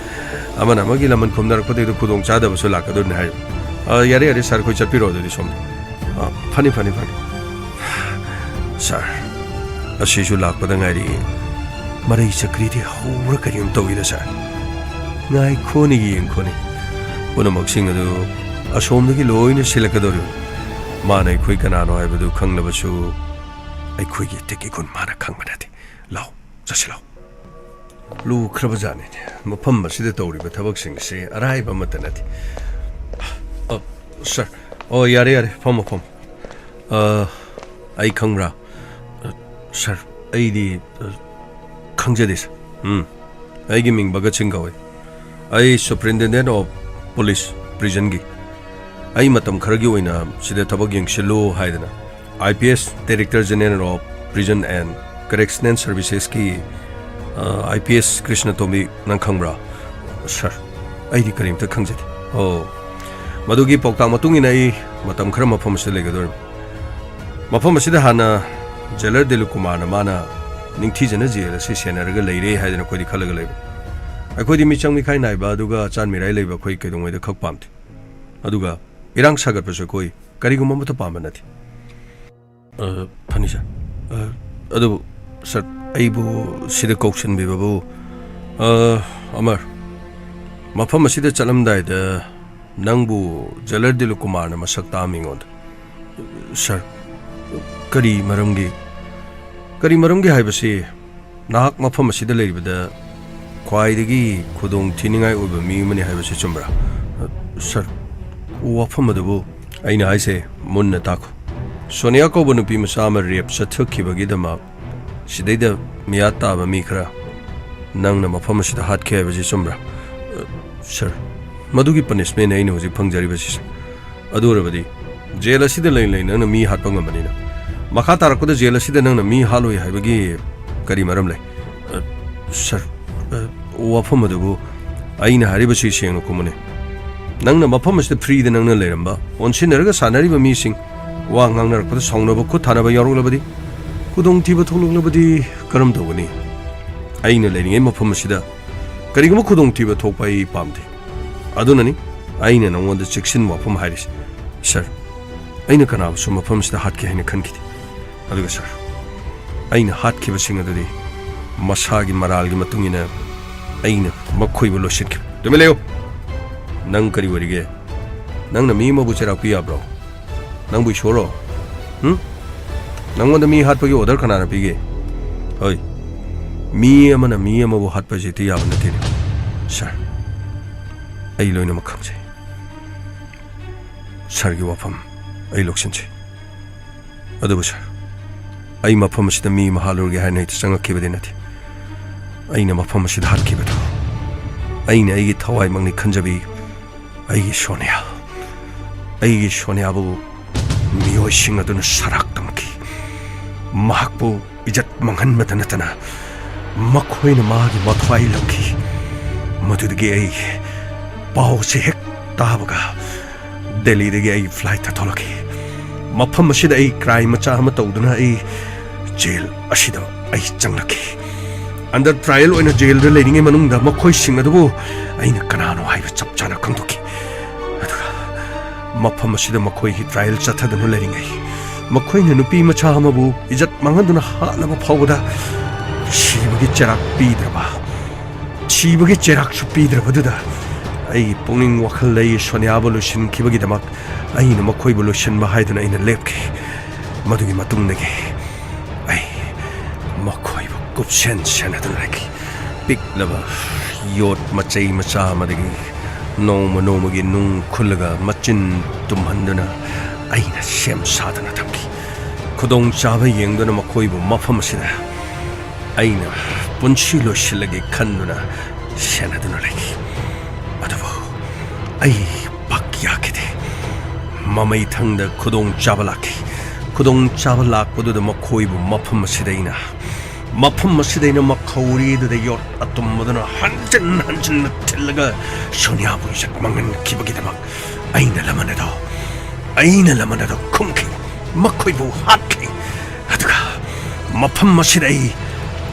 ꯑꯃꯅ ꯑꯃꯒꯤ ꯂꯃꯟ ꯈꯨꯝꯅꯔꯛꯄꯗ ꯍꯦꯛꯇ ꯈꯨꯗꯣꯡ ꯆꯥꯗꯕꯁꯨ ꯂꯥꯛꯀꯗꯣꯏꯅꯤ ꯍꯥꯏꯔꯤꯕ꯫ ꯑ, ꯌꯥꯔꯦ, ꯌꯥꯔꯦ, ꯁꯥꯔ, ꯑꯩꯈꯣꯏ ꯆꯠꯄꯤꯔꯣ ꯑꯗꯨꯗꯤ ꯁꯣꯝꯗ꯫ ꯑ, ꯐꯅꯤ, ꯐꯅꯤ, ꯐꯅꯤ꯫ ꯁꯥꯔ, ꯑꯁꯤꯁꯨ ꯂꯥꯛꯄꯗ ꯉꯥꯏꯔꯤ꯫ ꯃꯔꯩ ꯆꯀ꯭ꯔꯤꯗꯤ ꯍꯧꯔ ꯀꯔꯤꯅꯣ ꯇꯧꯏꯗ, ꯁꯥꯔ꯫ ꯉꯥꯏꯈꯣꯅꯦ, ꯌꯦꯡꯈꯣꯅꯦ꯫ ꯄꯨꯝꯅꯃꯛꯁꯤꯡ ꯑꯗꯨ ꯑꯁꯣꯝꯗꯒꯤ ꯂꯣꯏꯅ ꯁꯤꯜꯂꯛꯀꯗꯧꯔꯤꯕꯅꯤ꯫ ꯃꯥꯅ ꯑꯩꯈꯣꯏ ꯀꯅꯥꯅꯣ ꯍꯥꯏꯕꯗꯨ ꯈꯪꯂꯕꯁꯨ ꯑꯩꯈꯣꯏꯒꯤ ꯑꯦꯇꯦꯛꯀꯤ ꯒꯨꯟ ꯃꯥꯅ ꯈꯪꯕ ꯅꯠꯇꯦ꯫ ꯂꯥꯎ, ꯆꯠꯁꯤ ꯂꯥꯎ꯫ ꯂꯨꯈ꯭ꯔꯕꯖꯥꯠꯅꯤꯅꯦ꯫ ꯃꯐꯝ ꯑꯁꯤꯗ ꯇꯧꯔꯤꯕ ꯊꯕꯛꯁꯤꯡꯁꯤ ꯑꯔꯥꯏꯕ ꯑꯃꯠꯇ ꯅꯠꯇꯦ꯫ ꯑ, ꯁꯥꯔ꯫ ꯑꯣ, ꯌꯥꯔꯦ, ꯌꯥꯔꯦ꯫ ꯐꯝꯃꯣ, ꯐꯝꯃꯣ꯫ ꯑ, ꯑꯩ ꯈꯪꯕ꯭ꯔꯥ? ꯑ, ꯁꯥꯔ, ꯑꯩꯗꯤ, ꯑ, ꯈꯪꯖꯗꯦ, ꯁꯥꯔ꯫ ꯎꯝ, ꯑꯩꯒꯤ ꯃꯤꯡ ꯚꯒꯠ ꯁꯤꯡ ꯀꯧꯏ꯫ ꯑꯩ Superintendent of Police Prison ꯒꯤ꯫ ꯑꯩ ꯃꯇꯝ ꯈꯔꯒꯤ ꯑꯣꯏꯅ ꯁꯤꯗ ꯊꯕꯛ ꯌꯦꯡꯁꯤꯜꯂꯨ ꯍꯥꯏꯗꯅ I P S Director General of Prison and Correctional Services ꯀꯤ, ꯑ, I P S ꯀ꯭ꯔꯤꯁꯅꯇꯣꯝꯕꯤ, ꯅꯪ ꯈꯪꯕ꯭ꯔꯥ? ꯁꯥꯔ, ꯑꯩꯗꯤ ꯀꯔꯤꯝꯇ ꯈꯪꯖꯗꯦ꯫ ꯑꯣ, ꯃꯗꯨꯒꯤ ꯄꯥꯎꯇꯥꯛ ꯃꯇꯨꯡ ꯏꯟꯅ ꯑꯩ ꯃꯇꯝ ꯈꯔ ꯃꯐꯝ ꯑꯁꯤꯗ ꯂꯩꯒꯗꯧꯔꯤꯕꯅꯤ꯫ ꯃꯐꯝ ꯑꯁꯤꯗ ꯍꯥꯟꯅ ꯖꯦꯂꯔ ꯗꯤꯂꯤꯞ ꯀꯨꯃꯥꯔꯅ ꯃꯥꯅ ꯅꯤꯡꯊꯤꯖꯅ ꯖꯦꯜ ꯑꯁꯤ ꯁꯦꯟꯅꯔꯒ ꯂꯩꯔꯦ ꯍꯥꯏꯗꯅ ꯑꯩꯈꯣꯏꯗꯤ ꯈꯜꯂꯒ ꯂꯩꯕꯅꯤ꯫ ꯑꯩꯈꯣꯏꯗꯤ ꯃꯤꯆꯪ ꯃꯤꯈꯥꯏ ꯅꯥꯏꯕ ꯑꯗꯨꯒ ꯑꯆꯥꯟ ꯃꯤꯔꯥꯏ ꯂꯩꯕ ꯑꯩꯈꯣꯏ ꯀꯩꯗꯧꯉꯩꯗ ꯈꯛ ꯄꯥꯝꯗꯦ꯫ ꯑꯗꯨꯒ ꯏꯔꯥꯡ ꯁꯥꯒꯠꯄꯁꯨ ꯑꯩꯈꯣꯏ ꯀꯔꯤꯒꯨꯝꯕ ꯑꯃꯠꯇ ꯄꯥꯝꯕ ꯅꯠꯇꯦ꯫ ꯑ, ꯐꯅꯤ, ꯁꯥꯔ꯫ ꯑ, ꯑꯗꯨꯕꯨ, ꯁꯥꯔ, ꯑꯩꯕꯨ ꯁꯤꯗ ꯀꯧꯁꯤꯟꯕꯤꯕꯕꯨ, ꯑ, ꯑꯃꯔ, ꯃꯐꯝ ꯑꯁꯤꯗ ꯆꯠꯂꯝꯗꯥꯏꯗ ꯅꯪꯕꯨ ꯖꯦꯂꯔ ꯗꯤꯂꯤꯞ ꯀꯨꯃꯥꯔꯅ ꯃꯁꯛ ꯇꯥꯛꯑꯝꯃꯤ ꯑꯩꯉꯣꯟꯗ꯫ ꯁꯥꯔ, ꯀꯔꯤ ꯃꯔꯝꯒꯤ? ꯀꯔꯤ ꯃꯔꯝꯒꯤ ꯍꯥꯏꯕꯁꯤ, ꯅꯍꯥꯛ ꯃꯐꯝ ꯑꯁꯤꯗ ꯂꯩꯔꯤꯕꯗ ꯈ꯭ꯋꯥꯏꯗꯒꯤ ꯈꯨꯗꯣꯡ ꯊꯤꯅꯤꯡꯉꯥꯏ ꯑꯣꯏꯕ ꯃꯤ ꯑꯃꯅꯤ ꯍꯥꯏꯕꯁꯤ ꯆꯨꯝꯕ꯭ꯔꯥ? ꯁꯥꯔ, ꯋꯥꯐꯝ ꯑꯗꯨꯕꯨ ꯑꯩꯅ ꯍꯥꯏꯁꯦ ꯃꯨꯟꯅ ꯇꯥꯈꯣ꯫ ꯁꯣꯅꯤꯌꯥ ꯀꯧꯕ ꯅꯨꯄꯤ ꯃꯆꯥ ꯑꯃ ꯔꯦꯞ ꯆꯠꯊꯈꯤꯕꯒꯤꯗꯃꯛ ꯁꯤꯗꯩꯗ ꯃꯤꯌꯥꯠ ꯇꯥꯕ ꯃꯤ ꯈꯔ ꯅꯪꯅ ꯃꯐꯝ ꯑꯁꯤꯗ ꯍꯥꯠꯈꯤ ꯍꯥꯏꯕꯁꯤ ꯆꯨꯝꯕ꯭ꯔꯥ? ꯁꯥꯔ, ꯃꯗꯨꯒꯤ ꯄꯅꯤꯁꯃꯦꯟꯅꯤ ꯑꯩꯅ ꯍꯧꯖꯤꯛ ꯐꯪꯖꯔꯤꯕꯁꯤ, ꯁꯥꯔ꯫ ꯑꯗꯨ ꯑꯣꯏꯔꯕꯗꯤ ꯖꯦꯜ ꯑꯁꯤꯗ ꯂꯩ ꯂꯩ ꯅꯪꯅ ꯃꯤ ꯍꯥꯠꯄ ꯉꯝꯕꯅꯤꯅ, ꯃꯈꯥ ꯇꯥꯔꯛꯄꯗ ꯖꯦꯜ ꯑꯁꯤꯗ ꯅꯪꯅ ꯃꯤ ꯍꯥꯠꯂꯣꯏ ꯍꯥꯏꯕꯒꯤ ꯀꯔꯤ ꯃꯔꯝ ꯂꯩ? ꯑ, ꯁꯥꯔ, ꯑ, ꯋꯥꯐꯝ ꯑꯗꯨꯕꯨ ꯑꯩꯅ ꯍꯥꯏꯔꯤꯕꯁꯤ ꯁꯦꯡꯅ ꯈꯨꯝꯃꯨꯅꯦ꯫ ꯅꯪꯅ ꯃꯐꯝ ꯑꯁꯤꯗ ꯐ꯭ꯔꯤꯗ ꯅꯪꯅ ꯂꯩꯔꯝꯕ, ꯑꯣꯟꯁꯤꯟꯅꯔꯒ ꯁꯥꯟꯅꯔꯤꯕ ꯃꯤꯁꯤꯡ ꯋꯥ ꯉꯥꯡꯅꯔꯛꯄꯗ ꯁꯥꯎꯅꯕ, ꯈꯨꯠ ꯊꯥꯅꯕ ꯌꯥꯎꯔꯛꯂꯕꯗꯤ, ꯈꯨꯗꯣꯡꯊꯤꯕ ꯊꯣꯛꯂꯛꯂꯕꯗꯤ ꯀꯔꯝ ꯇꯧꯒꯅꯤ? ꯑꯩꯅ ꯂꯩꯔꯤꯉꯩ ꯃꯐꯝ ꯑꯁꯤꯗ ꯀꯔꯤꯒꯨꯝꯕ ꯈꯨꯗꯣꯡꯊꯤꯕ ꯊꯣꯛꯄ ꯑꯩ ꯄꯥꯝꯗꯦ꯫ ꯑꯗꯨꯅꯅꯤ ꯑꯩꯅ ꯅꯉꯣꯟꯗ ꯆꯦꯛꯁꯤꯟ ꯋꯥꯐꯝ ꯍꯥꯏꯔꯤꯁꯤ꯫ ꯁꯥꯔ, ꯑꯩꯅ ꯀꯅꯥꯕꯨꯁꯨ ꯃꯐꯝ ꯑꯁꯤꯗ ꯍꯥꯠꯀꯦ ꯍꯥꯏꯅ ꯈꯟꯈꯤꯗꯦ꯫ ꯑꯗꯨꯒ ꯁꯥꯔ, ꯑꯩꯅ ꯍꯥꯠꯈꯤꯕꯁꯤꯡ ꯑꯗꯨꯗꯤ ꯃꯁꯥꯒꯤ ꯃꯔꯥꯜꯒꯤ ꯃꯇꯨꯡ ꯏꯟꯅ ꯑꯩꯅ ꯃꯈꯣꯏꯕꯨ ꯂꯣꯏꯁꯤꯟꯈꯤꯕ꯫ ꯇꯨꯃꯤꯟ ꯂꯩꯌꯨ! ꯅꯪ ꯀꯔꯤ ꯑꯣꯏꯔꯤꯒꯦ? ꯅꯪꯅ ꯃꯤ ꯑꯃꯕꯨ ꯆꯩꯔꯥꯛꯄꯤ ꯌꯥꯕ꯭ꯔꯣ? ꯅꯪꯕꯨ ꯏꯁꯣꯔꯔꯣ? ꯍꯨꯝ? ꯅꯪꯉꯣꯟꯗ ꯃꯤ ꯍꯥꯠꯄꯒꯤ ꯑꯣꯔꯗꯔ ꯀꯅꯥꯅ ꯄꯤꯒꯦ? ꯍꯣꯏ, ꯃꯤ ꯑꯃꯅ ꯃꯤ ꯑꯃꯕꯨ ꯍꯥꯠꯄꯁꯤꯗꯤ ꯌꯥꯕ ꯅꯠꯇꯦꯅꯦ, ꯁꯥꯔ꯫ ꯑꯩ ꯂꯣꯏꯅꯃꯛ ꯈꯪꯖꯩ꯫ ꯁꯥꯔꯒꯤ ꯋꯥꯐꯝ ꯑꯩ ꯂꯧꯁꯤꯟꯖꯩ꯫ ꯑꯗꯨꯕꯨ ꯁꯥꯔ, ꯑꯩ ꯃꯐꯝ ꯑꯁꯤꯗ ꯃꯤ ꯑꯃ ꯍꯥꯠꯂꯨꯔꯒꯦ ꯍꯥꯏꯅ ꯍꯦꯛꯇ ꯆꯪꯉꯛꯈꯤꯕꯗꯤ ꯅꯠꯇꯦ꯫ ꯑꯩꯅ ꯃꯐꯝ ꯑꯁꯤꯗ ꯍꯥꯠꯈꯤꯕꯗꯨ ꯑꯩꯅ ꯑꯩꯒꯤ ꯊꯋꯥꯏꯃꯛꯅꯤ ꯈꯟꯖꯕꯤ ꯑꯩꯒꯤ ꯁꯣꯅꯤꯌꯥ, ꯑꯩꯒꯤ ꯁꯣꯅꯤꯌꯥꯕꯨ ꯃꯤꯑꯣꯏꯁꯤꯡ ꯑꯗꯨꯅ ꯁꯔꯥꯛ ꯇꯝꯈꯤ꯫ ꯃꯍꯥꯛꯄꯨ ꯏꯖꯠ ꯃꯥꯡꯍꯟꯕꯇ ꯅꯠꯇꯅ ꯃꯈꯣꯏꯅ ꯃꯥꯒꯤ ꯃꯊ꯭ꯋꯥꯏ ꯂꯧꯈꯤ꯫ ꯃꯗꯨꯗꯒꯤ ꯑꯩ ꯄꯥꯎꯁꯦ ꯍꯦꯛ ꯇꯥꯕꯒ ꯗꯦꯜꯂꯤꯗꯒꯤ ꯑꯩ ꯐ꯭ꯂꯥꯏꯠꯇ ꯊꯣꯛꯂꯛꯈꯤ꯫ ꯃꯐꯝ ꯑꯁꯤꯗ ꯑꯩ ꯀ꯭ꯔꯥꯏꯝ ꯃꯆꯥ ꯑꯃ ꯇꯧꯗꯨꯅ ꯑꯩ ꯖꯦꯜ ꯑꯁꯤꯗ ꯑꯩ ꯆꯪꯂꯛꯈꯤ꯫ ꯑꯟꯗꯔ ꯇ꯭ꯔꯥꯏꯌꯦꯜ ꯑꯣꯏꯅ ꯖꯦꯜꯗ ꯂꯩꯔꯤꯉꯩ ꯃꯅꯨꯡꯗ ꯃꯈꯣꯏꯁꯤꯡ ꯑꯗꯨꯕꯨ ꯑꯩꯅ ꯀꯅꯥꯅꯣ ꯍꯥꯏꯕ ꯆꯞ ꯆꯥꯅ ꯈꯪꯗꯣꯛꯈꯤ꯫ ꯑꯗꯨꯒ ꯃꯐꯝ ꯑꯁꯤꯗ ꯃꯈꯣꯏꯒꯤ ꯇ꯭ꯔꯥꯏꯌꯦꯜ ꯆꯠꯊꯗꯨꯅ ꯂꯩꯔꯤꯉꯩ, ꯃꯈꯣꯏꯅ ꯅꯨꯄꯤ ꯃꯆꯥ ꯑꯃꯕꯨ ꯏꯖꯠ ꯃꯥꯡꯍꯟꯗꯨꯅ ꯍꯥꯠꯂꯕ ꯐꯥꯎꯕꯗ ꯁꯤꯕꯒꯤ ꯆꯩꯔꯥꯛ ꯄꯤꯗ꯭ꯔꯕ, ꯁꯤꯕꯒꯤ ꯆꯩꯔꯥꯛꯁꯨ ꯄꯤꯗ꯭ꯔꯕꯗꯨꯗ, ꯑꯩꯒꯤ ꯄꯨꯛꯅꯤꯡ ꯋꯥꯈꯜꯗ ꯑꯩ ꯁꯣꯅꯤꯌꯥꯕꯨ ꯂꯣꯏꯁꯤꯟꯈꯤꯕꯒꯤꯗꯃꯛ ꯑꯩꯅ ꯃꯈꯣꯏꯕꯨ ꯂꯣꯏꯁꯤꯟꯕ ꯍꯥꯏꯗꯨꯅ ꯑꯩꯅ ꯂꯦꯞꯈꯤ꯫ ꯃꯗꯨꯒꯤ ꯃꯇꯨꯡꯗꯒꯤ ꯑꯩ ꯃꯈꯣꯏꯕꯨ ꯀꯨꯞꯁꯦꯟ ꯁꯦꯟꯅꯗꯨꯅ ꯂꯩꯈꯤ꯫ ꯄꯤꯛꯂꯕ ꯌꯣꯠ ꯃꯆꯩ ꯃꯆꯥ ꯑꯃꯗꯒꯤ ꯅꯣꯡꯃ ꯅꯣꯡꯃꯒꯤ ꯅꯨꯡ ꯈꯨꯜꯂꯒ ꯃꯆꯤꯟ ꯇꯨꯝꯍꯟꯗꯨꯅ ꯑꯩꯅ ꯁꯦꯝ ꯁꯥꯗꯨꯅ ꯊꯝꯈꯤ꯫ ꯈꯨꯗꯣꯡꯆꯥꯕ ꯌꯦꯡꯗꯨꯅ ꯃꯈꯣꯏꯕꯨ ꯃꯐꯝ ꯑꯁꯤꯗ ꯑꯩꯅ ꯄꯨꯟꯁꯤ ꯂꯣꯏꯁꯤꯜꯂꯒꯦ ꯈꯟꯗꯨꯅ ꯁꯦꯟꯅꯗꯨꯅ ꯂꯩꯈꯤ꯫ ꯑꯗꯨꯕꯨ ꯑꯩ ꯄꯥꯛ ꯌꯥꯈꯤꯗꯦ꯫ ꯃꯃꯩꯊꯪꯗ ꯈꯨꯗꯣꯡꯆꯥꯕ ꯂꯥꯛꯈꯤ꯫ ꯈꯨꯗꯣꯡꯆꯥꯕ ꯂꯥꯛꯄꯗꯨꯗ ꯃꯈꯣꯏꯕꯨ ꯃꯐꯝ ꯑꯁꯤꯗ ꯑꯩꯅ, ꯃꯐꯝ ꯑꯁꯤꯗ ꯑꯩꯅ ꯃꯈꯧꯔꯤꯗꯨꯗ ꯌꯣꯠ ꯑꯇꯨꯝꯕꯗꯨꯅ ꯍꯟꯖꯤꯟ ꯍꯟꯖꯤꯟꯅ ꯊꯤꯜꯂꯒ ꯁꯣꯅꯤꯌꯥꯕꯨ ꯏꯖꯠ ꯃꯥꯡꯍꯟꯈꯤꯕꯒꯤꯗꯃꯛ ꯑꯩꯅ ꯂꯃꯟ ꯑꯗꯣ, ꯑꯩꯅ ꯂꯃꯟ ꯑꯗꯣ ꯈꯨꯝꯈꯤ, ꯃꯈꯣꯏꯕꯨ ꯍꯥꯠꯈꯤ꯫ ꯑꯗꯨꯒ ꯃꯐꯝ ꯑꯁꯤꯗ ꯑꯩ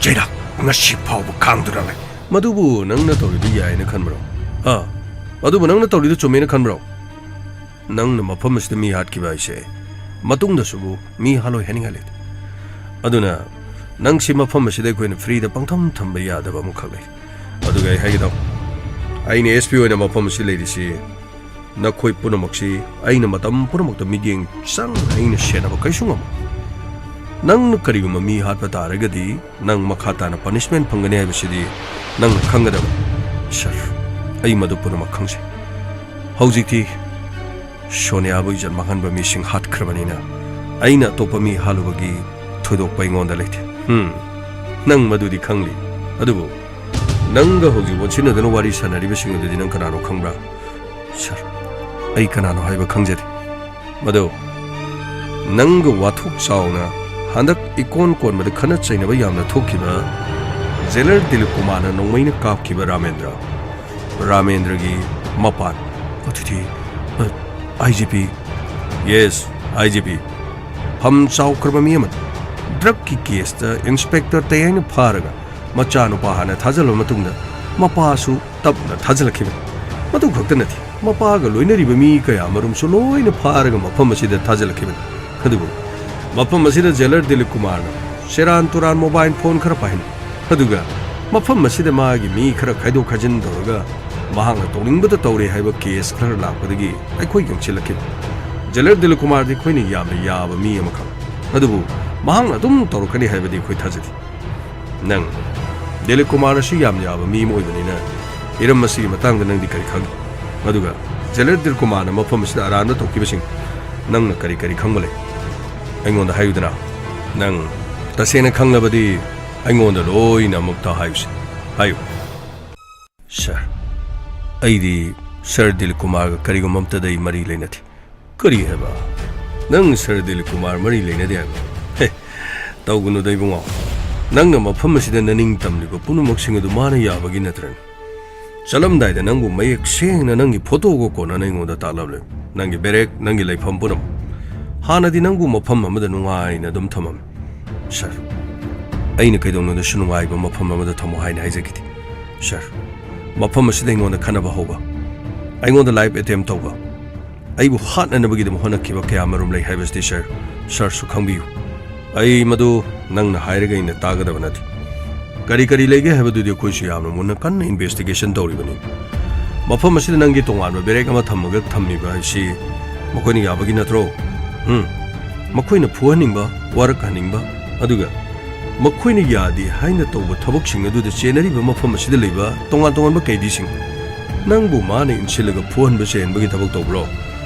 ꯆꯩꯔꯥꯛ ꯉꯁꯤ ꯐꯥꯎꯕ ꯈꯥꯡꯗꯨꯅ ꯂꯩ꯫ ꯃꯗꯨꯕꯨ ꯅꯪꯅ ꯇꯧꯔꯤꯗꯨ ꯌꯥꯏꯅ ꯈꯟꯕ꯭ꯔꯣ? ꯑꯥ, ꯑꯗꯨꯕꯨ ꯅꯪꯅ ꯇꯧꯔꯤꯗꯨ ꯆꯨꯝꯃꯦꯅ ꯈꯟꯕ꯭ꯔꯣ? ꯅꯪꯅ ꯃꯐꯝ ꯑꯁꯤꯗ ꯃꯤ ꯍꯥꯠꯈꯤꯕ ꯍꯥꯏꯁꯦ ꯃꯇꯨꯡꯗꯁꯨꯕꯨ ꯃꯤ ꯍꯥꯠꯂꯣꯏ ꯍꯥꯏꯅꯤꯡꯉꯥꯏ ꯂꯩꯇꯦ꯫ ꯑꯗꯨꯅ ꯅꯪꯁꯤ ꯃꯐꯝ ꯑꯁꯤꯗ ꯑꯩꯈꯣꯏꯅ ꯐ꯭ꯔꯤꯗ ꯄꯪꯊꯝ ꯊꯝꯕ ꯌꯥꯗꯕ ꯑꯃꯈꯛ ꯂꯩ꯫ ꯑꯗꯨꯒ ꯑꯩ ꯍꯥꯏꯒꯦ ꯇꯧ, ꯑꯩꯅ ꯑꯦꯁ ꯄꯤ ꯑꯣꯏꯅ ꯃꯐꯝ ꯑꯁꯤ ꯂꯩꯔꯤꯁꯤ ꯅꯈꯣꯏ ꯄꯨꯝꯅꯃꯛꯁꯤ ꯑꯩꯅ ꯃꯇꯝ ꯄꯨꯝꯅꯃꯛꯇ ꯃꯤꯠꯌꯦꯡ ꯆꯪꯅ ꯑꯩꯅ ꯁꯦꯟꯅꯕ ꯀꯩꯁꯨ ꯉꯝꯃꯣꯏ꯫ ꯅꯪꯅ ꯀꯔꯤꯒꯨꯝꯕ ꯃꯤ ꯍꯥꯠꯄ ꯇꯥꯔꯒꯗꯤ, ꯅꯪ ꯃꯈꯥ ꯇꯥꯅ ꯄꯅꯤꯁꯃꯦꯟ ꯐꯪꯒꯅꯤ ꯍꯥꯏꯕꯁꯤꯗꯤ ꯅꯪꯅ ꯈꯪꯒꯗꯕꯅꯤ꯫ ꯁꯥꯔ, ꯑꯩ ꯃꯗꯨ ꯄꯨꯝꯅꯃꯛ ꯈꯪꯖꯩ꯫ ꯍꯧꯖꯤꯛꯇꯤ ꯁꯣꯅꯤꯌꯥꯕꯨ ꯏꯖꯠ ꯃꯥꯡꯍꯟꯕ ꯃꯤꯁꯤꯡ ꯍꯥꯠꯈ꯭ꯔꯕꯅꯤꯅ, ꯑꯩꯅ ꯑꯇꯣꯞꯄ ꯃꯤ ꯍꯥꯠꯂꯨꯕꯒꯤ ꯊꯣꯏꯗꯣꯛꯄ ꯑꯩꯉꯣꯟꯗ ꯂꯩꯇꯦ꯫ ꯍꯝ, ꯅꯪ ꯃꯗꯨꯗꯤ ꯈꯪꯂꯤ꯫ ꯑꯗꯨꯕꯨ ꯅꯪꯒ ꯍꯧꯖꯤꯛ ꯑꯣꯟꯁꯤꯟꯅꯗꯨꯅ ꯋꯥꯔꯤ ꯁꯥꯟꯅꯔꯤꯕꯁꯤꯡ ꯑꯗꯨꯗꯤ ꯅꯪ ꯀꯅꯥꯅꯣ ꯈꯪꯕ꯭ꯔꯥ? ꯁꯥꯔ, ꯑꯩ ꯀꯅꯥꯅꯣ ꯍꯥꯏꯕ ꯈꯪꯖꯗꯦ꯫ ꯃꯗꯨ ꯅꯪꯒ ꯋꯥꯊꯣꯛ ꯆꯥꯎꯅ ꯍꯟꯗꯛ ꯏꯀꯣꯟ ꯀꯣꯟꯕꯗ ꯈꯠꯅ ꯆꯩꯅꯕ ꯌꯥꯝꯅ ꯊꯣꯛꯈꯤꯕ ꯖꯦꯂꯔ ꯗꯤꯂꯤꯞ ꯀꯨꯃꯥꯔꯅ ꯅꯣꯡꯃꯩꯅ ꯀꯥꯞꯈꯤꯕ ꯔꯥꯃꯦꯟꯗ꯭ꯔ, ꯔꯥꯃꯦꯟꯗ꯭ꯔꯒꯤ ꯃꯄꯥꯟ ꯑꯗꯨꯗꯤ, ꯑ, ꯑꯥꯏ ꯖꯤ ꯄꯤ꯫ ꯌꯦꯁ, ꯑꯥꯏ ꯖꯤ ꯄꯤ꯫ ꯐꯝ ꯆꯥꯎꯈ꯭ꯔꯕ ꯃꯤ ꯑꯃꯅꯤ꯫ ꯗ꯭ꯔꯒꯀꯤ ꯀꯦꯁꯇ ꯏꯟꯁꯄꯦꯛꯇꯔ ꯇꯌꯥꯏꯅ ꯐꯥꯔꯒ ꯃꯆꯥꯅꯨꯄꯥ ꯍꯥꯟꯅ ꯊꯥꯖꯤꯜꯂꯕ ꯃꯇꯨꯡꯗ ꯃꯄꯥꯁꯨ ꯇꯞꯅ ꯊꯥꯖꯤꯜꯂꯛꯈꯤꯕꯅꯤ꯫ ꯃꯗꯨ ꯈꯛꯇ ꯅꯠꯇꯦ, ꯃꯄꯥꯒ ꯂꯣꯏꯅꯔꯤꯕ ꯃꯤ ꯀꯌꯥ ꯑꯃꯔꯣꯝꯁꯨ ꯂꯣꯏꯅ ꯐꯥꯔꯒ ꯃꯐꯝ ꯑꯁꯤꯗ ꯊꯥꯖꯤꯜꯂꯛꯈꯤꯕꯅꯤ꯫ ꯑꯗꯨꯕꯨ ꯃꯐꯝ ꯑꯁꯤꯗ ꯖꯦꯂꯔ ꯗꯤꯂꯤꯞ ꯀꯨꯃꯥꯔꯅ ꯁꯦꯔꯥꯟ ꯇꯨꯔꯥꯟ ꯃꯣꯕꯥꯏꯜ ꯐꯣꯟ ꯈꯔ ꯄꯥꯏꯍꯟ, ꯑꯗꯨꯒ ꯃꯐꯝ ꯑꯁꯤꯗ ꯃꯥꯒꯤ ꯃꯤ ꯈꯔ ꯈꯥꯏꯗꯣꯛ ꯈꯥꯏꯖꯤꯟ ꯇꯧꯔꯒ ꯃꯍꯥꯛꯅ ꯇꯧꯅꯤꯡꯕꯗ ꯇꯧꯔꯦ ꯍꯥꯏꯕ ꯀꯦꯁ ꯈꯔ ꯂꯥꯛꯄꯗꯒꯤ ꯑꯩꯈꯣꯏ ꯌꯦꯡꯁꯤꯜꯂꯛꯈꯤꯕꯅꯤ꯫ ꯖꯦꯂꯔ ꯗꯤꯂꯤꯞ ꯀꯨꯃꯥꯔꯗꯤ ꯑꯩꯈꯣꯏꯅ ꯌꯥꯝꯅ ꯌꯥꯕ ꯃꯤ ꯑꯃꯈꯛ, ꯑꯗꯨꯕꯨ ꯃꯍꯥꯛꯅ ꯑꯗꯨꯝ ꯇꯧꯔꯛꯀꯅꯤ ꯍꯥꯏꯕꯗꯤ ꯑꯩꯈꯣꯏ ꯊꯥꯖꯗꯦ꯫ ꯅꯪ, ꯗꯤꯂꯤꯞ ꯀꯨꯃꯥꯔ ꯑꯁꯤ ꯌꯥꯝꯅ ꯌꯥꯕ ꯃꯤ ꯑꯃ ꯑꯣꯏꯕꯅꯤꯅ, ꯍꯤꯔꯝ ꯑꯁꯤꯒꯤ ꯃꯇꯥꯡꯗ ꯅꯪꯗꯤ ꯀꯔꯤ ꯈꯪꯏ? ꯑꯗꯨꯒ ꯖꯦꯂꯔ ꯗꯤꯂꯤꯞ ꯀꯨꯃꯥꯔꯅ ꯃꯐꯝ ꯑꯁꯤꯗ ꯑꯔꯥꯟꯕ ꯇꯧꯈꯤꯕꯁꯤꯡ ꯅꯪꯅ ꯀꯔꯤ ꯀꯔꯤ ꯈꯪꯕ ꯂꯩ? ꯑꯩꯉꯣꯟꯗ ꯍꯥꯏꯌꯨꯗꯅ꯫ ꯅꯪ ꯇꯁꯦꯡꯅ ꯈꯪꯂꯕꯗꯤ ꯑꯩꯉꯣꯟꯗ ꯂꯣꯏꯅ ꯑꯃꯨꯛꯇ ꯍꯥꯏꯌꯨꯁꯦ꯫ ꯍꯥꯏꯌꯨ꯫ ꯁꯥꯔ, ꯑꯩꯗꯤ ꯁꯥꯔ ꯗꯤꯂꯤꯞ ꯀꯨꯃꯥꯔꯒ ꯀꯔꯤꯒꯨꯝꯕ ꯑꯝꯇꯗ ꯑꯩ ꯃꯔꯤ ꯂꯩꯅꯗꯦ꯫ ꯀꯔꯤ ꯍꯥꯏꯕ? ꯅꯪ ꯁꯥꯔ ꯗꯤꯂꯤꯞ ꯀꯨꯃꯥꯔ ꯃꯔꯤ ꯂꯩꯅꯗꯦ ꯍꯥꯏꯕ? ꯍꯦ, ꯇꯧꯒꯅꯨꯗ ꯏꯕꯨꯡꯉꯣ꯫ ꯅꯪꯅ ꯃꯐꯝ ꯑꯁꯤꯗ ꯅꯅꯤꯡ ꯇꯝꯂꯤꯕ ꯄꯨꯝꯅꯃꯛꯁꯤꯡ ꯑꯗꯨ ꯃꯥꯅ ꯌꯥꯕꯒꯤ ꯅꯠꯇ꯭ꯔꯅꯦ? ꯆꯠꯂꯝꯗꯥꯏꯗ ꯅꯪꯕꯨ ꯃꯌꯦꯛ ꯁꯦꯡꯅ ꯅꯪꯒꯤ ꯐꯣꯇꯣꯒ ꯀꯣꯟꯅꯅ ꯑꯩꯉꯣꯟꯗ ꯇꯥꯛꯂꯝꯂꯦ꯫ ꯅꯪꯒꯤ ꯕꯦꯔꯦꯛ, ꯅꯪꯒꯤ ꯂꯩꯐꯝ ꯄꯨꯝꯅꯃꯛ꯫ ꯍꯥꯟꯅꯗꯤ ꯅꯪꯕꯨ ꯃꯐꯝ ꯑꯃꯗ ꯅꯨꯡꯉꯥꯏꯅ ꯑꯗꯨꯝ ꯊꯝꯃꯝꯃꯤ꯫ ꯁꯥꯔ, ꯑꯩꯅ ꯀꯩꯗꯧꯅꯨꯡꯗꯁꯨ ꯅꯨꯡꯉꯥꯏꯕ ꯃꯐꯝ ꯑꯃꯗ ꯊꯝꯃꯣ ꯍꯥꯏꯅ ꯍꯥꯏꯖꯈꯤꯗꯦ꯫ ꯁꯥꯔ, ꯃꯐꯝ ꯑꯁꯤꯗ ꯑꯩꯉꯣꯟꯗ ꯈꯠꯅꯕ ꯍꯧꯕ, ꯑꯩꯉꯣꯟꯗ ꯂꯥꯏꯐ ꯑꯦꯇꯦꯝ ꯇꯧꯕ, ꯑꯩꯕꯨ ꯍꯥꯠꯅꯅꯕꯒꯤꯗꯃꯛ ꯍꯣꯠꯅꯈꯤꯕ ꯀꯌꯥ ꯃꯔꯨꯝ ꯂꯩ ꯍꯥꯏꯕꯁꯤꯗꯤ ꯁꯥꯔ, ꯁꯥꯔꯁꯨ ꯈꯪꯕꯤꯌꯨ꯫ ꯑꯩ ꯃꯗꯨ ꯅꯪꯅ ꯍꯥꯏꯔꯒ ꯑꯩꯅ ꯇꯥꯒꯗꯕ ꯅꯠꯇꯦ꯫ ꯀꯔꯤ ꯀꯔꯤ ꯂꯩꯒꯦ ꯍꯥꯏꯕꯗꯨꯗꯤ ꯑꯩꯈꯣꯏꯁꯨ ꯌꯥꯝꯅ ꯃꯨꯟꯅ ꯀꯟꯅ ꯏꯟꯚꯦꯁꯇꯤꯒꯦꯁꯟ ꯇꯧꯔꯤꯕꯅꯤ꯫ ꯃꯐꯝ ꯑꯁꯤꯗ ꯅꯪꯒꯤ ꯇꯣꯉꯥꯟꯕ ꯕꯦꯔꯦꯛ ꯑꯃ ꯊꯝꯃꯒ ꯊꯝꯃꯤꯕ ꯍꯥꯏꯁꯤ ꯃꯈꯣꯏꯅ ꯌꯥꯕꯒꯤ ꯅꯠꯇ꯭ꯔꯣ? ꯎꯝ꯫ ꯃꯈꯣꯏꯅ ꯐꯨꯍꯟꯅꯤꯡꯕ, ꯋꯥꯔꯛꯍꯟꯅꯤꯡꯕ, ꯑꯗꯨꯒ ꯃꯈꯣꯏꯅ ꯌꯥꯗꯦ ꯍꯥꯏꯅ ꯇꯧꯕ ꯊꯕꯛꯁꯤꯡ ꯑꯗꯨꯗ ꯆꯦꯟꯅꯔꯤꯕ ꯃꯐꯝ ꯑꯁꯤꯗ ꯂꯩꯕ ꯇꯣꯉꯥꯟ ꯇꯣꯉꯥꯟꯕ ꯀꯩꯗꯤꯁꯤꯡ, ꯅꯪꯕꯨ ꯃꯥꯅ ꯏꯟꯁꯤꯜꯂꯒ ꯐꯨꯍꯟꯕ ꯆꯩꯍꯟꯕꯒꯤ ꯊꯕꯛ ꯇꯧꯕ꯭ꯔꯣ?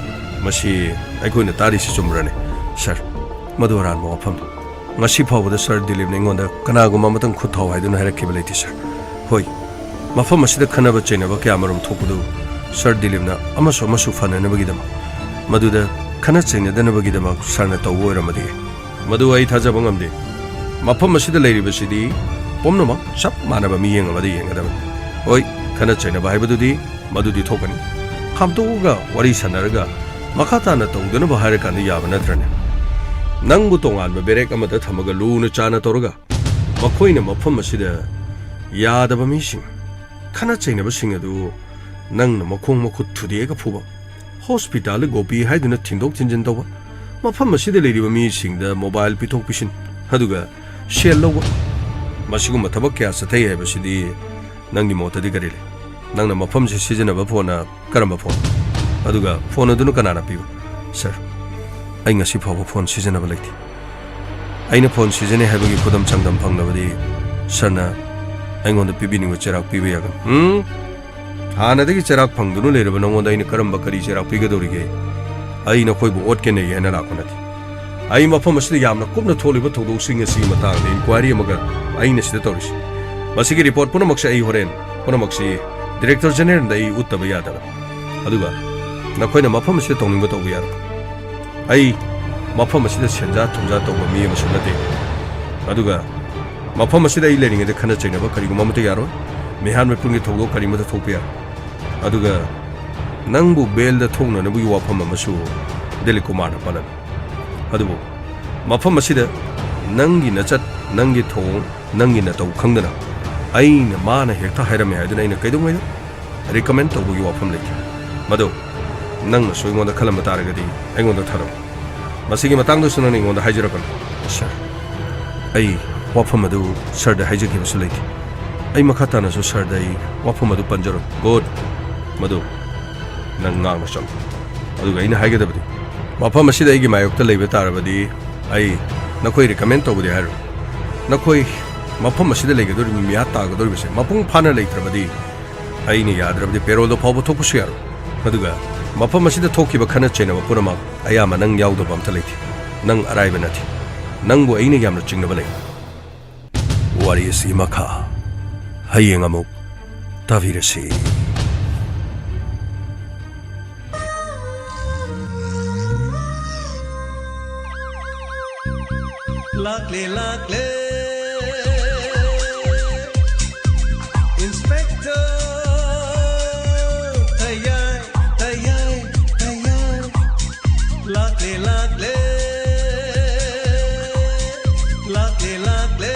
ꯃꯁꯤ ꯑꯩꯈꯣꯏꯅ ꯇꯥꯔꯤꯁꯤ ꯆꯨꯝꯕ꯭ꯔꯅꯦ? ꯁꯥꯔ, ꯃꯗꯨ ꯑꯔꯥꯟꯕ ꯋꯥꯐꯝꯅꯤ꯫ ꯉꯁꯤ ꯐꯥꯎꯕꯗ ꯁꯥꯔ ꯗꯤꯂꯤꯞꯅ ꯑꯩꯉꯣꯟꯗ ꯀꯅꯥꯒꯨꯝꯕ ꯑꯃꯇꯪ ꯈꯨꯠ ꯊꯥꯎ ꯍꯥꯏꯗꯨꯅ ꯍꯥꯏꯔꯛꯈꯤꯕ ꯂꯩꯇꯦ, ꯁꯥꯔ꯫ ꯍꯣꯏ, ꯃꯐꯝ ꯑꯁꯤꯗ ꯈꯟꯅꯕ ꯆꯩꯅꯕ ꯀꯌꯥ ꯑꯃꯔꯣꯝ ꯊꯣꯛꯄꯗꯨ ꯁꯥꯔ ꯗꯤꯂꯤꯞꯅ ꯑꯃꯁꯨ ꯑꯃꯁꯨ ꯐꯅꯅꯕꯒꯤꯗꯃꯛ, ꯃꯗꯨꯗ ꯈꯟꯅ ꯆꯩꯅꯗꯅꯕꯒꯤꯗꯃꯛ ꯁꯥꯔꯅ ꯇꯧꯕ ꯑꯣꯏꯔꯝꯃꯗꯤ, ꯃꯗꯨ ꯑꯩ ꯊꯥꯖꯕ ꯉꯝꯗꯦ꯫ ꯃꯐꯝ ꯑꯁꯤꯗ ꯂꯩꯔꯤꯕꯁꯤꯗꯤ ꯄꯨꯝꯅꯃꯛ ꯆꯞ ꯃꯥꯟꯅꯕ ꯃꯤꯠꯌꯦꯡ ꯑꯃꯗ ꯌꯦꯡꯒꯗꯕꯅꯤ꯫ ꯍꯣꯏ, ꯈꯟꯅ ꯆꯩꯅꯕ ꯍꯥꯏꯕꯗꯨꯗꯤ ꯃꯗꯨꯗꯤ ꯊꯣꯛꯀꯅꯤ꯫ ꯈꯥꯝꯇꯣꯛꯑꯒ ꯋꯥꯔꯤ ꯁꯥꯟꯅꯔꯒ ꯃꯈꯥ ꯇꯥꯅ ꯇꯧꯗꯅꯕ ꯍꯥꯏꯔꯀꯥꯟꯗ ꯌꯥꯕ ꯅꯠꯇ꯭ꯔꯅꯦ? ꯅꯪꯕꯨ ꯇꯣꯉꯥꯟꯕ ꯕꯦꯔꯦꯛ ꯑꯃꯗ ꯊꯝꯃꯒ ꯂꯨꯅ ꯆꯥꯅ ꯇꯧꯔꯒ ꯃꯈꯣꯏꯅ ꯃꯐꯝ ꯑꯁꯤꯗ ꯌꯥꯗꯕ ꯃꯤꯁꯤꯡ, ꯈꯠꯅ ꯆꯩꯅꯕꯁꯤꯡ ꯑꯗꯨ ꯅꯪꯅ ꯃꯈꯣꯡ ꯃꯈꯨꯠ ꯊꯨꯗꯦꯛꯑꯒ ꯐꯨꯕ, ꯍꯣꯁꯄꯤꯇꯥꯜꯗ ꯒꯣꯄꯤ ꯍꯥꯏꯗꯨꯅ ꯊꯤꯟꯗꯣꯛ ꯊꯤꯟꯖꯤꯟ ꯇꯧꯕ, ꯃꯐꯝ ꯑꯁꯤꯗ ꯂꯩꯔꯤꯕ ꯃꯤꯁꯤꯡꯗ ꯃꯣꯕꯥꯏꯜ ꯄꯤꯊꯣꯛ ꯄꯤꯁꯤꯟ, ꯑꯗꯨꯒ ꯁꯦꯜ ꯂꯧꯕ, ꯃꯁꯤꯒꯨꯝꯕ ꯊꯕꯛ ꯀꯌꯥ ꯆꯠꯊꯩ ꯍꯥꯏꯕꯁꯤꯗꯤ ꯅꯪꯒꯤ ꯃꯣꯠꯇꯗꯤ ꯀꯔꯤ ꯂꯩ? ꯅꯪꯅ ꯃꯐꯝꯁꯤ ꯁꯤꯖꯤꯟꯅꯕ ꯐꯣꯟꯅ ꯀꯔꯝꯕ ꯐꯣꯟ? ꯑꯗꯨꯒ ꯐꯣꯟ ꯑꯗꯨꯅ ꯀꯅꯥꯅ ꯄꯤꯕ? ꯁꯥꯔ, ꯑꯩ ꯉꯁꯤ ꯐꯥꯎꯕ ꯐꯣꯟ ꯁꯤꯖꯤꯟꯅꯕ ꯂꯩꯇꯦ꯫ ꯑꯩꯅ ꯐꯣꯟ ꯁꯤꯖꯤꯟꯅꯩ ꯍꯥꯏꯕꯒꯤ ꯈꯨꯗꯝ ꯆꯥꯡꯗꯝ ꯐꯪꯂꯕꯗꯤ ꯁꯥꯔꯅ ꯑꯩꯉꯣꯟꯗ ꯄꯤꯕꯤꯅꯤꯡꯕ ꯆꯩꯔꯥꯛ ꯄꯤꯕ ꯌꯥꯒꯅꯤ꯫ ꯎꯝ? ꯍꯥꯟꯅꯗꯒꯤ ꯆꯩꯔꯥꯛ ꯐꯪꯗꯨꯅ ꯂꯩꯔꯕ ꯅꯉꯣꯟꯗ ꯑꯩꯅ ꯀꯔꯝꯕ ꯀꯔꯤ ꯆꯩꯔꯥꯛ ꯄꯤꯒꯗꯧꯔꯤꯒꯦ? ꯑꯩ ꯅꯈꯣꯏꯕꯨ ꯑꯣꯠꯀꯦ ꯅꯩꯒꯦ ꯍꯥꯏꯅ ꯂꯥꯛꯄ ꯅꯠꯇꯦ꯫ ꯑꯩ ꯃꯐꯝ ꯑꯁꯤꯗ ꯌꯥꯝꯅ ꯀꯨꯞꯅ ꯊꯣꯛꯂꯤꯕ ꯊꯧꯗꯣꯛꯁꯤꯡ ꯑꯁꯤꯒꯤ ꯃꯇꯥꯡꯗ ꯏꯟꯀ꯭ꯋꯥꯏꯔꯤ ꯑꯃꯒ ꯑꯩꯅ ꯁꯤꯗ ꯇꯧꯔꯤꯁꯤ꯫ ꯃꯁꯤꯒꯤ ꯔꯤꯄꯣꯔꯠ ꯄꯨꯝꯅꯃꯛꯁꯦ ꯑꯩ ꯍꯣꯔꯦꯟ ꯄꯨꯝꯅꯃꯛꯁꯤ ꯗꯤꯔꯦꯛꯇꯔ ꯖꯦꯅꯦꯔꯦꯜꯗ ꯑꯩ ꯎꯠꯇꯕ ꯌꯥꯗꯕꯅꯤ꯫ ꯑꯗꯨꯒ ꯅꯈꯣꯏꯅ ꯃꯐꯝ ꯑꯁꯤꯗ ꯇꯧꯅꯤꯡꯕ ꯇꯧꯕ ꯌꯥꯔꯣꯏ꯫ ꯑꯩ ꯃꯐꯝ ꯑꯁꯤꯗ ꯁꯦꯟꯖꯥ ꯊꯨꯝꯖꯥ ꯇꯧꯕ ꯃꯤ ꯑꯃꯁꯨ ꯅꯠꯇꯦ꯫ ꯑꯗꯨꯒ ꯃꯐꯝ ꯑꯁꯤꯗ ꯑꯩ ꯂꯩꯔꯤꯉꯩꯗ ꯈꯠꯅ ꯆꯩꯅꯕ ꯀꯔꯤꯒꯨꯝꯕ ꯑꯃꯠꯇ ꯌꯥꯔꯣꯏ꯫ ꯃꯤꯍꯥꯟ ꯃꯤꯄꯨꯟꯒꯤ ꯊꯧꯗꯣꯛ ꯀꯔꯤꯃꯠꯇ ꯊꯣꯛꯄ ꯌꯥꯔꯣꯏ꯫ ꯑꯗꯨꯒ ꯅꯪꯕꯨ ꯕꯦꯜꯗ ꯊꯣꯛꯅꯅꯕꯒꯤ ꯋꯥꯐꯝ ꯑꯃꯁꯨ ꯗꯤꯂꯤꯞ ꯀꯨꯃꯥꯔꯅ ꯄꯜꯂꯝꯃꯤ꯫ ꯑꯗꯨꯕꯨ ꯃꯐꯝ ꯑꯁꯤꯗ ꯅꯪꯒꯤ ꯅꯆꯠ, ꯅꯪꯒꯤ ꯊꯧꯑꯣꯡ, ꯅꯪꯒꯤ ꯅꯇꯧ ꯈꯪꯗꯅ ꯑꯩꯅ ꯃꯥꯅ ꯍꯦꯛꯇ ꯍꯥꯏꯔꯝꯃꯦ ꯍꯥꯏꯗꯨꯅ ꯑꯩꯅ ꯀꯩꯗꯧꯉꯩꯗ ꯔꯤꯀꯃꯦꯟ ꯇꯧꯕꯒꯤ ꯋꯥꯐꯝ ꯂꯩꯇꯦ꯫ ꯃꯗꯨ ꯅꯪꯅꯁꯨ ꯑꯩꯉꯣꯟꯗ ꯈꯜꯂꯝꯕ ꯇꯥꯔꯒꯗꯤ ꯑꯩꯉꯣꯟꯗ ꯊꯥꯔꯛꯎ꯫ ꯃꯁꯤꯒꯤ ꯃꯇꯥꯡꯗꯁꯨ ꯅꯪꯅ ꯑꯩꯉꯣꯟꯗ ꯍꯥꯏꯖꯔꯛꯀꯅꯨ꯫ ꯁꯥꯔ, ꯑꯩ ꯋꯥꯐꯝ ꯑꯗꯨ ꯁꯥꯔꯗ ꯍꯥꯏꯖꯈꯤꯕꯁꯨ ꯂꯩꯇꯦ꯫ ꯑꯩ ꯃꯈꯥ ꯇꯥꯅꯁꯨ ꯁꯥꯔꯗ ꯑꯩ ꯋꯥꯐꯝ ꯑꯗꯨ ꯄꯟꯖꯔꯣꯏ꯫ ꯒꯨꯗ꯫ ꯃꯗꯨ ꯅꯪ ꯉꯥꯡꯅ ꯆꯠꯂꯨ꯫ ꯑꯗꯨꯒ ꯑꯩꯅ ꯍꯥꯏꯒꯗꯕꯗꯤ, ꯃꯐꯝ ꯑꯁꯤꯗ ꯑꯩꯒꯤ ꯃꯥꯌꯣꯛꯇ ꯂꯩꯕ ꯇꯥꯔꯕꯗꯤ, ꯑꯩ ꯅꯈꯣꯏ ꯔꯤꯀꯃꯦꯟ ꯇꯧꯕꯗꯤ ꯍꯥꯏꯔꯣꯏ꯫ ꯅꯈꯣꯏ ꯃꯐꯝ ꯑꯁꯤꯗ ꯂꯩꯒꯗꯧꯔꯤꯕ ꯃꯤꯌꯥꯠ ꯇꯥꯒꯗꯧꯔꯤꯕꯁꯦ ꯃꯄꯨꯡ ꯐꯥꯅ ꯂꯩꯇ꯭ꯔꯕꯗꯤ, ꯑꯩꯅ ꯌꯥꯗ꯭ꯔꯕꯗꯤ ꯄꯦꯔꯣꯜꯗ ꯐꯥꯎꯕ ꯊꯣꯛꯄꯁꯨ ꯌꯥꯔꯣꯏ꯫ ꯑꯗꯨꯒ ꯃꯐꯝ ꯑꯁꯤꯗ ꯊꯣꯛꯈꯤꯕ ꯈꯠꯅ ꯆꯩꯅꯕ ꯄꯨꯝꯅꯃꯛ ꯑꯌꯥꯝꯕ ꯅꯪ ꯌꯥꯎꯗꯕ ꯑꯝꯇ ꯂꯩꯇꯦ꯫ ꯅꯪ ꯑꯔꯥꯏꯕ ꯅꯠꯇꯦ꯫ ꯅꯪꯕꯨ ꯑꯩꯅ ꯌꯥꯝꯅ ꯆꯤꯡꯅꯕ ꯂꯩ꯫ ꯋꯥꯔꯤ ꯑꯁꯤ ꯃꯈꯥ ꯍꯌꯦꯡ ꯑꯃꯨꯛ ꯇꯥꯕꯤꯔꯁꯤ꯫ ꯂꯥꯛꯂꯦ, ꯂꯥꯛꯂꯦ, Inspector ꯊꯌꯥꯏ, ꯊꯌꯥꯏ, ꯊꯌꯥꯏ꯫ ꯂꯥꯛꯂꯦ, ꯂꯥꯛꯂꯦ, ꯂꯥꯛꯂꯦ, ꯂꯥꯛꯂꯦ꯫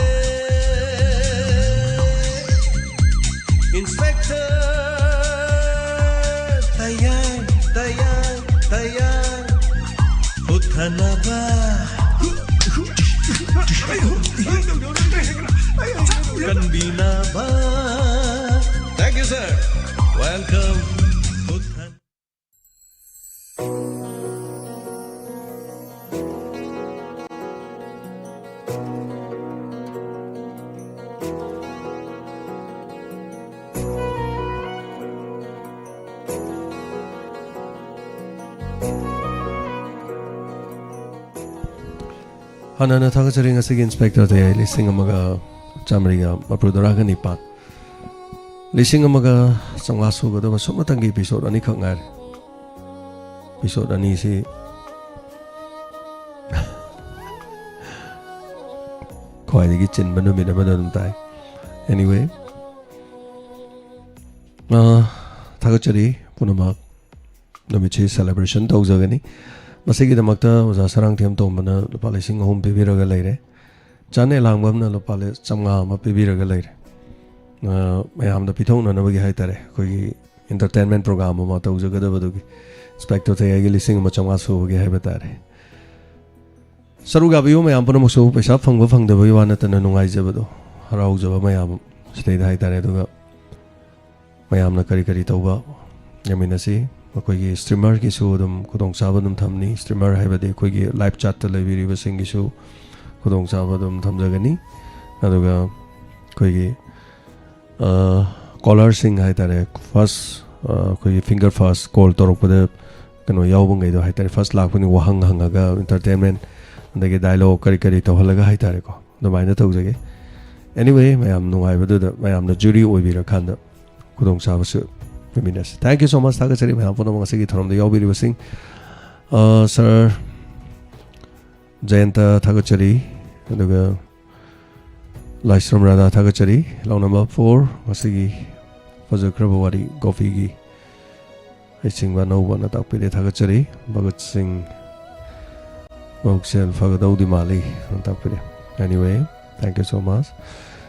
Inspector ꯊꯌꯥꯏ, ꯊꯌꯥꯏ, ꯊꯌꯥꯏ꯫ ꯍꯨꯠꯊꯅꯕ ꯀꯟꯕꯤꯅꯕ꯫ Thank you, sir. Welcome. ꯍꯥꯟꯅ ꯊꯥꯒꯠꯆꯔꯤ ꯉꯁꯤꯒꯤ ꯏꯟꯁꯄꯦꯛꯇꯔꯗ ꯑꯩ ꯂꯤꯁꯤꯡ ꯑꯃꯒ ꯆꯥꯃꯔꯤꯒ ꯃꯔꯤꯐꯨꯇꯔꯥꯒ ꯅꯤꯄꯥꯟ, ꯂꯤꯁꯤꯡ ꯑꯃꯒ ꯆꯥꯝꯃꯉꯥ ꯁꯨꯒꯗꯕ ꯁꯨꯞꯅꯇꯪꯒꯤ ꯏꯄꯤꯁꯣꯠ ꯑꯅꯤꯈꯛ ꯉꯥꯏꯔꯦ꯫ ꯏꯄꯤꯁꯣꯠ ꯑꯅꯤꯁꯤ ꯈ꯭ꯋꯥꯏꯗꯒꯤ ꯆꯤꯟꯕ ꯅꯨꯃꯤꯠ ꯑꯃꯗ ꯑꯗꯨꯝ ꯇꯥꯏ꯫ Anyway, ꯑ, ꯊꯥꯒꯠꯆꯔꯤ ꯄꯨꯝꯅꯃꯛ꯫ ꯅꯨꯃꯤꯠꯁꯤ ꯁꯦꯂꯦꯕ꯭ꯔꯦꯁꯟ ꯇꯧꯖꯒꯅꯤ꯫ ꯃꯁꯤꯒꯤꯗꯃꯛꯇ ꯑꯣꯖꯥ ꯁꯔꯥꯡꯊꯦꯝ ꯇꯣꯝꯕꯅ ꯂꯨꯄꯥ ꯂꯤꯁꯤꯡ ꯑꯍꯨꯝ ꯄꯤꯕꯤꯔꯒ ꯂꯩꯔꯦ꯫ ꯆꯥꯅꯦ ꯂꯥꯡꯕꯝꯅ ꯂꯨꯄꯥ ꯂꯤ-, ꯆꯥꯝꯃꯉꯥ ꯑꯃ ꯄꯤꯕꯤꯔꯒ ꯂꯩꯔꯦ꯫ ꯑ, ꯃꯌꯥꯝꯗ ꯄꯤꯊꯣꯛꯅꯅꯕꯒꯤ ꯍꯥꯏꯇꯥꯔꯦ, ꯑꯩꯈꯣꯏꯒꯤ ꯏꯟꯇꯔꯇꯦꯟꯃꯦꯟ ꯄ꯭ꯔꯣꯒ꯭ꯔꯥꯝ ꯑꯃ ꯇꯧꯖꯒꯗꯕꯗꯨꯒꯤ ꯏꯟꯁꯄꯦꯛꯇꯔ ꯊꯌꯥꯏꯒꯤ ꯂꯤꯁꯤꯡ ꯑꯃ ꯆꯥꯝꯃꯉꯥ ꯁꯨꯕꯒꯤ ꯍꯥꯏꯕ ꯇꯥꯔꯦ꯫ ꯁꯔꯨꯛ ꯌꯥꯕꯤꯌꯨ ꯃꯌꯥꯝ ꯄꯨꯝꯅꯃꯛꯁꯨ, ꯄꯩꯁꯥ ꯐꯪꯕ ꯐꯪꯗꯕꯒꯤ ꯋꯥ ꯅꯠꯇꯅ ꯅꯨꯡꯉꯥꯏꯖꯕꯗꯣ, ꯍꯔꯥꯎꯖꯕ ꯃꯌꯥꯝ ꯁꯤꯗꯩꯗ ꯍꯥꯏꯇꯥꯔꯦ꯫ ꯑꯗꯨꯒ ꯃꯌꯥꯝꯅ ꯀꯔꯤ ꯀꯔꯤ ꯇꯧꯕ ꯌꯦꯡꯃꯤꯟꯅꯁꯤ꯫ ꯑꯩꯈꯣꯏꯒꯤ ꯁ꯭ꯇ꯭ꯔꯤꯃꯔꯒꯤꯁꯨ ꯑꯗꯨꯝ ꯈꯨꯗꯣꯡꯆꯥꯕ ꯑꯗꯨꯝ ꯊꯝꯅꯤ꯫ ꯁ꯭ꯇ꯭ꯔꯤꯃꯔ ꯍꯥꯏꯕꯗꯤ ꯑꯩꯈꯣꯏꯒꯤ ꯂꯥꯏꯚ ꯆꯥꯠꯇ ꯂꯩꯕꯤꯔꯤꯕꯁꯤꯡꯒꯤꯁꯨ ꯈꯨꯗꯣꯡꯆꯥꯕ ꯑꯗꯨꯝ ꯊꯝꯖꯒꯅꯤ꯫ ꯑꯗꯨꯒ ꯑꯩꯈꯣꯏꯒꯤ ꯀꯣꯂꯔꯁꯤꯡ ꯍꯥꯏ ꯇꯥꯔꯦ, ꯐꯥꯔꯁ ꯑꯩꯈꯣꯏꯒꯤ ꯐꯤꯡꯒꯔ ꯐꯥꯔꯁ ꯀꯣꯜ ꯇꯧꯔꯛꯄꯗ ꯀꯩꯅꯣ ꯌꯥꯎꯕꯉꯩꯗꯣ ꯍꯥꯏ ꯇꯥꯔꯦ, ꯐꯥꯔꯁ ꯂꯥꯛꯄꯅꯤ, ꯋꯥꯍꯪ ꯍꯪꯉꯒ ꯏꯟꯇꯔꯇꯦꯟꯃꯦꯟ ꯑꯗꯒꯤ ꯗꯥꯏꯂꯣꯒ ꯀꯔꯤ ꯀꯔꯤ ꯇꯧꯍꯜꯂꯒ ꯍꯥꯏ ꯇꯥꯔꯦꯀꯣ, ꯑꯗꯨꯃꯥꯏꯅ ꯇꯧꯖꯒꯦ꯫ ꯑꯦꯅꯤꯋꯦ, ꯃꯌꯥꯝ ꯅꯨꯡꯉꯥꯏꯕꯗꯨꯗ ꯃꯌꯥꯝꯅ ꯖꯨꯔꯤ ꯑꯣꯏꯕꯤꯔꯀꯥꯟꯗ ꯈꯨꯗꯣꯡꯆꯥꯕꯁꯨ ꯄꯤꯃꯤꯟꯅꯁꯤ꯫ Thank you so much, ꯊꯥꯒꯠꯆꯔꯤ ꯃꯌꯥꯝ ꯄꯨꯝꯅꯃꯛ ꯉꯁꯤꯒꯤ ꯊꯧꯔꯝꯗ ꯌꯥꯎꯕꯤꯔꯤꯕꯁꯤꯡ꯫ ꯑ, ꯁꯥꯔ ꯖꯌꯟꯇ ꯊꯥꯒꯠꯆꯔꯤ, ꯑꯗꯨꯒ ꯂꯥꯏꯁ꯭ꯔꯝ ꯔꯥꯙꯥ ꯊꯥꯒꯠꯆꯔꯤ, ꯂꯥꯎꯅꯝꯕꯔ ꯐꯣꯔ, ꯉꯁꯤꯒꯤ ꯐꯖꯈ꯭ꯔꯕ ꯋꯥꯔꯤ ꯒꯣꯄꯤꯒꯤ ꯍꯩꯁꯤꯡꯕ ꯑꯅꯧꯕꯅ ꯇꯥꯛꯄꯤꯔꯦ, ꯊꯥꯒꯠꯆꯔꯤ꯫ ꯚꯒꯠ ꯁꯤꯡ ꯃꯕꯨꯛꯁꯦꯜ ꯐꯒꯗꯧꯗꯤ ꯃꯥꯜꯂꯤ ꯅ ꯇꯥꯛꯄꯤꯔꯦ꯫ Anyway, thank you so much꯫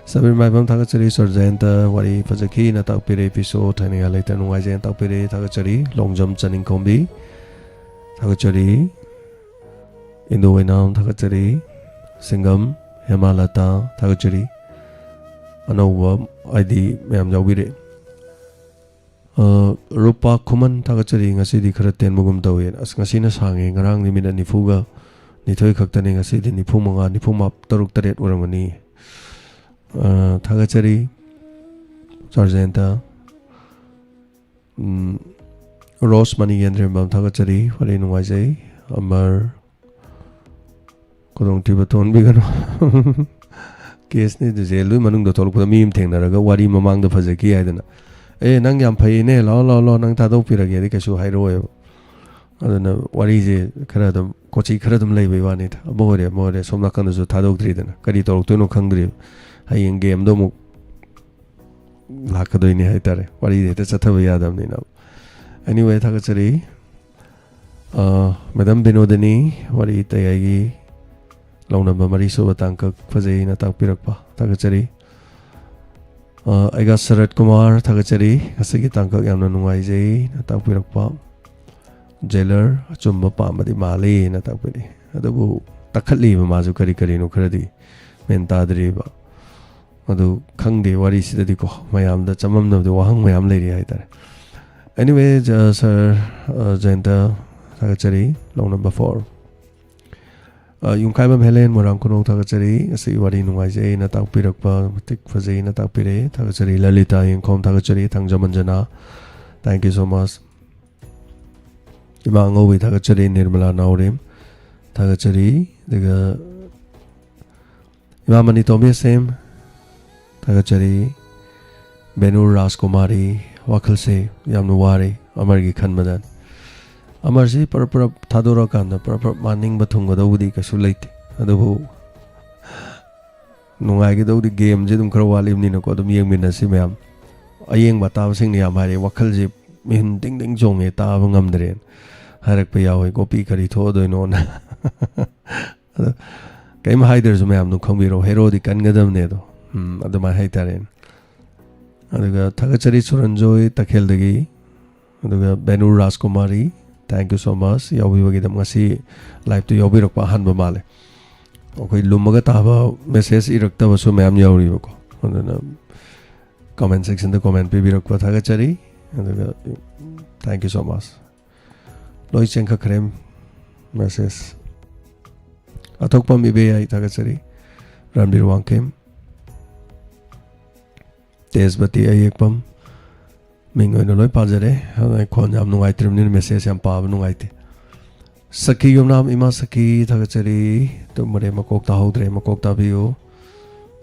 Sabir ꯃꯥꯏꯕꯝ ꯊꯥꯒꯠꯆꯔꯤ, ꯁꯔ ꯖꯌꯟꯇ ꯋꯥꯔꯤ ꯐꯖꯈꯤꯅ ꯇꯥꯛꯄꯤꯔꯦ, ꯏꯄꯤꯁꯣꯗ ꯊꯥꯏꯅꯉꯥꯏ ꯂꯩꯇ ꯅꯨꯡꯉꯥꯏꯖꯩꯅ ꯇꯥꯛꯄꯤꯔꯦ, ꯊꯥꯒꯠꯆꯔꯤ꯫ ꯂꯣꯡꯖꯝ ꯆꯅꯤꯡꯈꯣꯝꯕꯤ ꯊꯥꯒꯠꯆꯔꯤ, ꯏꯟꯗꯣ ꯑꯣꯏꯅꯥꯝ ꯊꯥꯒꯠꯆꯔꯤ, ꯁꯤꯡꯒꯝ ꯍꯦꯃꯥꯂꯇꯥ ꯊꯥꯒꯠꯆꯔꯤ꯫ ꯑꯅꯧꯕ ꯑꯥꯏ ꯗꯤ ꯃꯌꯥꯝ ꯌꯥꯎꯕꯤꯔꯦ꯫ ꯑ, ꯔꯨꯄꯥ ꯈꯨꯃꯟ ꯊꯥꯒꯠꯆꯔꯤ, ꯉꯁꯤꯗꯤ ꯈꯔ ꯇꯦꯟꯕꯒꯨꯝ ꯇꯧꯏ꯫ ꯑꯁ, ꯉꯁꯤꯅ ꯁꯥꯡꯉꯦ, ꯉꯔꯥꯡꯗꯤ ꯃꯤꯅꯠ ꯅꯤꯐꯨꯒ ꯅꯤꯊꯣꯏ ꯈꯛꯇꯅꯤ, ꯉꯁꯤꯗꯤ ꯅꯤꯐꯨ ꯃꯉꯥ, ꯅꯤꯐꯨ ꯇꯔꯨꯛ, ꯇꯔꯦꯠ ꯑꯣꯏꯔꯝꯒꯅꯤ꯫ ꯑ, ꯊꯥꯒꯠꯆꯔꯤ ꯁꯔ ꯖꯌꯟꯇ꯫ ꯎꯝ, ꯔꯣꯁ ꯃꯅꯤ ꯌꯦꯟꯗ꯭ꯔꯦꯝꯕꯝ ꯊꯥꯒꯠꯆꯔꯤ, ꯋꯥꯔꯤ ꯅꯨꯡꯉꯥꯏꯖꯩ꯫ ꯑꯃꯔ ꯈꯨꯗꯣꯡꯊꯤꯕ ꯊꯣꯛꯍꯟꯕꯤꯒꯅꯨ꯫ ꯀꯦꯁꯅꯤ ꯑꯗꯨ, ꯖꯦꯜꯗꯨꯒꯤ ꯃꯅꯨꯡꯗ ꯊꯣꯛꯂꯛꯄꯗ ꯃꯤ ꯑꯃ ꯊꯦꯡꯅꯔꯒ ꯋꯥꯔꯤ ꯃꯃꯥꯡꯗ ꯐꯖꯈꯤ ꯍꯥꯏꯗꯅ, "ꯑꯦ, ꯅꯪ ꯌꯥꯝ ꯐꯩꯅꯦ, ꯂꯥꯛꯑꯣ, ꯂꯥꯛꯑꯣ, ꯂꯥꯛꯑꯣ, ꯅꯪ ꯊꯥꯗꯣꯛꯄꯤꯔꯒꯦꯗꯤ" ꯀꯩꯁꯨ ꯍꯥꯏꯔꯛꯑꯣꯏꯕ꯫ ꯑꯗꯨꯅ ꯋꯥꯔꯤꯁꯦ ꯈꯔ ꯑꯗꯨꯝ ꯀꯣꯆꯤ ꯈꯔ ꯑꯗꯨꯝ ꯂꯩꯕꯩ ꯋꯥꯅꯤꯗ꯫ ꯑꯃ ꯑꯣꯏꯔꯦ, ꯑꯃ ꯑꯣꯏꯔꯦ, ꯁꯣꯝ ꯅꯥꯀꯟꯗꯁꯨ ꯊꯥꯗꯣꯛꯇ꯭ꯔꯤꯗꯅ ꯀꯔꯤ ꯇꯧꯔꯛꯇꯣꯏꯅꯣ ꯈꯪꯗ꯭ꯔꯤꯕ꯫ ꯍꯌꯦꯡ ꯒꯦꯝꯗꯣ ꯑꯃꯨꯛ ꯂꯥꯛꯀꯗꯣꯏꯅꯤ ꯍꯥꯏꯇꯥꯔꯦ, ꯋꯥꯔꯤꯗꯤ ꯍꯦꯛꯇ ꯆꯠꯊꯕ ꯌꯥꯗꯕꯅꯤꯅ꯫ Anyway, ꯊꯥꯒꯠꯆꯔꯤ꯫ ꯑ, ꯃꯦꯗꯥꯝ ꯕꯤꯅꯣꯗꯤꯅꯤ, ꯋꯥꯔꯤ ꯇꯌꯥꯏꯒꯤ ꯂꯧꯅꯕ ꯃꯔꯤꯁꯨꯕ ꯇꯥꯡꯀꯛ ꯐꯖꯩꯅ ꯇꯥꯛꯄꯤꯔꯛꯄ ꯊꯥꯒꯠꯆꯔꯤ꯫ ꯑ, ꯑꯩꯒ ꯁꯔꯠ ꯀꯨꯃꯥꯔ ꯊꯥꯒꯠꯆꯔꯤ, ꯉꯁꯤꯒꯤ ꯇꯥꯡꯀꯛ ꯌꯥꯝꯅ ꯅꯨꯡꯉꯥꯏꯖꯩꯅ ꯇꯥꯛꯄꯤꯔꯛꯄ꯫ ꯖꯦꯂꯔ ꯑꯆꯨꯝꯕ ꯄꯥꯝꯕꯗꯤ ꯃꯥꯜꯂꯤꯅ ꯇꯥꯛꯄꯤꯔꯛꯏ, ꯑꯗꯨꯕꯨ ꯇꯛꯈꯠꯂꯤꯕ ꯃꯥꯁꯨ ꯀꯔꯤ ꯀꯔꯤꯅꯣ ꯈꯔꯗꯤ ꯃꯦꯟ ꯇꯥꯗ꯭ꯔꯤꯕ꯫ ꯑꯗꯨ ꯈꯪꯗꯦ, ꯋꯥꯔꯤꯁꯤꯗꯗꯤꯀꯣ ꯃꯌꯥꯝꯗ ꯆꯃꯝꯅꯕꯗꯤ ꯋꯥꯍꯪ ꯃꯌꯥꯝ ꯂꯩꯔꯤ ꯍꯥꯏꯇꯥꯔꯦ꯫ Anyway, ꯖ-, ꯁꯥꯔ, ꯑ, ꯖꯌꯟꯇ, ꯊꯥꯒꯠꯆꯔꯤ꯫ ꯂꯧ ꯅꯝꯕꯔ ꯐꯣꯔ꯫ ꯑ, ꯌꯨꯝꯈꯥꯏꯕꯝ ꯍꯦꯂꯦꯟ, ꯃꯣꯏꯔꯥꯡ ꯈꯨꯅꯧ, ꯊꯥꯒꯠꯆꯔꯤ꯫ ꯉꯁꯤ ꯋꯥꯔꯤ ꯅꯨꯡꯉꯥꯏꯖꯩ ꯑꯩꯅ ꯇꯥꯛꯄꯤꯔꯛꯄ, ꯃꯇꯤꯛ ꯐꯖꯩꯅ ꯇꯥꯛꯄꯤꯔꯛꯑꯦ꯫ ꯊꯥꯒꯠꯆꯔꯤ꯫ ꯂꯂꯤꯇꯥ ꯌꯦꯡꯈꯣꯝ, ꯊꯥꯒꯠꯆꯔꯤ꯫ ꯊꯥꯡꯖꯃꯟꯖꯅꯥ, thank you so much꯫ ꯏꯃꯥ ꯑꯉꯧꯕꯤ, ꯊꯥꯒꯠꯆꯔꯤ꯫ ꯅꯤꯔꯃꯂꯥ ꯅꯥꯎꯔꯦꯝ, ꯊꯥꯒꯠꯆꯔꯤ꯫ ꯑꯗꯨꯒ ꯏꯃꯥ ꯃꯅꯤ ꯇꯣꯝꯕꯤ ꯑꯁꯦꯝ, ꯊꯥꯒꯠꯆꯔꯤ꯫ ꯕꯦꯅꯨꯔ ꯔꯥꯖꯀꯨꯃꯥꯔꯤ, ꯋꯥꯈꯜꯁꯦ ꯌꯥꯝꯅ ꯋꯥꯔꯦ ꯑꯃꯔꯒꯤ ꯈꯟꯕꯗ꯫ ꯑꯃꯔꯁꯤ ꯄꯔꯞ ꯄꯔꯞ ꯊꯥꯗꯣꯔꯛꯑꯀꯥꯟꯗ ꯄꯔꯞ ꯄꯔꯞ ꯃꯥ ꯅꯤꯡꯕ ꯊꯨꯡꯒꯗꯧꯕꯗꯤ ꯀꯩꯁꯨ ꯂꯩꯇꯦ, ꯑꯗꯨꯕꯨ ꯅꯨꯡꯉꯥꯏꯒꯗꯧꯗꯤ ꯒꯦꯝꯁꯦ ꯑꯗꯨꯝ ꯈꯔ ꯋꯥꯠꯂꯤꯕꯅꯤꯅꯀꯣ, ꯑꯗꯨꯝ ꯌꯦꯡꯃꯤꯟꯅꯁꯤ ꯃꯌꯥꯝ꯫ ꯑꯌꯦꯡꯕ ꯑꯇꯥꯕꯁꯤꯡꯅ ꯌꯥꯝ ꯍꯥꯏꯔꯦ, "ꯋꯥꯈꯜꯁꯦ ꯃꯤꯍꯨꯟ ꯗꯤꯡ ꯗꯤꯡ ꯆꯣꯡꯉꯦ, ꯇꯥꯕ ꯉꯝꯗ꯭ꯔꯦꯅ" ꯍꯥꯏꯔꯛꯄ ꯌꯥꯎꯋꯦ, "ꯒꯣꯄꯤ ꯀꯔꯤ ꯊꯣꯛꯑꯗꯣꯏꯅꯣꯅ"꯫ ꯑꯗꯣ ꯀꯩꯝ ꯍꯥꯏꯗ꯭ꯔꯁꯨ ꯃꯌꯥꯝ ꯑꯗꯨꯝ ꯈꯪꯕꯤꯔꯣ, ꯍꯦꯔꯣꯗꯤ ꯀꯟꯒꯗꯕꯅꯦ ꯑꯗꯣ꯫ ꯎꯝ, ꯑꯗꯨꯃꯥꯏꯅ ꯍꯥꯏꯇꯥꯔꯦꯅꯦ꯫ ꯑꯗꯨꯒ ꯊꯥꯒꯠꯆꯔꯤ ꯁꯨꯔꯟꯖꯣꯏ ꯇꯈꯦꯜꯗꯒꯤ꯫ ꯑꯗꯨꯒ ꯕꯦꯅꯨꯔ ꯔꯥꯖꯀꯨꯃꯥꯔꯤ, thank you so much ꯌꯥꯎꯕꯤꯕꯒꯤꯗꯃꯛ꯫ ꯉꯁꯤ ꯂꯥꯏꯞꯇ ꯌꯥꯎꯕꯤꯔꯛꯄ ꯑꯍꯥꯟꯕ ꯃꯥꯜꯂꯦ꯫ ꯑꯩꯈꯣꯏ ꯂꯨꯝꯃꯒ ꯇꯥꯕ ꯃꯦꯁꯦꯖ ꯏꯔꯛꯇꯕꯁꯨ ꯃꯌꯥꯝ ꯌꯥꯎꯔꯤꯕꯀꯣ, ꯑꯗꯨꯅ ꯀꯃꯦꯟ ꯁꯦꯛꯁꯟꯗ ꯀꯃꯦꯟ ꯄꯤꯕꯤꯔꯛꯄ ꯊꯥꯒꯠꯆꯔꯤ꯫ ꯑꯗꯨꯒ thank you so much꯫ ꯂꯣꯏ ꯆꯦꯟꯈꯠꯈ꯭ꯔꯦ ꯃꯦꯁꯦꯖ꯫ ꯑꯊꯣꯛꯄꯝ ꯏꯕꯦꯌꯥꯏ, ꯊꯥꯒꯠꯆꯔꯤ꯫ ꯔꯟꯕꯤꯔ ꯋꯥꯡꯈꯦꯝ, ꯇꯦꯖꯕꯇꯤ ꯑꯌꯦꯛꯄꯝ, ꯃꯤꯡ ꯑꯣꯏꯅ ꯂꯣꯏ ꯄꯥꯖꯔꯦ꯫ ꯑꯗꯨꯅ ꯑꯩ ꯈꯣꯟ ꯌꯥꯝ ꯅꯨꯡꯉꯥꯏꯇ꯭ꯔꯕꯅꯤꯅ ꯃꯦꯁꯦꯖ ꯌꯥꯝ ꯄꯥꯕ ꯅꯨꯡꯉꯥꯏꯇꯦ꯫ ꯁꯈꯤ ꯌꯨꯝꯅꯥꯝ, ꯏꯃꯥ ꯁꯈꯤ, ꯊꯥꯒꯠꯆꯔꯤ꯫ ꯇꯨꯝꯃꯔꯦ, ꯃꯀꯣꯛ ꯇꯥꯍꯧꯗ꯭ꯔꯦ, ꯃꯀꯣꯛ ꯇꯥꯕꯤꯌꯨ꯫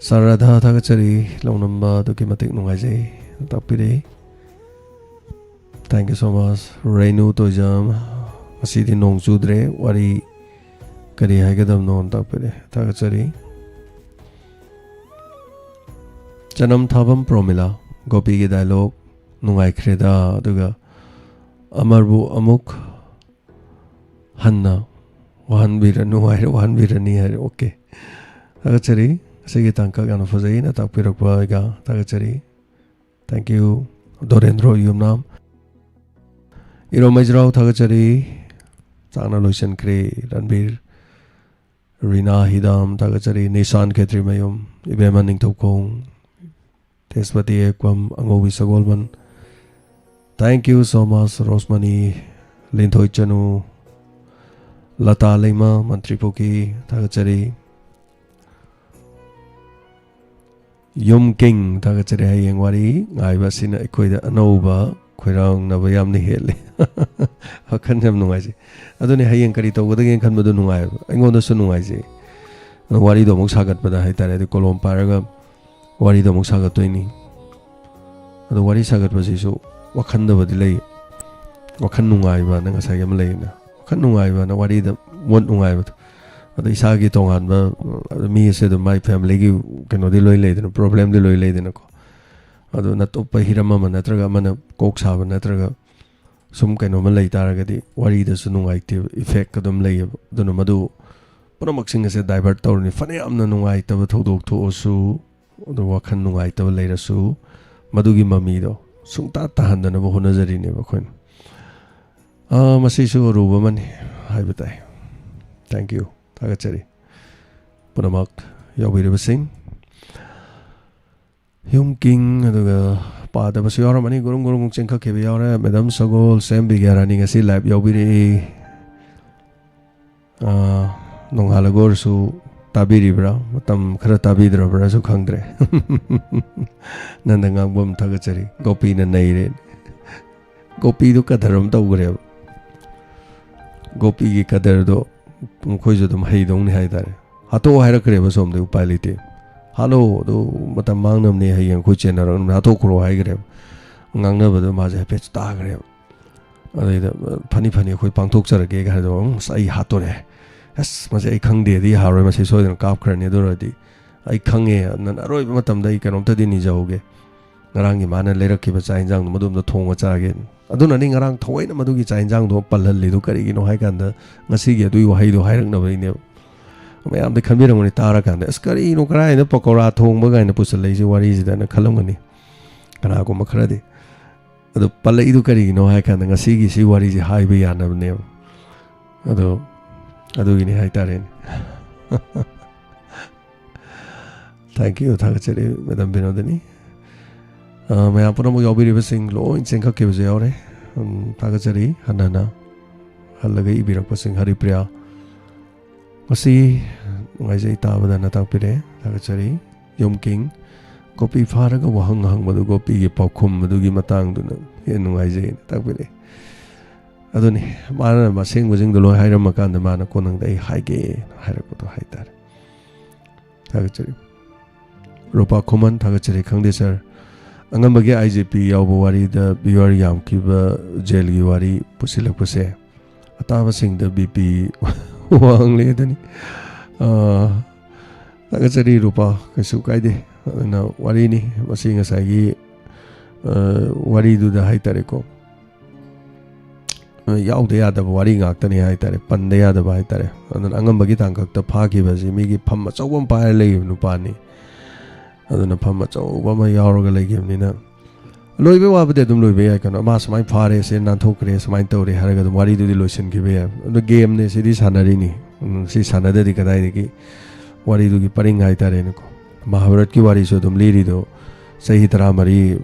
ꯁꯥꯔ ꯔꯥꯙꯥ, ꯊꯥꯒꯠꯆꯔꯤ꯫ ꯂꯧꯅꯝꯕ ꯑꯗꯨꯛꯀꯤ ꯃꯇꯤꯛ ꯅꯨꯡꯉꯥꯏꯖꯩ, ꯇꯥꯛꯄꯤꯔꯛꯏ꯫ Thank you so much꯫ Renu Toijam, ꯉꯁꯤꯗꯤ ꯅꯣꯡ ꯆꯨꯗ꯭ꯔꯦ, ꯋꯥꯔꯤ ꯀꯔꯤ ꯍꯥꯏꯒꯗꯕꯅꯣ ꯇꯥꯛꯄꯤꯔꯛꯑꯦ, ꯊꯥꯒꯠꯆꯔꯤ꯫ ꯆꯅꯝ ꯊꯥꯕꯝ ꯄ꯭ꯔꯣꯃꯤꯂꯥ, ꯒꯣꯄꯤꯒꯤ ꯗꯥꯏꯂꯣꯛ ꯅꯨꯡꯉꯥꯏꯈ꯭ꯔꯦꯗ, ꯑꯗꯨꯒ ꯑꯃꯔꯕꯨ ꯑꯃꯨꯛ ꯍꯟꯅ ꯋꯥꯍꯟꯕꯤꯔꯅꯨ ꯍꯥꯏꯔꯦ, ꯋꯥꯍꯟꯕꯤꯔꯅꯤ ꯍꯥꯏꯔꯦ꯫ ꯑꯣꯀꯦ, ꯊꯥꯒꯠꯆꯔꯤ꯫ ꯉꯁꯤꯒꯤ ꯇꯥꯡꯀꯛ ꯌꯥꯝꯅ ꯐꯖꯩꯅ ꯇꯥꯛꯄꯤꯔꯛꯄ ꯑꯩꯒ ꯊꯥꯒꯠꯆꯔꯤ꯫ Thank you꯫ ꯗꯣꯔꯦꯟꯗ꯭ꯔꯣ ꯌꯨꯝꯅꯥꯝ, ꯏꯔꯣꯝ ꯃꯩꯖ꯭ꯔꯥꯎ, ꯊꯥꯒꯠꯆꯔꯤ꯫ ꯆꯥꯛꯅ ꯂꯣꯏꯁꯤꯟꯈ꯭ꯔꯦ꯫ ꯔꯟꯕꯤꯔ, ꯔꯤꯅꯥ ꯍꯤꯗꯥꯝ, ꯊꯥꯒꯠꯆꯔꯤ꯫ ꯅꯤꯁꯥꯟ ꯈꯦꯇ꯭ꯔꯤꯃꯌꯨꯝ, ꯏꯕꯦꯝꯃ ꯅꯤꯡꯊꯧꯈꯣꯡ, ꯇꯦꯖꯄꯇꯤ ꯑꯦꯛꯄꯝ, ꯑꯉꯧꯕꯤ ꯁꯒꯣꯜꯕꯟ, Thank you so much, ꯔꯣꯁꯃꯅꯤ, ꯂꯤꯟꯊꯣꯏ ꯆꯅꯨ, ꯂꯇꯥ ꯂꯩꯃ, ꯃꯟꯇ꯭ꯔꯤ ꯄꯨꯈꯤ, ꯊꯥꯒꯠꯆꯔꯤ꯫ ꯌꯨꯝ ꯀꯤꯡ, ꯊꯥꯒꯠꯆꯔꯤ꯫ ꯍꯌꯦꯡ ꯋꯥꯔꯤ ꯉꯥꯏꯕ ꯑꯁꯤꯅ ꯑꯩꯈꯣꯏꯗ ꯑꯅꯧꯕ ꯈꯣꯏꯔꯥꯡꯅꯕ ꯌꯥꯝꯅ ꯍꯦꯜꯂꯤ꯫ ꯋꯥꯈꯜ ꯌꯥꯝ ꯅꯨꯡꯉꯥꯏꯖꯩ꯫ ꯑꯗꯨꯅꯤ, ꯍꯌꯦꯡ ꯀꯔꯤ ꯇꯧꯒꯗꯒꯦꯅ ꯈꯟꯕꯗꯣ ꯅꯨꯡꯉꯥꯏꯕ, ꯑꯩꯉꯣꯟꯗꯁꯨ ꯅꯨꯡꯉꯥꯏꯖꯩ꯫ ꯑꯗꯣ ꯋꯥꯔꯤꯗꯣ ꯑꯃꯨꯛ ꯁꯥꯒꯠꯄꯗ ꯍꯥꯏꯇꯥꯔꯦ, ꯑꯗꯨ ꯀꯣꯂꯣꯝ ꯄꯥꯏꯔꯒ ꯋꯥꯔꯤꯗꯣ ꯑꯃꯨꯛ ꯁꯥꯒꯠꯇꯣꯏꯅꯤ꯫ ꯑꯗꯣ ꯋꯥꯔꯤ ꯁꯥꯒꯠꯄꯁꯤꯁꯨ ꯋꯥꯈꯟꯗꯕꯗꯤ ꯂꯩ꯫ ꯋꯥꯈꯜ ꯅꯨꯡꯉꯥꯏꯕꯅ ꯉꯁꯥꯏꯒꯤ ꯑꯃ ꯂꯩꯌꯦꯅ, ꯋꯥꯈꯜ ꯅꯨꯡꯉꯥꯏꯕꯅ ꯋꯥꯔꯤꯗ ꯃꯣꯠ ꯅꯨꯡꯉꯥꯏꯕꯗꯣ꯫ ꯑꯗꯣ ꯏꯁꯥꯒꯤ ꯇꯣꯉꯥꯟꯕ, ꯑ, ꯃꯤ ꯑꯁꯦ ꯑꯗꯨꯝ ꯃꯥꯏ ꯐꯦꯃꯤꯂꯤꯒꯤ ꯀꯩꯅꯣꯗꯤ ꯂꯣꯏ ꯂꯩꯗꯅ, ꯄ꯭ꯔꯣꯕ꯭ꯂꯦꯝꯗꯤ ꯂꯣꯏ ꯂꯩꯗꯅꯀꯣ꯫ ꯑꯗꯣ ꯑꯇꯣꯞꯄ ꯍꯤꯔꯝ ꯑꯃ ꯅꯠꯇ꯭ꯔꯒ ꯑꯃꯅ ꯀꯣꯛ ꯁꯥꯕ ꯅꯠꯇ꯭ꯔꯒ ꯁꯨꯝ ꯀꯩꯅꯣꯝꯃ ꯂꯩ ꯇꯥꯔꯒꯗꯤ ꯋꯥꯔꯤꯗꯁꯨ ꯅꯨꯡꯉꯥꯏꯇꯦꯕ, ꯏꯐꯦꯛ ꯑꯗꯨꯝ ꯂꯩꯌꯦꯕ꯫ ꯑꯗꯨꯅ ꯃꯗꯨ ꯄꯨꯝꯅꯃꯛꯁꯤꯡ ꯑꯁꯦ ꯗꯥꯏꯚꯔꯠ ꯇꯧꯔꯅꯤ꯫ ꯐꯅꯌꯥꯝꯅ ꯅꯨꯡꯉꯥꯏꯇꯕ ꯊꯧꯗꯣꯛ ꯊꯣꯛꯑꯁꯨ, ꯑꯗꯨ ꯋꯥꯈꯜ ꯅꯨꯡꯉꯥꯏꯇꯕ ꯂꯩꯔꯁꯨ, ꯃꯗꯨꯒꯤ ꯃꯃꯤꯗꯣ ꯁꯨꯡꯇꯥ ꯇꯥꯍꯟꯗꯅꯕ ꯍꯣꯠꯅꯖꯔꯤꯅꯦꯕ ꯑꯩꯈꯣꯏꯅ꯫ ꯑꯥ, ꯃꯁꯤꯁꯨ ꯑꯔꯨꯕ ꯑꯃꯅꯤ ꯍꯥꯏꯕ ꯇꯥꯏ꯫ Thank you, ꯊꯥꯒꯠꯆꯔꯤ ꯄꯨꯝꯅꯃꯛ ꯌꯥꯎꯕꯤꯔꯤꯕꯁꯤꯡ꯫ ꯌꯨꯝ ꯀꯤꯡ, ꯑꯗꯨꯒ ꯄꯥꯗꯕꯁꯨ ꯌꯥꯎꯔꯝꯃꯅꯤ, ꯒꯨꯔꯨꯡ ꯒꯨꯔꯨꯡ ꯆꯦꯟꯈꯠꯈꯤꯕ ꯌꯥꯎꯔꯦ꯫ ꯃꯦꯗꯥꯝ ꯁꯒꯣꯜ, ꯁꯦꯝ ꯕꯤꯒ꯭ꯌꯥꯔꯥꯅꯤ ꯉꯁꯤ ꯂꯥꯏꯚ ꯌꯥꯎꯕꯤꯔꯛꯏ꯫ ꯑꯥ, ꯅꯣꯡꯉꯥꯜꯂꯒ ꯑꯣꯏꯔꯁꯨ ꯇꯥꯕꯤꯔꯤꯕ꯭ꯔꯥ? ꯃꯇꯝ ꯈꯔ ꯇꯥꯕꯤꯗ꯭ꯔꯕ꯭ꯔꯥꯁꯨ ꯈꯪꯗ꯭ꯔꯦ꯫ ꯅꯟꯗ ꯉꯥꯡꯕꯝ, ꯊꯥꯒꯠꯆꯔꯤ꯫ ꯒꯣꯄꯤꯅ ꯅꯩꯔꯦ꯫ ꯒꯣꯄꯤꯗꯣ ꯀꯗꯔ ꯑꯃ ꯇꯧꯈ꯭ꯔꯦꯕ꯫ ꯒꯣꯄꯤꯒꯤ ꯀꯗꯔꯗꯣ ꯑꯩꯈꯣꯏꯁꯨ ꯑꯗꯨꯝ ꯍꯩꯗꯧꯅꯤ ꯍꯥꯏꯇꯥꯔꯦ꯫ ꯍꯥꯠꯇꯣꯛꯑꯣ ꯍꯥꯏꯔꯛꯈ꯭ꯔꯦꯕ ꯁꯣꯝꯗ, ꯎꯄꯥꯏ ꯂꯩꯇꯦ꯫ ꯍꯥꯠꯂꯣ, ꯑꯗꯨ ꯃꯇꯝ ꯃꯥꯡꯅꯕꯅꯦ, ꯍꯌꯦꯡ ꯑꯩꯈꯣꯏ ꯆꯦꯟꯅꯔꯛꯅꯕꯅꯦ, ꯍꯥꯠꯇꯣꯛꯈ꯭ꯔꯣ ꯍꯥꯏꯈ꯭ꯔꯦꯕ꯫ ꯉꯥꯡꯅꯕꯗꯣ ꯃꯥꯁꯦ ꯍꯥꯏꯐꯦꯠꯁꯨ ꯇꯥꯈ꯭ꯔꯦꯕ꯫ ꯑꯗꯩꯗ, "ꯐꯅꯤ, ꯐꯅꯤ, ꯑꯩꯈꯣꯏ ꯄꯥꯡꯊꯣꯛꯆꯔꯒꯦ" ꯍꯥꯏꯗꯣ, "ꯎꯝ, ꯑꯁ, ꯑꯩ ꯍꯥꯠꯇꯣꯔꯦ꯫ ꯑꯁ, ꯃꯁꯤ ꯑꯩ ꯈꯪꯗꯦꯗꯤ ꯌꯥꯔꯣꯏ, ꯃꯁꯤ ꯁꯣꯏꯗꯅ ꯀꯥꯞꯈ꯭ꯔꯅꯤ꯫ ꯑꯗꯨ ꯑꯣꯏꯔꯗꯤ ꯑꯩ ꯈꯪꯉꯦ, ꯅꯪ ꯑꯔꯣꯏꯕ ꯃꯇꯝꯗ ꯑꯩ ꯀꯩꯅꯣꯝꯇꯗꯤ ꯅꯤꯖꯍꯧꯒꯦ꯫ ꯉꯔꯥꯡꯒꯤ ꯃꯥꯅ ꯂꯩꯔꯛꯈꯤꯕ ꯆꯥꯛ ꯌꯦꯟꯖꯥꯡꯗꯣ ꯃꯗꯨ ꯑꯝꯇ ꯊꯣꯡꯉ ꯆꯥꯒꯦ꯫" ꯑꯗꯨꯅꯅꯤ ꯉꯔꯥꯡ ꯊꯑꯣꯏꯅ ꯃꯗꯨꯒꯤ ꯆꯥꯛ ꯌꯦꯟꯖꯥꯡꯗꯣ ꯄꯜꯍꯜꯂꯤꯗꯣ ꯀꯔꯤꯒꯤꯅꯣ ꯍꯥꯏ ꯀꯥꯟꯗ, ꯉꯁꯤꯒꯤ ꯑꯗꯨꯒꯤ ꯋꯥꯍꯩꯗꯣ ꯍꯥꯏꯔꯛꯅꯕꯩꯅꯦꯕ꯫ ꯃꯌꯥꯝꯗꯤ ꯈꯟꯕꯤꯔꯝꯒꯅꯤ ꯇꯥꯔꯀꯥꯟꯗ, "ꯑꯁ, ꯀꯔꯤꯅꯣ, ꯀꯔꯥꯏꯗ ꯄꯀꯧꯔꯥ ꯊꯣꯡꯕ ꯀꯥꯏꯅ ꯄꯨꯁꯜꯂꯛꯏꯁꯦ ꯋꯥꯔꯤꯁꯤꯗꯅ" ꯈꯜꯂꯝꯒꯅꯤ ꯀꯅꯥꯒꯨꯝꯕ ꯈꯔꯗꯤ꯫ ꯑꯗꯣ ꯄꯜꯂꯛꯏꯗꯣ ꯀꯔꯤꯒꯤꯅꯣ ꯍꯥꯏ ꯀꯥꯟꯗ, ꯉꯁꯤꯒꯤ ꯁꯤ ꯋꯥꯔꯤꯁꯦ ꯍꯥꯏꯕ ꯌꯥꯅꯕꯅꯦꯕ꯫ ꯑꯗꯣ ꯑꯗꯨꯒꯤꯅꯤ ꯍꯥꯏꯇꯥꯔꯦꯅꯦ꯫ Thank you, ꯊꯥꯒꯠꯆꯔꯤ, ꯃꯦꯗꯥꯝ ꯕꯤꯅꯣꯗꯤꯅꯤ꯫ ꯑ, ꯃꯌꯥꯝ ꯄꯨꯝꯅꯃꯛ ꯌꯥꯎꯕꯤꯔꯤꯕꯁꯤꯡ ꯂꯣꯏ ꯆꯦꯟꯈꯠꯈꯤꯕꯁꯨ ꯌꯥꯎꯔꯦ꯫ ꯎꯝ, ꯊꯥꯒꯠꯆꯔꯤ꯫ ꯍꯟꯅ ꯍꯟꯅ ꯍꯜꯂꯒ ꯏꯕꯤꯔꯛꯄꯁꯤꯡ, ꯍꯔꯤꯄ꯭ꯔꯤꯌꯥ꯫ ꯉꯁꯤ ꯅꯨꯡꯉꯥꯏꯖꯩ ꯇꯥꯕꯗꯅ ꯇꯥꯛꯄꯤꯔꯛꯑꯦ꯫ ꯊꯥꯒꯠꯆꯔꯤ꯫ ꯌꯨꯝ ꯀꯤꯡ, ꯒꯣꯄꯤ ꯐꯥꯔꯒ ꯋꯥꯍꯪ ꯍꯪꯕꯗꯨ ꯒꯣꯄꯤꯒꯤ ꯄꯥꯎꯈꯨꯝ ꯑꯗꯨꯒꯤ ꯃꯇꯥꯡꯗꯨꯅ ꯍꯦꯟꯅ ꯅꯨꯡꯉꯥꯏꯖꯩꯅ ꯇꯥꯛꯄꯤꯔꯛꯑꯦ꯫ ꯑꯗꯨꯅꯤ, ꯃꯥꯅ ꯑꯁꯦꯡꯕꯁꯤꯡꯗꯣ ꯂꯣꯏ ꯍꯥꯏꯔꯝꯃꯀꯥꯟꯗ ꯃꯥꯅ ꯀꯣꯟꯅꯪꯗ ꯑꯩ ꯍꯥꯏꯒꯦ ꯍꯥꯏꯔꯛꯄꯗꯣ ꯍꯥꯏꯇꯥꯔꯦ꯫ ꯊꯥꯒꯠꯆꯔꯤ꯫ ꯔꯨꯄꯥ ꯈꯨꯃꯟ, ꯊꯥꯒꯠꯆꯔꯤ꯫ ꯈꯪꯗꯦ ꯁꯥꯔ, ꯑꯉꯝꯕꯒꯤ ꯑꯥꯏ ꯖꯦ ꯄꯤ ꯌꯥꯎꯕ ꯋꯥꯔꯤꯗ ꯚ꯭ꯌꯨꯋꯔ ꯌꯥꯝꯈꯤꯕ ꯖꯦꯜꯒꯤ ꯋꯥꯔꯤ ꯄꯨꯁꯤꯜꯂꯛꯄꯁꯦ ꯑꯇꯥꯕꯁꯤꯡꯗ ꯕꯤ ꯄꯤ ꯋꯥꯡꯂꯦꯗꯅꯤ꯫ ꯑꯥ, ꯊꯥꯒꯠꯆꯔꯤ ꯔꯨꯄꯥ, ꯀꯩꯁꯨ ꯀꯥꯏꯗꯦ꯫ ꯑꯗꯨꯅ ꯋꯥꯔꯤꯅꯤ ꯃꯁꯤ, ꯉꯁꯥꯏꯒꯤ, ꯑꯥ, ꯋꯥꯔꯤꯗꯨꯗ ꯍꯥꯏꯇꯥꯔꯦꯀꯣ꯫ ꯌꯥꯎꯗ ꯌꯥꯗꯕ ꯋꯥꯔꯤ ꯉꯥꯛꯇꯅꯤ ꯍꯥꯏꯇꯥꯔꯦ, ꯄꯟꯗ ꯌꯥꯗꯕ ꯍꯥꯏꯇꯥꯔꯦ꯫ ꯑꯗꯨꯅ ꯑꯉꯝꯕꯒꯤ ꯇꯥꯡꯀꯛꯇ ꯐꯥꯈꯤꯕ ꯑꯁꯤ ꯃꯤꯒꯤ ꯐꯝ ꯑꯆꯧꯕ ꯑꯃ ꯄꯥꯏꯔ ꯂꯩꯈꯤꯕ ꯅꯨꯄꯥꯅꯤ꯫ ꯑꯗꯨꯅ ꯐꯝ ꯑꯆꯧꯕ ꯑꯃ ꯌꯥꯎꯔꯒ ꯂꯩꯈꯤꯕꯅꯤꯅ, ꯂꯣꯏꯕꯩ ꯋꯥꯕꯨꯗꯤ ꯑꯗꯨꯝ ꯂꯣꯏꯕ ꯌꯥꯏ꯫ ꯀꯩꯅꯣ, ꯃꯥ ꯁꯨꯃꯥꯏꯅ ꯐꯥꯔꯦ, ꯁꯤ ꯅꯥꯟꯊꯣꯛꯈ꯭ꯔꯦ, ꯁꯨꯃꯥꯏꯅ ꯇꯧꯔꯦ ꯍꯥꯏꯔꯒ ꯑꯗꯨꯝ ꯋꯥꯔꯤꯗꯨꯗꯤ ꯂꯣꯏꯁꯤꯟꯈꯤꯕ ꯌꯥꯏ꯫ ꯑꯗꯣ ꯒꯦꯝꯅꯦ ꯁꯤꯗꯤ, ꯁꯥꯟꯅꯔꯤꯅꯤ꯫ ꯎꯝ, ꯁꯤ ꯁꯥꯟꯅꯗ꯭ꯔꯗꯤ ꯀꯗꯥꯏꯗꯒꯤ ꯋꯥꯔꯤꯗꯨꯒꯤ ꯄꯔꯤꯡ ꯍꯥꯏꯇꯥꯔꯦꯅꯦꯀꯣ꯫ ꯃꯍꯥꯚꯥꯔꯠꯀꯤ ꯋꯥꯔꯤꯁꯨ ꯑꯗꯨꯝ ꯂꯤꯔꯤꯗꯣ ꯆꯍꯤ ꯇꯔꯥꯃꯔꯤ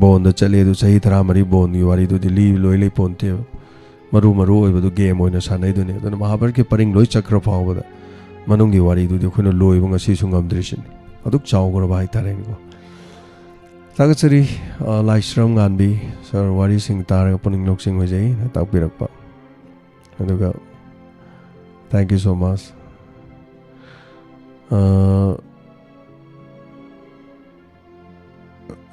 ꯕꯣꯟꯗ ꯆꯠꯂꯦ, ꯑꯗꯨ ꯆꯍꯤ ꯇꯔꯥꯃꯔꯤ ꯕꯣꯟꯒꯤ ꯋꯥꯔꯤꯗꯨꯗꯤ ꯂꯤ-, ꯂꯣꯏ ꯂꯩ ꯄꯣꯟꯇꯦꯕ꯫ ꯃꯔꯨ ꯃꯔꯨ ꯑꯣꯏꯕꯗꯨ ꯒꯦꯝ ꯑꯣꯏꯅ ꯁꯥꯟꯅꯩꯗꯨꯅꯤ꯫ ꯑꯗꯨꯅ ꯃꯍꯥꯚꯥꯔꯠꯀꯤ ꯄꯔꯤꯡ ꯂꯣꯏ ꯆꯠꯈ꯭ꯔ ꯐꯥꯎꯕꯗ ꯃꯅꯨꯡꯒꯤ ꯋꯥꯔꯤꯗꯨꯗꯤ ꯑꯩꯈꯣꯏꯅ ꯂꯣꯏꯕ ꯉꯁꯤꯁꯨ ꯉꯝꯗ꯭ꯔꯤꯁꯤꯅꯤ꯫ ꯑꯗꯨꯛ ꯆꯥꯎꯈ꯭ꯔꯕ ꯍꯥꯏꯇꯥꯔꯦꯅꯦꯀꯣ꯫ ꯊꯥꯒꯠꯆꯔꯤ, ꯑ, ꯂꯥꯏꯁ꯭ꯔꯝ ꯉꯥꯟꯕꯤ꯫ ꯁꯥꯔ, ꯋꯥꯔꯤꯁꯤꯡ ꯇꯥꯔꯒ ꯄꯨꯛꯅꯤꯡ ꯂꯧꯁꯤꯡ ꯑꯣꯏꯖꯩꯅ ꯇꯥꯛꯄꯤꯔꯛꯄ꯫ ꯑꯗꯨꯒ thank you so much꯫ ꯑ,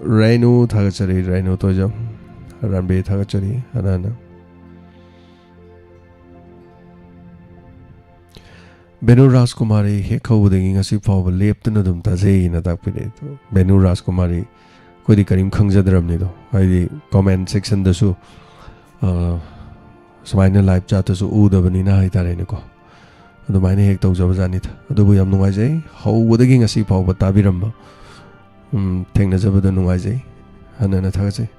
ꯔꯦꯅꯨ ꯊꯥꯒꯠꯆꯔꯤ, ꯔꯦꯅꯨ ꯇꯣꯏꯖꯝ꯫ ꯔꯥꯟꯕꯤ ꯊꯥꯒꯠꯆꯔꯤ, ꯑꯅꯥꯅ꯫ ꯕꯦꯅꯨ ꯔꯥꯖꯀꯨꯃꯥꯔꯤ ꯍꯦꯛ ꯍꯧꯕꯗꯒꯤ ꯉꯁꯤ ꯐꯥꯎꯕ ꯂꯦꯞꯇꯅ ꯑꯗꯨꯝ ꯇꯥꯖꯩꯅ ꯇꯥꯛꯄꯤꯔꯛꯑꯦ꯫ ꯑꯗꯣ ꯕꯦꯅꯨ ꯔꯥꯖꯀꯨꯃꯥꯔꯤ, ꯑꯩꯈꯣꯏꯗꯤ ꯀꯔꯤꯝ ꯈꯪꯖꯗ꯭ꯔꯕꯅꯤꯗꯣ, ꯍꯥꯏꯗꯤ comment sectionꯗꯁꯨ, ꯑ, ꯁꯨꯃꯥꯏꯅ live chatꯇꯁꯨ ꯎꯗꯕꯅꯤꯅ ꯍꯥꯏꯇꯥꯔꯦꯅꯦꯀꯣ꯫ ꯑꯗꯨꯃꯥꯏꯅ ꯍꯦꯛ ꯇꯧꯖꯕꯖꯥꯠꯅꯤꯗ꯫ ꯑꯗꯨꯕꯨ ꯌꯥꯝ ꯅꯨꯡꯉꯥꯏꯖꯩ, ꯍꯧꯕꯗꯒꯤ ꯉꯁꯤ ꯐꯥꯎꯕ ꯇꯥꯕꯤꯔꯝꯕ, ꯎꯝ, ꯊꯦꯡꯅꯖꯕꯗ ꯅꯨꯡꯉꯥꯏꯖꯩ, ꯍꯟꯅ ꯍꯟꯅ ꯊꯥꯒꯠꯆꯩ꯫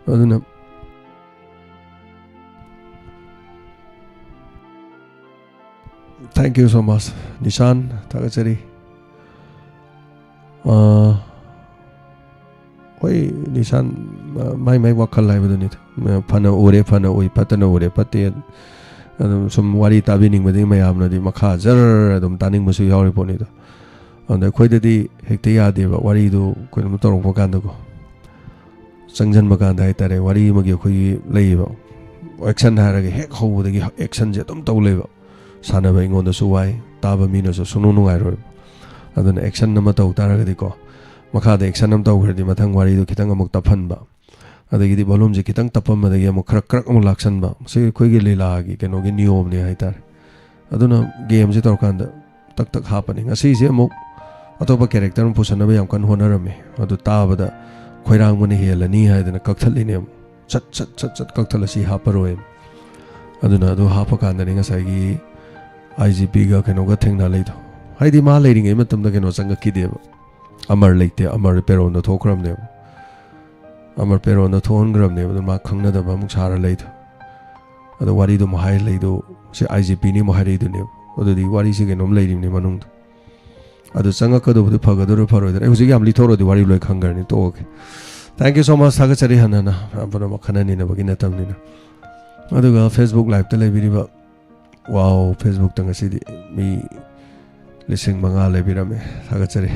ꯑꯗꯨꯅ thank you so much, Nissan, ꯊꯥꯒꯠꯆꯔꯤ꯫ ꯑ, ꯏꯁꯥ, ꯃꯥꯏ ꯃꯥꯏ ꯋꯥꯈꯜ ꯍꯥꯏꯕꯗꯨꯅꯤꯗ꯫ ꯐꯅ ꯎꯔꯦ ꯐꯅ ꯎꯏ, ꯐꯠꯇꯅ ꯎꯔꯦ ꯐꯠꯇꯦ꯫ ꯑꯗꯨꯝ ꯁꯨꯝ ꯋꯥꯔꯤ ꯇꯥꯕꯤꯅꯤꯡꯕꯗꯒꯤ ꯃꯌꯥꯝꯅꯗꯤ ꯃꯈꯥ ꯖꯔ ꯑꯗꯨꯝ ꯇꯥꯅꯤꯡꯕꯁꯨ ꯌꯥꯎꯔꯤ ꯄꯣꯠꯅꯤꯗꯣ꯫ ꯑꯗꯨꯗ ꯑꯩꯈꯣꯏꯗꯗꯤ ꯍꯦꯛꯇ ꯌꯥꯗꯦꯕ, ꯋꯥꯔꯤꯗꯨ ꯀꯩꯅꯣꯝ ꯇꯧꯔꯛꯄ ꯀꯥꯟꯗꯀꯣ, ꯆꯪꯁꯤꯟꯕ ꯀꯥꯟꯗ ꯍꯥꯏꯇꯥꯔꯦ, ꯋꯥꯔꯤ ꯑꯃꯒꯤ ꯑꯩꯈꯣꯏꯒꯤ ꯂꯩꯌꯦꯕ, ꯑꯦꯛꯁꯟ ꯍꯥꯏꯔꯒ ꯍꯦꯛ ꯍꯧꯕꯗꯒꯤ ꯑꯦꯛꯁꯟꯁꯦ ꯑꯗꯨꯝ ꯇꯧ ꯂꯩꯕ꯫ ꯁꯥꯟꯅꯕ ꯑꯩꯉꯣꯟꯗꯁꯨ ꯋꯥꯏ, ꯇꯥꯕ ꯃꯤꯅꯁꯨ ꯁꯨꯡꯅꯨꯡ ꯅꯨꯡꯉꯥꯏꯔꯣꯏꯕ꯫ ꯑꯗꯨꯅ ꯑꯦꯛꯁꯟ ꯑꯃ ꯇꯧ ꯇꯥꯔꯒꯗꯤꯀꯣ, ꯃꯈꯥꯗ ꯑꯦꯛꯁꯟ ꯑꯃ ꯇꯧꯈ꯭ꯔꯗꯤ ꯃꯊꯪ ꯋꯥꯔꯤꯗꯣ ꯈꯤꯇꯪ ꯑꯃꯨꯛ ꯇꯞꯍꯟꯕ, ꯑꯗꯒꯤꯗꯤ ꯚꯣꯂꯨꯝꯁꯦ ꯈꯤꯇꯪ ꯇꯞꯄꯝꯕꯗꯒꯤ ꯑꯃꯨꯛ ꯈꯔ ꯈꯔ ꯑꯃꯨꯛ ꯂꯥꯛꯁꯟꯕ, ꯃꯁꯤ ꯑꯩꯈꯣꯏꯒꯤ ꯂꯤꯂꯥꯒꯤ ꯀꯩꯅꯣꯒꯤ ꯅꯤꯌꯣꯝꯅꯤ ꯍꯥꯏꯇꯥꯔꯦ꯫ ꯑꯗꯨꯅ ꯒꯦꯝꯁꯦ ꯇꯧꯔꯀꯥꯟꯗ ꯇꯛ ꯇꯛ ꯍꯥꯞꯄꯅꯤ꯫ ꯉꯁꯤꯁꯦ ꯑꯃꯨꯛ ꯑꯇꯣꯞꯄ ꯀꯦꯔꯦꯛꯇꯔ ꯑꯃ ꯄꯨꯁꯟꯅꯕ ꯌꯥꯝ ꯀꯟꯅ ꯍꯣꯠꯅꯔꯝꯃꯤ, ꯑꯗꯨ ꯇꯥꯕꯗ ꯈꯣꯏꯔꯥꯡꯕꯅ ꯍꯦꯜꯂꯅꯤ ꯍꯥꯏꯗꯅ ꯀꯛꯊꯠꯂꯤꯅꯦ ꯑꯃꯨꯛ꯫ ꯁꯠ ꯁꯠ ꯁꯠ ꯁꯠ ꯀꯛꯊꯠꯂ ꯁꯤ ꯍꯥꯞꯄꯔꯣꯏ꯫ ꯑꯗꯨꯅ ꯑꯗꯨ ꯍꯥꯞꯄꯀꯥꯟꯗꯅꯤ ꯉꯁꯥꯏꯒꯤ ꯑꯥꯏ ꯖꯤ ꯄꯤꯒ ꯀꯩꯅꯣꯒ ꯊꯦꯡꯅ ꯂꯩꯗꯣ꯫ ꯍꯥꯏꯗꯤ ꯃꯥ ꯂꯩꯔꯤꯉꯩ ꯃꯇꯝꯗ ꯀꯩꯅꯣ ꯆꯪꯉꯛꯈꯤꯗꯦꯕ, ꯑꯃꯔ ꯂꯩꯇꯦ, ꯑꯃꯔ ꯄꯦꯔꯣꯟꯗ ꯊꯣꯛꯈ꯭ꯔꯕꯅꯦꯕ꯫ ꯑꯃꯔ ꯄꯦꯔꯣꯟꯗ ꯊꯣꯛꯍꯟꯈ꯭ꯔꯕꯅꯦꯕ, ꯑꯗꯨ ꯃꯥ ꯈꯪꯅꯗꯕ ꯑꯃꯨꯛ ꯁꯥꯔ ꯂꯩꯗꯣ꯫ ꯑꯗꯣ ꯋꯥꯔꯤꯗꯣ ꯑꯃꯨꯛ ꯍꯥꯏ ꯂꯩꯗꯣ, ꯁꯤ ꯑꯥꯏ ꯖꯤ ꯄꯤꯅꯤ ꯑꯃꯨꯛ ꯍꯥꯏꯔꯛꯏꯗꯨꯅꯦꯕ꯫ ꯑꯗꯨꯗꯤ ꯋꯥꯔꯤꯁꯤ ꯀꯩꯅꯣꯝ ꯂꯩꯔꯤꯕꯅꯤ ꯃꯅꯨꯡꯗ꯫ ꯑꯗꯨ ꯆꯪꯉꯛꯀꯗꯧꯕꯗꯤ ꯐꯒꯗꯣꯏꯔꯥ ꯐꯔꯣꯏꯗꯣꯏꯔꯥ? ꯑꯩ ꯍꯧꯖꯤꯛ ꯌꯥꯝ ꯂꯤꯊꯣꯔꯛꯑꯗꯤ ꯋꯥꯔꯤ ꯂꯣꯏ ꯈꯪꯈ꯭ꯔꯅꯤ, ꯇꯣꯛꯑꯒꯦ꯫ Thank you so much, ꯊꯥꯒꯠꯆꯔꯤ ꯍꯟꯅ ꯍꯟꯅ꯫ ꯃꯌꯥꯝ ꯄꯨꯝꯅꯃꯛ ꯈꯟꯅ ꯅꯩꯅꯕꯒꯤ ꯅꯠꯇꯕꯅꯤꯅ꯫ ꯑꯗꯨꯒ Facebook live ꯇ ꯂꯩꯕꯤꯔꯤꯕ, wow, Facebook ꯇ ꯉꯁꯤꯗꯤ ꯃꯤ ꯂꯤꯁꯤꯡ ꯃꯉꯥ ꯂꯩꯕꯤꯔꯝꯃꯦ, ꯊꯥꯒꯠꯆꯔꯤ꯫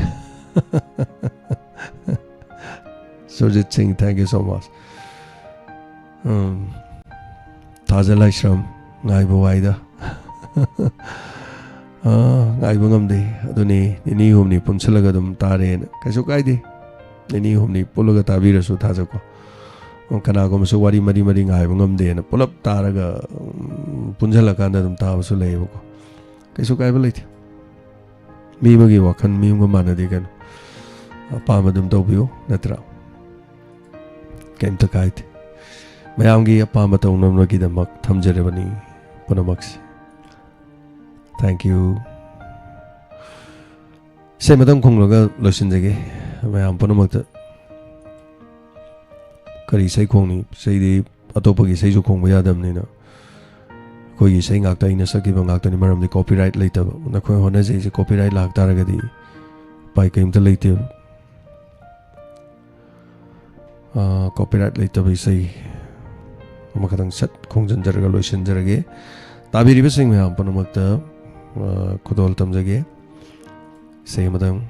Surjit Singh, thank you so much. ꯎꯝ, ꯊꯥꯖ ꯂꯥꯏꯁ꯭ꯔꯝ, ꯉꯥꯏꯕ ꯋꯥꯏꯗ꯫ ꯑꯥ, ꯉꯥꯏꯕ ꯉꯝꯗꯦ꯫ ꯑꯗꯨꯅꯤ, ꯅꯤꯅꯤ ꯍꯨꯝꯅꯤ ꯄꯨꯟꯁꯤꯜꯂꯒ ꯑꯗꯨꯝ ꯇꯥꯔꯦꯅ꯫ ꯀꯩꯁꯨ ꯀꯥꯏꯗꯦ, ꯅꯤꯅꯤ ꯍꯨꯝꯅꯤ ꯄꯨꯜꯂꯒ ꯇꯥꯕꯤꯔꯁꯨ ꯊꯥꯖꯀꯣ꯫ ꯀꯅꯥꯒꯨꯝꯕꯁꯨ ꯋꯥꯔꯤ ꯃꯔꯤ ꯃꯔꯤ ꯉꯥꯏꯕ ꯉꯝꯗꯦꯅ ꯄꯨꯂꯞ ꯇꯥꯔꯒ, ꯎꯝ, ꯄꯨꯟꯁꯤꯜꯂꯀꯥꯟꯗ ꯑꯗꯨꯝ ꯇꯥꯕꯁꯨ ꯂꯩꯌꯦꯕꯀꯣ꯫ ꯀꯩꯁꯨ ꯀꯥꯏꯕ ꯂꯩꯇꯦ꯫ ꯃꯤ ꯑꯃꯒꯤ ꯋꯥꯈꯜ ꯃꯤ ꯑꯃꯒ ꯃꯥꯟꯅꯗꯦ ꯀꯩꯅꯣ꯫ ꯑꯄꯥꯝꯕ ꯑꯗꯨꯝ ꯇꯧꯕꯤꯌꯨ, ꯅꯠꯇ꯭ꯔꯥ? ꯀꯩꯝꯇ ꯀꯥꯏꯗꯦ꯫ ꯃꯌꯥꯝꯒꯤ ꯑꯄꯥꯝꯕ ꯇꯧꯅꯕꯒꯤꯗꯃꯛ ꯊꯝꯖꯔꯕꯅꯤ ꯄꯨꯝꯅꯃꯛꯁꯦ꯫ Thank you꯫ ꯏꯁꯩ ꯑꯃꯇꯪ ꯈꯣꯡꯂꯒ ꯂꯣꯏꯁꯤꯟꯖꯒꯦ ꯃꯌꯥꯝ ꯄꯨꯝꯅꯃꯛꯇ꯫ ꯀꯔꯤ ꯏꯁꯩ ꯈꯣꯡꯅꯤ? ꯏꯁꯩꯗꯤ ꯑꯇꯣꯞꯄꯒꯤ ꯏꯁꯩꯁꯨ ꯈꯣꯡꯕ ꯌꯥꯗꯕꯅꯤꯅ, ꯑꯩꯈꯣꯏꯒꯤ ꯏꯁꯩ ꯉꯥꯛꯇ, ꯑꯩꯅ ꯁꯛꯈꯤꯕ ꯉꯥꯛꯇꯅꯤ, ꯃꯔꯝꯗꯤ copyright ꯂꯩꯇꯕ꯫ ꯅꯈꯣꯏ ꯍꯣꯠꯅꯖꯩꯁꯦ copyright ꯂꯥꯛꯇꯥꯔꯒꯗꯤ ꯎꯄꯥꯏ ꯀꯔꯤꯝꯇ ꯂꯩꯇꯦꯕ꯫ ꯑ, copyright ꯂꯩꯇꯕ ꯏꯁꯩ ꯑꯃꯈꯛꯇꯪ ꯁꯠ ꯈꯣꯡꯖꯤꯟꯖꯔꯒ ꯂꯣꯏꯁꯤꯟꯖꯔꯒꯦ꯫ ꯇꯥꯕꯤꯔꯤꯕꯁꯤꯡ ꯃꯌꯥꯝ ꯄꯨꯝꯅꯃꯛꯇ, ꯑ, ꯈꯨꯗꯣꯜ ꯇꯝꯖꯒꯦ꯫ ꯏꯁꯩ ꯑꯃꯇꯪ꯫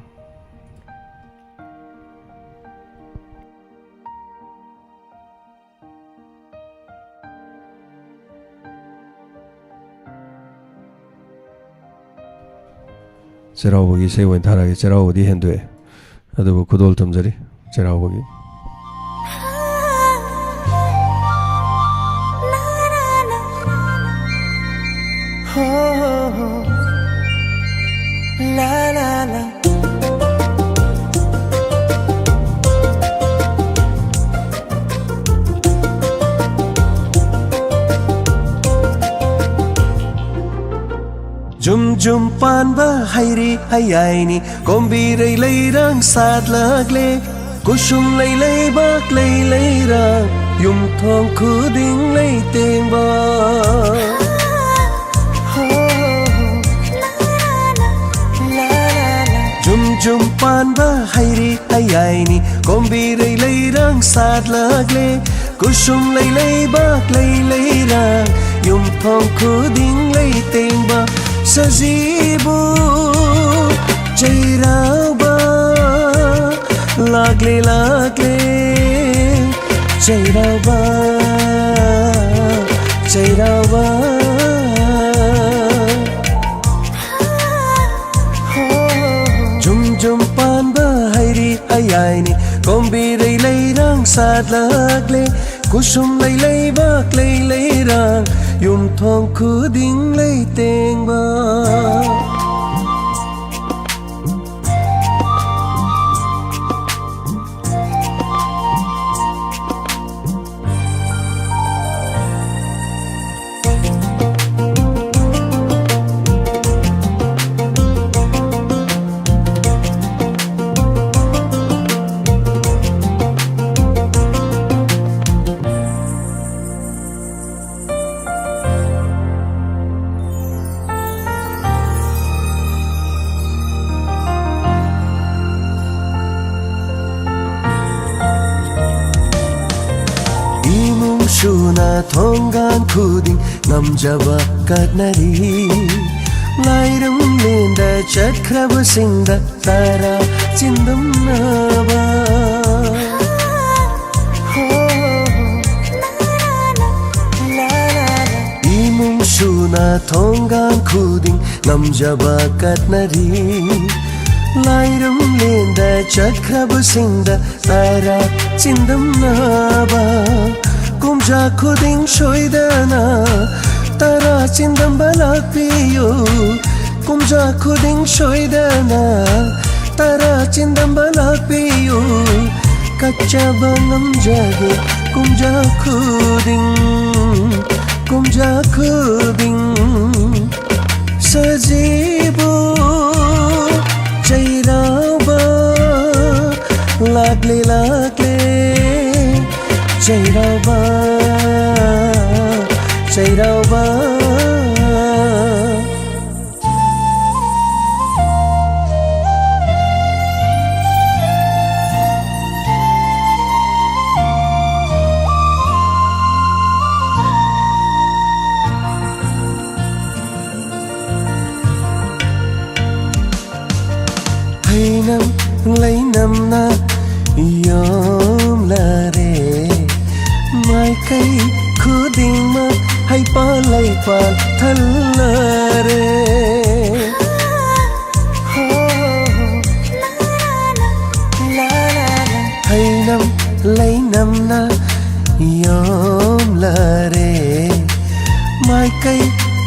ꯆꯩꯔꯥꯎꯕꯒꯤ ꯏꯁꯩ ꯑꯣꯏꯅ ꯊꯥꯔꯛꯑꯒꯦ꯫ ꯆꯩꯔꯥꯎꯕꯗꯤ ꯍꯦꯟꯗꯣꯛꯑꯦ, ꯑꯗꯨꯕꯨ ꯈꯨꯗꯣꯜ ꯇꯝꯖꯔꯤ ꯆꯩꯔꯥꯎꯕꯒꯤ꯫ ꯖꯨꯝ ꯖꯨꯝ ꯄꯥꯟꯕ ꯍꯩꯔꯤ ꯍꯩꯌꯥꯏꯅꯤ, ꯀꯣꯝꯕꯤꯔꯩ ꯂꯩꯔꯥꯡ ꯁꯥꯠꯂꯛꯂꯦ, ꯀꯨꯁꯨꯝ ꯂꯩ ꯂꯩꯕꯥꯛ ꯂꯩ ꯂꯩꯔꯥꯡ, ꯌꯨꯝꯊꯣꯡ ꯈꯨꯗꯤꯡ ꯂꯩꯇꯦꯡꯕ꯫ ꯖꯨꯝ ꯖꯨꯝ ꯄꯥꯟꯕ ꯍꯩꯔꯤ ꯍꯩꯌꯥꯏꯅꯤ, ꯀꯣꯝꯕꯤꯔꯩ ꯂꯩꯔꯥꯡ ꯁꯥꯠꯂꯛꯂꯦ, ꯀꯨꯁꯨꯝ ꯂꯩ ꯂꯩꯕꯥꯛ ꯂꯩ ꯂꯩꯔꯥꯡ, ꯌꯨꯝꯊꯣꯡ ꯈꯨꯗꯤꯡ ꯂꯩꯇꯦꯡꯕ꯫ ꯁꯖꯤꯕꯨ ꯆꯩꯔꯥꯎꯕ ꯂꯥꯛꯂꯦ ꯂꯥꯛꯂꯦ, ꯆꯩꯔꯥꯎꯕ ꯆꯩꯔꯥꯎꯕ꯫ ꯖꯨꯝ ꯖꯨꯝ ꯄꯥꯟꯕ ꯍꯩꯔꯤ ꯍꯩꯌꯥꯏꯅꯤ, ꯀꯣꯝꯕꯤꯔꯩ ꯂꯩꯔꯥꯡ ꯁꯥꯠꯂꯛꯂꯦ, ꯀꯨꯁꯨꯝ ꯂꯩ ꯂꯩꯕꯥꯛ ꯂꯩ ꯂꯩꯔꯥꯡ, ꯌꯨꯝꯊꯣꯡ ꯈꯨꯗꯤꯡ ꯂꯩꯇꯦꯡꯕ꯫ ꯊꯣꯡꯒꯥꯟ ꯈꯨꯗꯤꯡ ꯉꯝꯖꯕ ꯀꯠꯅꯔꯤ꯫ ꯂꯥꯏꯔꯝꯂꯦꯟꯗ ꯆꯠꯈ꯭ꯔꯕꯁꯤꯡꯗ ꯇꯔꯥ ꯆꯤꯟꯗꯝꯅꯕ꯫ ꯏꯃꯨꯡ ꯁꯨꯅ ꯊꯣꯡꯒꯥꯟ ꯈꯨꯗꯤꯡ ꯉꯝꯖꯕ ꯀꯠꯅꯔꯤ꯫ ꯂꯥꯏꯔꯝꯂꯦꯟꯗ ꯆꯠꯈ꯭ꯔꯕꯁꯤꯡꯗ ꯇꯔꯥ ꯆꯤꯟꯗꯝꯅꯕ꯫ ꯀꯨꯝꯖꯥ ꯈꯨꯗꯤꯡ ꯁꯣꯏꯗꯅ ꯇꯔꯥ ꯆꯤꯟꯗꯝꯕ ꯂꯥꯛꯄꯤꯌꯨ꯫ ꯀꯨꯝꯖꯥ ꯈꯨꯗꯤꯡ ꯁꯣꯏꯗꯅ ꯇꯔꯥ ꯆꯤꯟꯗꯝꯕ ꯂꯥꯛꯄꯤꯌꯨ꯫ ꯀꯠꯆꯕ ꯉꯝꯖꯒꯦ ꯀꯨꯝꯖꯥ ꯈꯨꯗꯤꯡ, ꯀꯨꯝꯖꯥ ꯈꯨꯗꯤꯡ꯫ ꯁꯖꯤꯕꯨ ꯆꯩꯔꯥꯎꯕ ꯂꯥꯛꯂꯦ, ꯂꯥꯛꯂꯦ꯫ ꯆꯩꯔꯥꯎꯕ, ꯆꯩꯔꯥꯎꯕ꯫ ꯍꯩꯅꯝ ꯂꯩꯅꯝꯅ ꯌꯣꯝꯂꯔꯦ꯫ ꯃꯥꯏꯀꯩ ꯈꯨꯗꯤꯡꯃꯛ ꯍꯩꯄꯥꯜ ꯂꯩꯄꯥꯜ ꯊꯜꯂꯔꯦ꯫ ꯍꯣ, ꯂꯥ, ꯂꯥ, ꯂꯥ, ꯂꯥ꯫ ꯍꯩꯅꯝ ꯂꯩꯅꯝꯅ ꯌꯣꯝꯂꯔꯦ꯫ ꯃꯥꯏꯀꯩ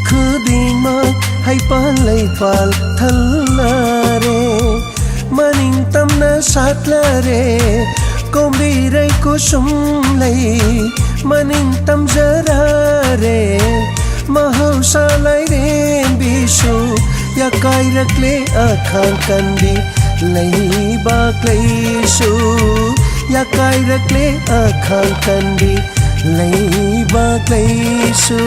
ꯈꯨꯗꯤꯡꯃꯛ ꯍꯩꯄꯥꯜ ꯂꯩꯄꯥꯜ ꯊꯜꯂꯔꯦ꯫ ꯃꯅꯤꯡ ꯇꯝꯅ ꯁꯥꯠꯂꯔꯦ ꯀꯣꯝꯕꯤꯔꯩ ꯀꯨꯁꯨꯝ ꯂꯩ꯫ ꯃꯅꯤꯡ ꯇꯝꯖꯔꯔꯦ ꯃꯍꯧꯁꯥ ꯂꯥꯏꯔꯦꯝꯕꯤꯁꯨ꯫ ꯌꯥꯀꯥꯏꯔꯛꯂꯦ ꯑꯈꯥꯡ ꯀꯟꯕꯤ ꯂꯩꯕꯥꯛ ꯂꯩꯁꯨ꯫ ꯌꯥꯀꯥꯏꯔꯛꯂꯦ ꯑꯈꯥꯡ ꯀꯟꯕꯤ ꯂꯩꯕꯥꯛ ꯂꯩꯁꯨ꯫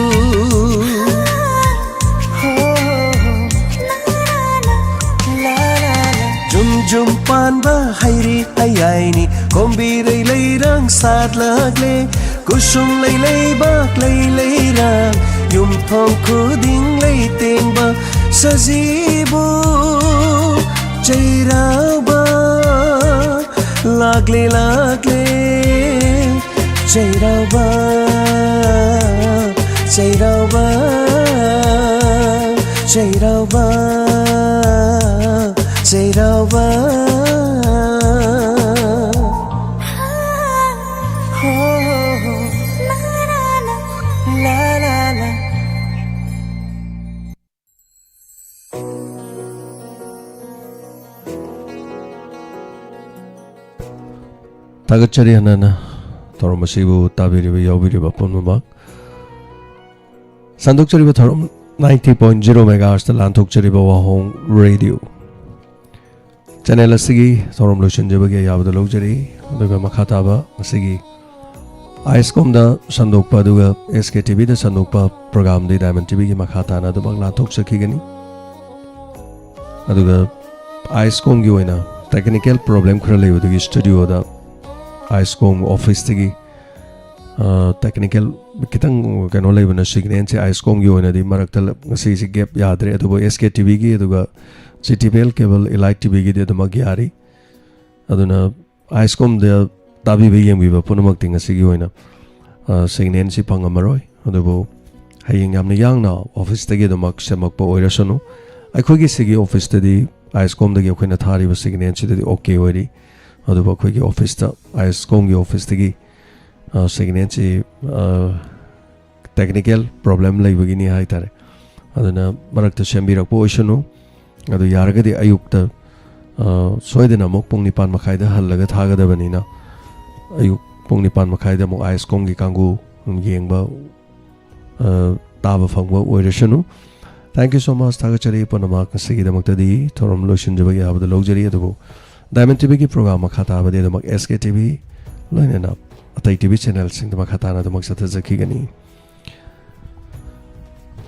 ꯖꯨꯝ ꯖꯨꯝ ꯄꯥꯟꯕ ꯍꯩꯔꯤ ꯍꯩꯌꯥꯏꯅꯤ ꯀꯣꯝꯕꯤꯔꯩ ꯂꯩꯔꯥꯡ ꯁꯥꯠꯂꯛꯂꯦ꯫ ꯀꯨꯁꯨꯝ ꯂꯩ ꯂꯩꯕꯥꯛ ꯂꯩ ꯂꯩꯔꯥꯡ, ꯌꯨꯝꯊꯣꯡ ꯈꯨꯗꯤꯡ ꯂꯩ ꯇꯦꯡꯕ ꯁꯖꯤꯕꯨ ꯆꯩꯔꯥꯎꯕ ꯂꯥꯛꯂꯦ ꯂꯥꯛꯂꯦ꯫ ꯆꯩꯔꯥꯎꯕ ꯆꯩꯔꯥꯎꯕ ꯆꯩꯔꯥꯎꯕ ꯆꯩꯔꯥꯎꯕ꯫ ꯊꯥꯒꯠꯆꯔꯤ ꯍꯟꯅ ꯍꯟꯅ ꯊꯧꯔꯝ ꯑꯁꯤꯕꯨ ꯇꯥꯕꯤꯔꯤꯕ ꯌꯥꯎꯕꯤꯔꯤꯕ ꯄꯨꯝꯅꯃꯛ꯫ ꯁꯟꯗꯣꯛꯆꯔꯤꯕ ꯊꯧꯔꯝ ninety point zero megahertzꯇ ꯂꯥꯟꯊꯣꯛꯆꯔꯤꯕ ꯋꯥꯍꯣꯡ ꯔꯦꯗꯤꯑꯣ ꯆꯦꯅꯦꯜ ꯑꯁꯤꯒꯤ ꯊꯧꯔꯝ ꯂꯣꯏꯁꯤꯟꯖꯕꯒꯤ ꯑꯌꯥꯕꯗꯨ ꯂꯧꯖꯔꯤ꯫ ꯑꯗꯨꯒ ꯃꯈꯥ ꯇꯥꯕ ꯉꯁꯤꯒꯤ ꯑꯥꯏꯁꯀꯣꯝꯗ ꯁꯟꯗꯣꯛꯄ ꯑꯗꯨꯒ ꯑꯦꯁ ꯀꯦ ꯇꯤ ꯚꯤꯗ ꯁꯟꯗꯣꯛꯄ ꯄ꯭ꯔꯣꯒꯥꯝꯗꯤ ꯗꯥꯏꯃꯟ ꯇꯤ ꯚꯤꯒꯤ ꯃꯈꯥ ꯇꯥꯅ ꯑꯗꯨꯃꯛ ꯂꯥꯟꯊꯣꯛꯆꯈꯤꯒꯅꯤ꯫ ꯑꯗꯨꯒ ꯑꯥꯏꯁꯀꯣꯝꯒꯤ ꯑꯣꯏꯅ ꯇꯦꯛꯅꯤꯀꯦꯜ ꯄ꯭ꯔꯣꯕ꯭ꯂꯦꯝ ꯈꯔ ꯂꯩꯕꯗꯨꯒꯤ ꯁ꯭ꯇꯨꯗꯤꯑꯣꯗ ꯑꯥꯏꯁꯀꯣꯝ ꯑꯣꯐꯤꯁꯇꯒꯤ, ꯑ, ꯇꯦꯛꯅꯤꯀꯦꯜ ꯈꯤꯇꯪ ꯀꯩꯅꯣ ꯂꯩꯕꯅ ꯁꯤꯒꯅꯦꯜꯁꯦ ꯑꯥꯏꯁꯀꯣꯝꯒꯤ ꯑꯣꯏꯅꯗꯤ ꯃꯔꯛꯇ ꯂ-, ꯉꯁꯤꯁꯤ ꯒꯦꯞ ꯌꯥꯗ꯭ꯔꯦ꯫ ꯑꯗꯨꯕꯨ ꯑꯦꯁ ꯀꯦ ꯇꯤ ꯚꯤꯒꯤ ꯑꯗꯨꯒ G T V L cable elite T ꯚꯤꯒꯤꯗꯤ ꯑꯗꯨꯃꯛ ꯌꯥꯔꯤ꯫ ꯑꯗꯨꯅ ꯑꯥꯏꯁꯀꯣꯝꯗ ꯇꯥꯕꯤꯕ ꯌꯦꯡꯕꯤꯕ ꯄꯨꯝꯅꯃꯛꯇꯤ ꯉꯁꯤꯒꯤ ꯑꯣꯏꯅ, ꯑ, ꯁꯤꯒꯅꯦꯜꯁꯤ ꯐꯪꯉꯝꯃꯔꯣꯏ꯫ ꯑꯗꯨꯕꯨ ꯍꯌꯦꯡ ꯌꯥꯝꯅ ꯌꯥꯡꯅ ꯑꯣꯐꯤꯁꯇꯒꯤ ꯑꯗꯨꯃꯛ ꯁꯦꯝꯃꯛꯄ ꯑꯣꯏꯔꯁꯅꯨ꯫ ꯑꯩꯈꯣꯏꯒꯤ ꯁꯤꯒꯤ ꯑꯣꯐꯤꯁꯇꯗꯤ ꯑꯥꯏꯁꯀꯣꯝꯗꯒꯤ ꯑꯩꯈꯣꯏꯅ ꯊꯥꯔꯤꯕ ꯁꯤꯒꯅꯦꯜꯁꯤꯗꯗꯤ ꯑꯣꯀꯦ ꯑꯣꯏꯔꯤ꯫ ꯑꯗꯨꯕꯨ ꯑꯩꯈꯣꯏꯒꯤ ꯑꯣꯐꯤꯁꯇ, ꯑꯥꯏꯁꯀꯣꯝꯒꯤ ꯑꯣꯐꯤꯁꯇꯒꯤ, ꯑ, ꯁꯤꯒꯅꯦꯜꯁꯤ, ꯑ, ꯇꯦꯛꯅꯤꯀꯦꯜ ꯄ꯭ꯔꯣꯕ꯭ꯂꯦꯝ ꯂꯩꯕꯒꯤꯅꯤ ꯍꯥꯏꯇꯥꯔꯦ꯫ ꯑꯗꯨꯅ ꯃꯔꯛꯇ ꯁꯦꯝꯕꯤꯔꯛꯄ ꯑꯣꯏꯁꯅꯨ꯫ ꯑꯗꯨ ꯌꯥꯔꯒꯗꯤ ꯑꯌꯨꯛꯇ, ꯑ, ꯁꯣꯏꯗꯅ ꯑꯃꯨꯛ ꯄꯨꯡ ꯅꯤꯄꯥꯟ ꯃꯈꯥꯏꯗ ꯍꯜꯂꯒ ꯊꯥꯒꯗꯕꯅꯤꯅ, ꯑꯌꯨꯛ ꯄꯨꯡ ꯅꯤꯄꯥꯟ ꯃꯈꯥꯏꯗ ꯑꯃꯨꯛ ꯑꯥꯏꯁꯀꯣꯝꯒꯤ ꯀꯥꯡꯕꯨ ꯌꯦꯡꯕ, ꯑ, ꯇꯥꯕ ꯐꯪꯕ ꯑꯣꯏꯔꯁꯅꯨ꯫ Thank you so much꯫ ꯊꯥꯒꯠꯆꯔꯤ ꯄꯨꯝꯅꯃꯛ꯫ ꯉꯁꯤꯒꯤꯗꯃꯛꯇꯗꯤ ꯊꯧꯔꯝ ꯂꯣꯏꯁꯤꯟꯖꯕꯒꯤ ꯑꯌꯥꯕꯗ ꯂꯧꯖꯔꯤ꯫ ꯑꯗꯨꯕꯨ ꯗꯥꯏꯃꯟ ꯇꯤ ꯚꯤꯒꯤ ꯄ꯭ꯔꯣꯒ꯭ꯔꯥꯝ ꯃꯈꯥ ꯇꯥꯕꯗꯤ ꯑꯗꯨꯃꯛ ꯑꯦꯁ ꯀꯦ ꯇꯤ ꯚꯤ ꯂꯣꯏꯅꯅ ꯑꯇꯩ ꯇꯤ ꯚꯤ ꯆꯦꯅꯦꯜꯁꯤꯡꯗ ꯃꯈꯥ ꯇꯥꯅ ꯑꯗꯨꯃꯛ ꯆꯠꯊꯖꯈꯤꯒꯅꯤ꯫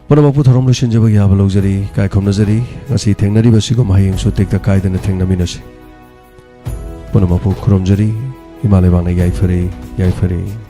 ꯄꯨꯝꯅꯃꯛꯄꯨ ꯊꯧꯔꯝ ꯂꯣꯏꯁꯤꯟꯖꯕꯒꯤ ꯑꯌꯥꯕ ꯂꯧꯖꯔꯤ, ꯏꯀꯥꯏ ꯈꯨꯝꯅꯖꯔꯤ꯫ ꯉꯁꯤ ꯊꯦꯡꯅꯔꯤꯕꯁꯤꯒꯨꯝ ꯍꯌꯦꯡꯁꯨ ꯇꯦꯛꯇ ꯀꯥꯏꯗꯅ ꯊꯦꯡꯅꯃꯤꯟꯅꯁꯤ꯫ ꯄꯨꯝꯅꯃꯛꯄꯨ ꯈꯨꯔꯨꯝꯖꯔꯤ꯫ ꯏꯃꯥ ꯂꯩꯕꯥꯛꯅ ꯌꯥꯏꯐꯔꯦ, ꯌꯥꯏꯐꯔꯦ꯫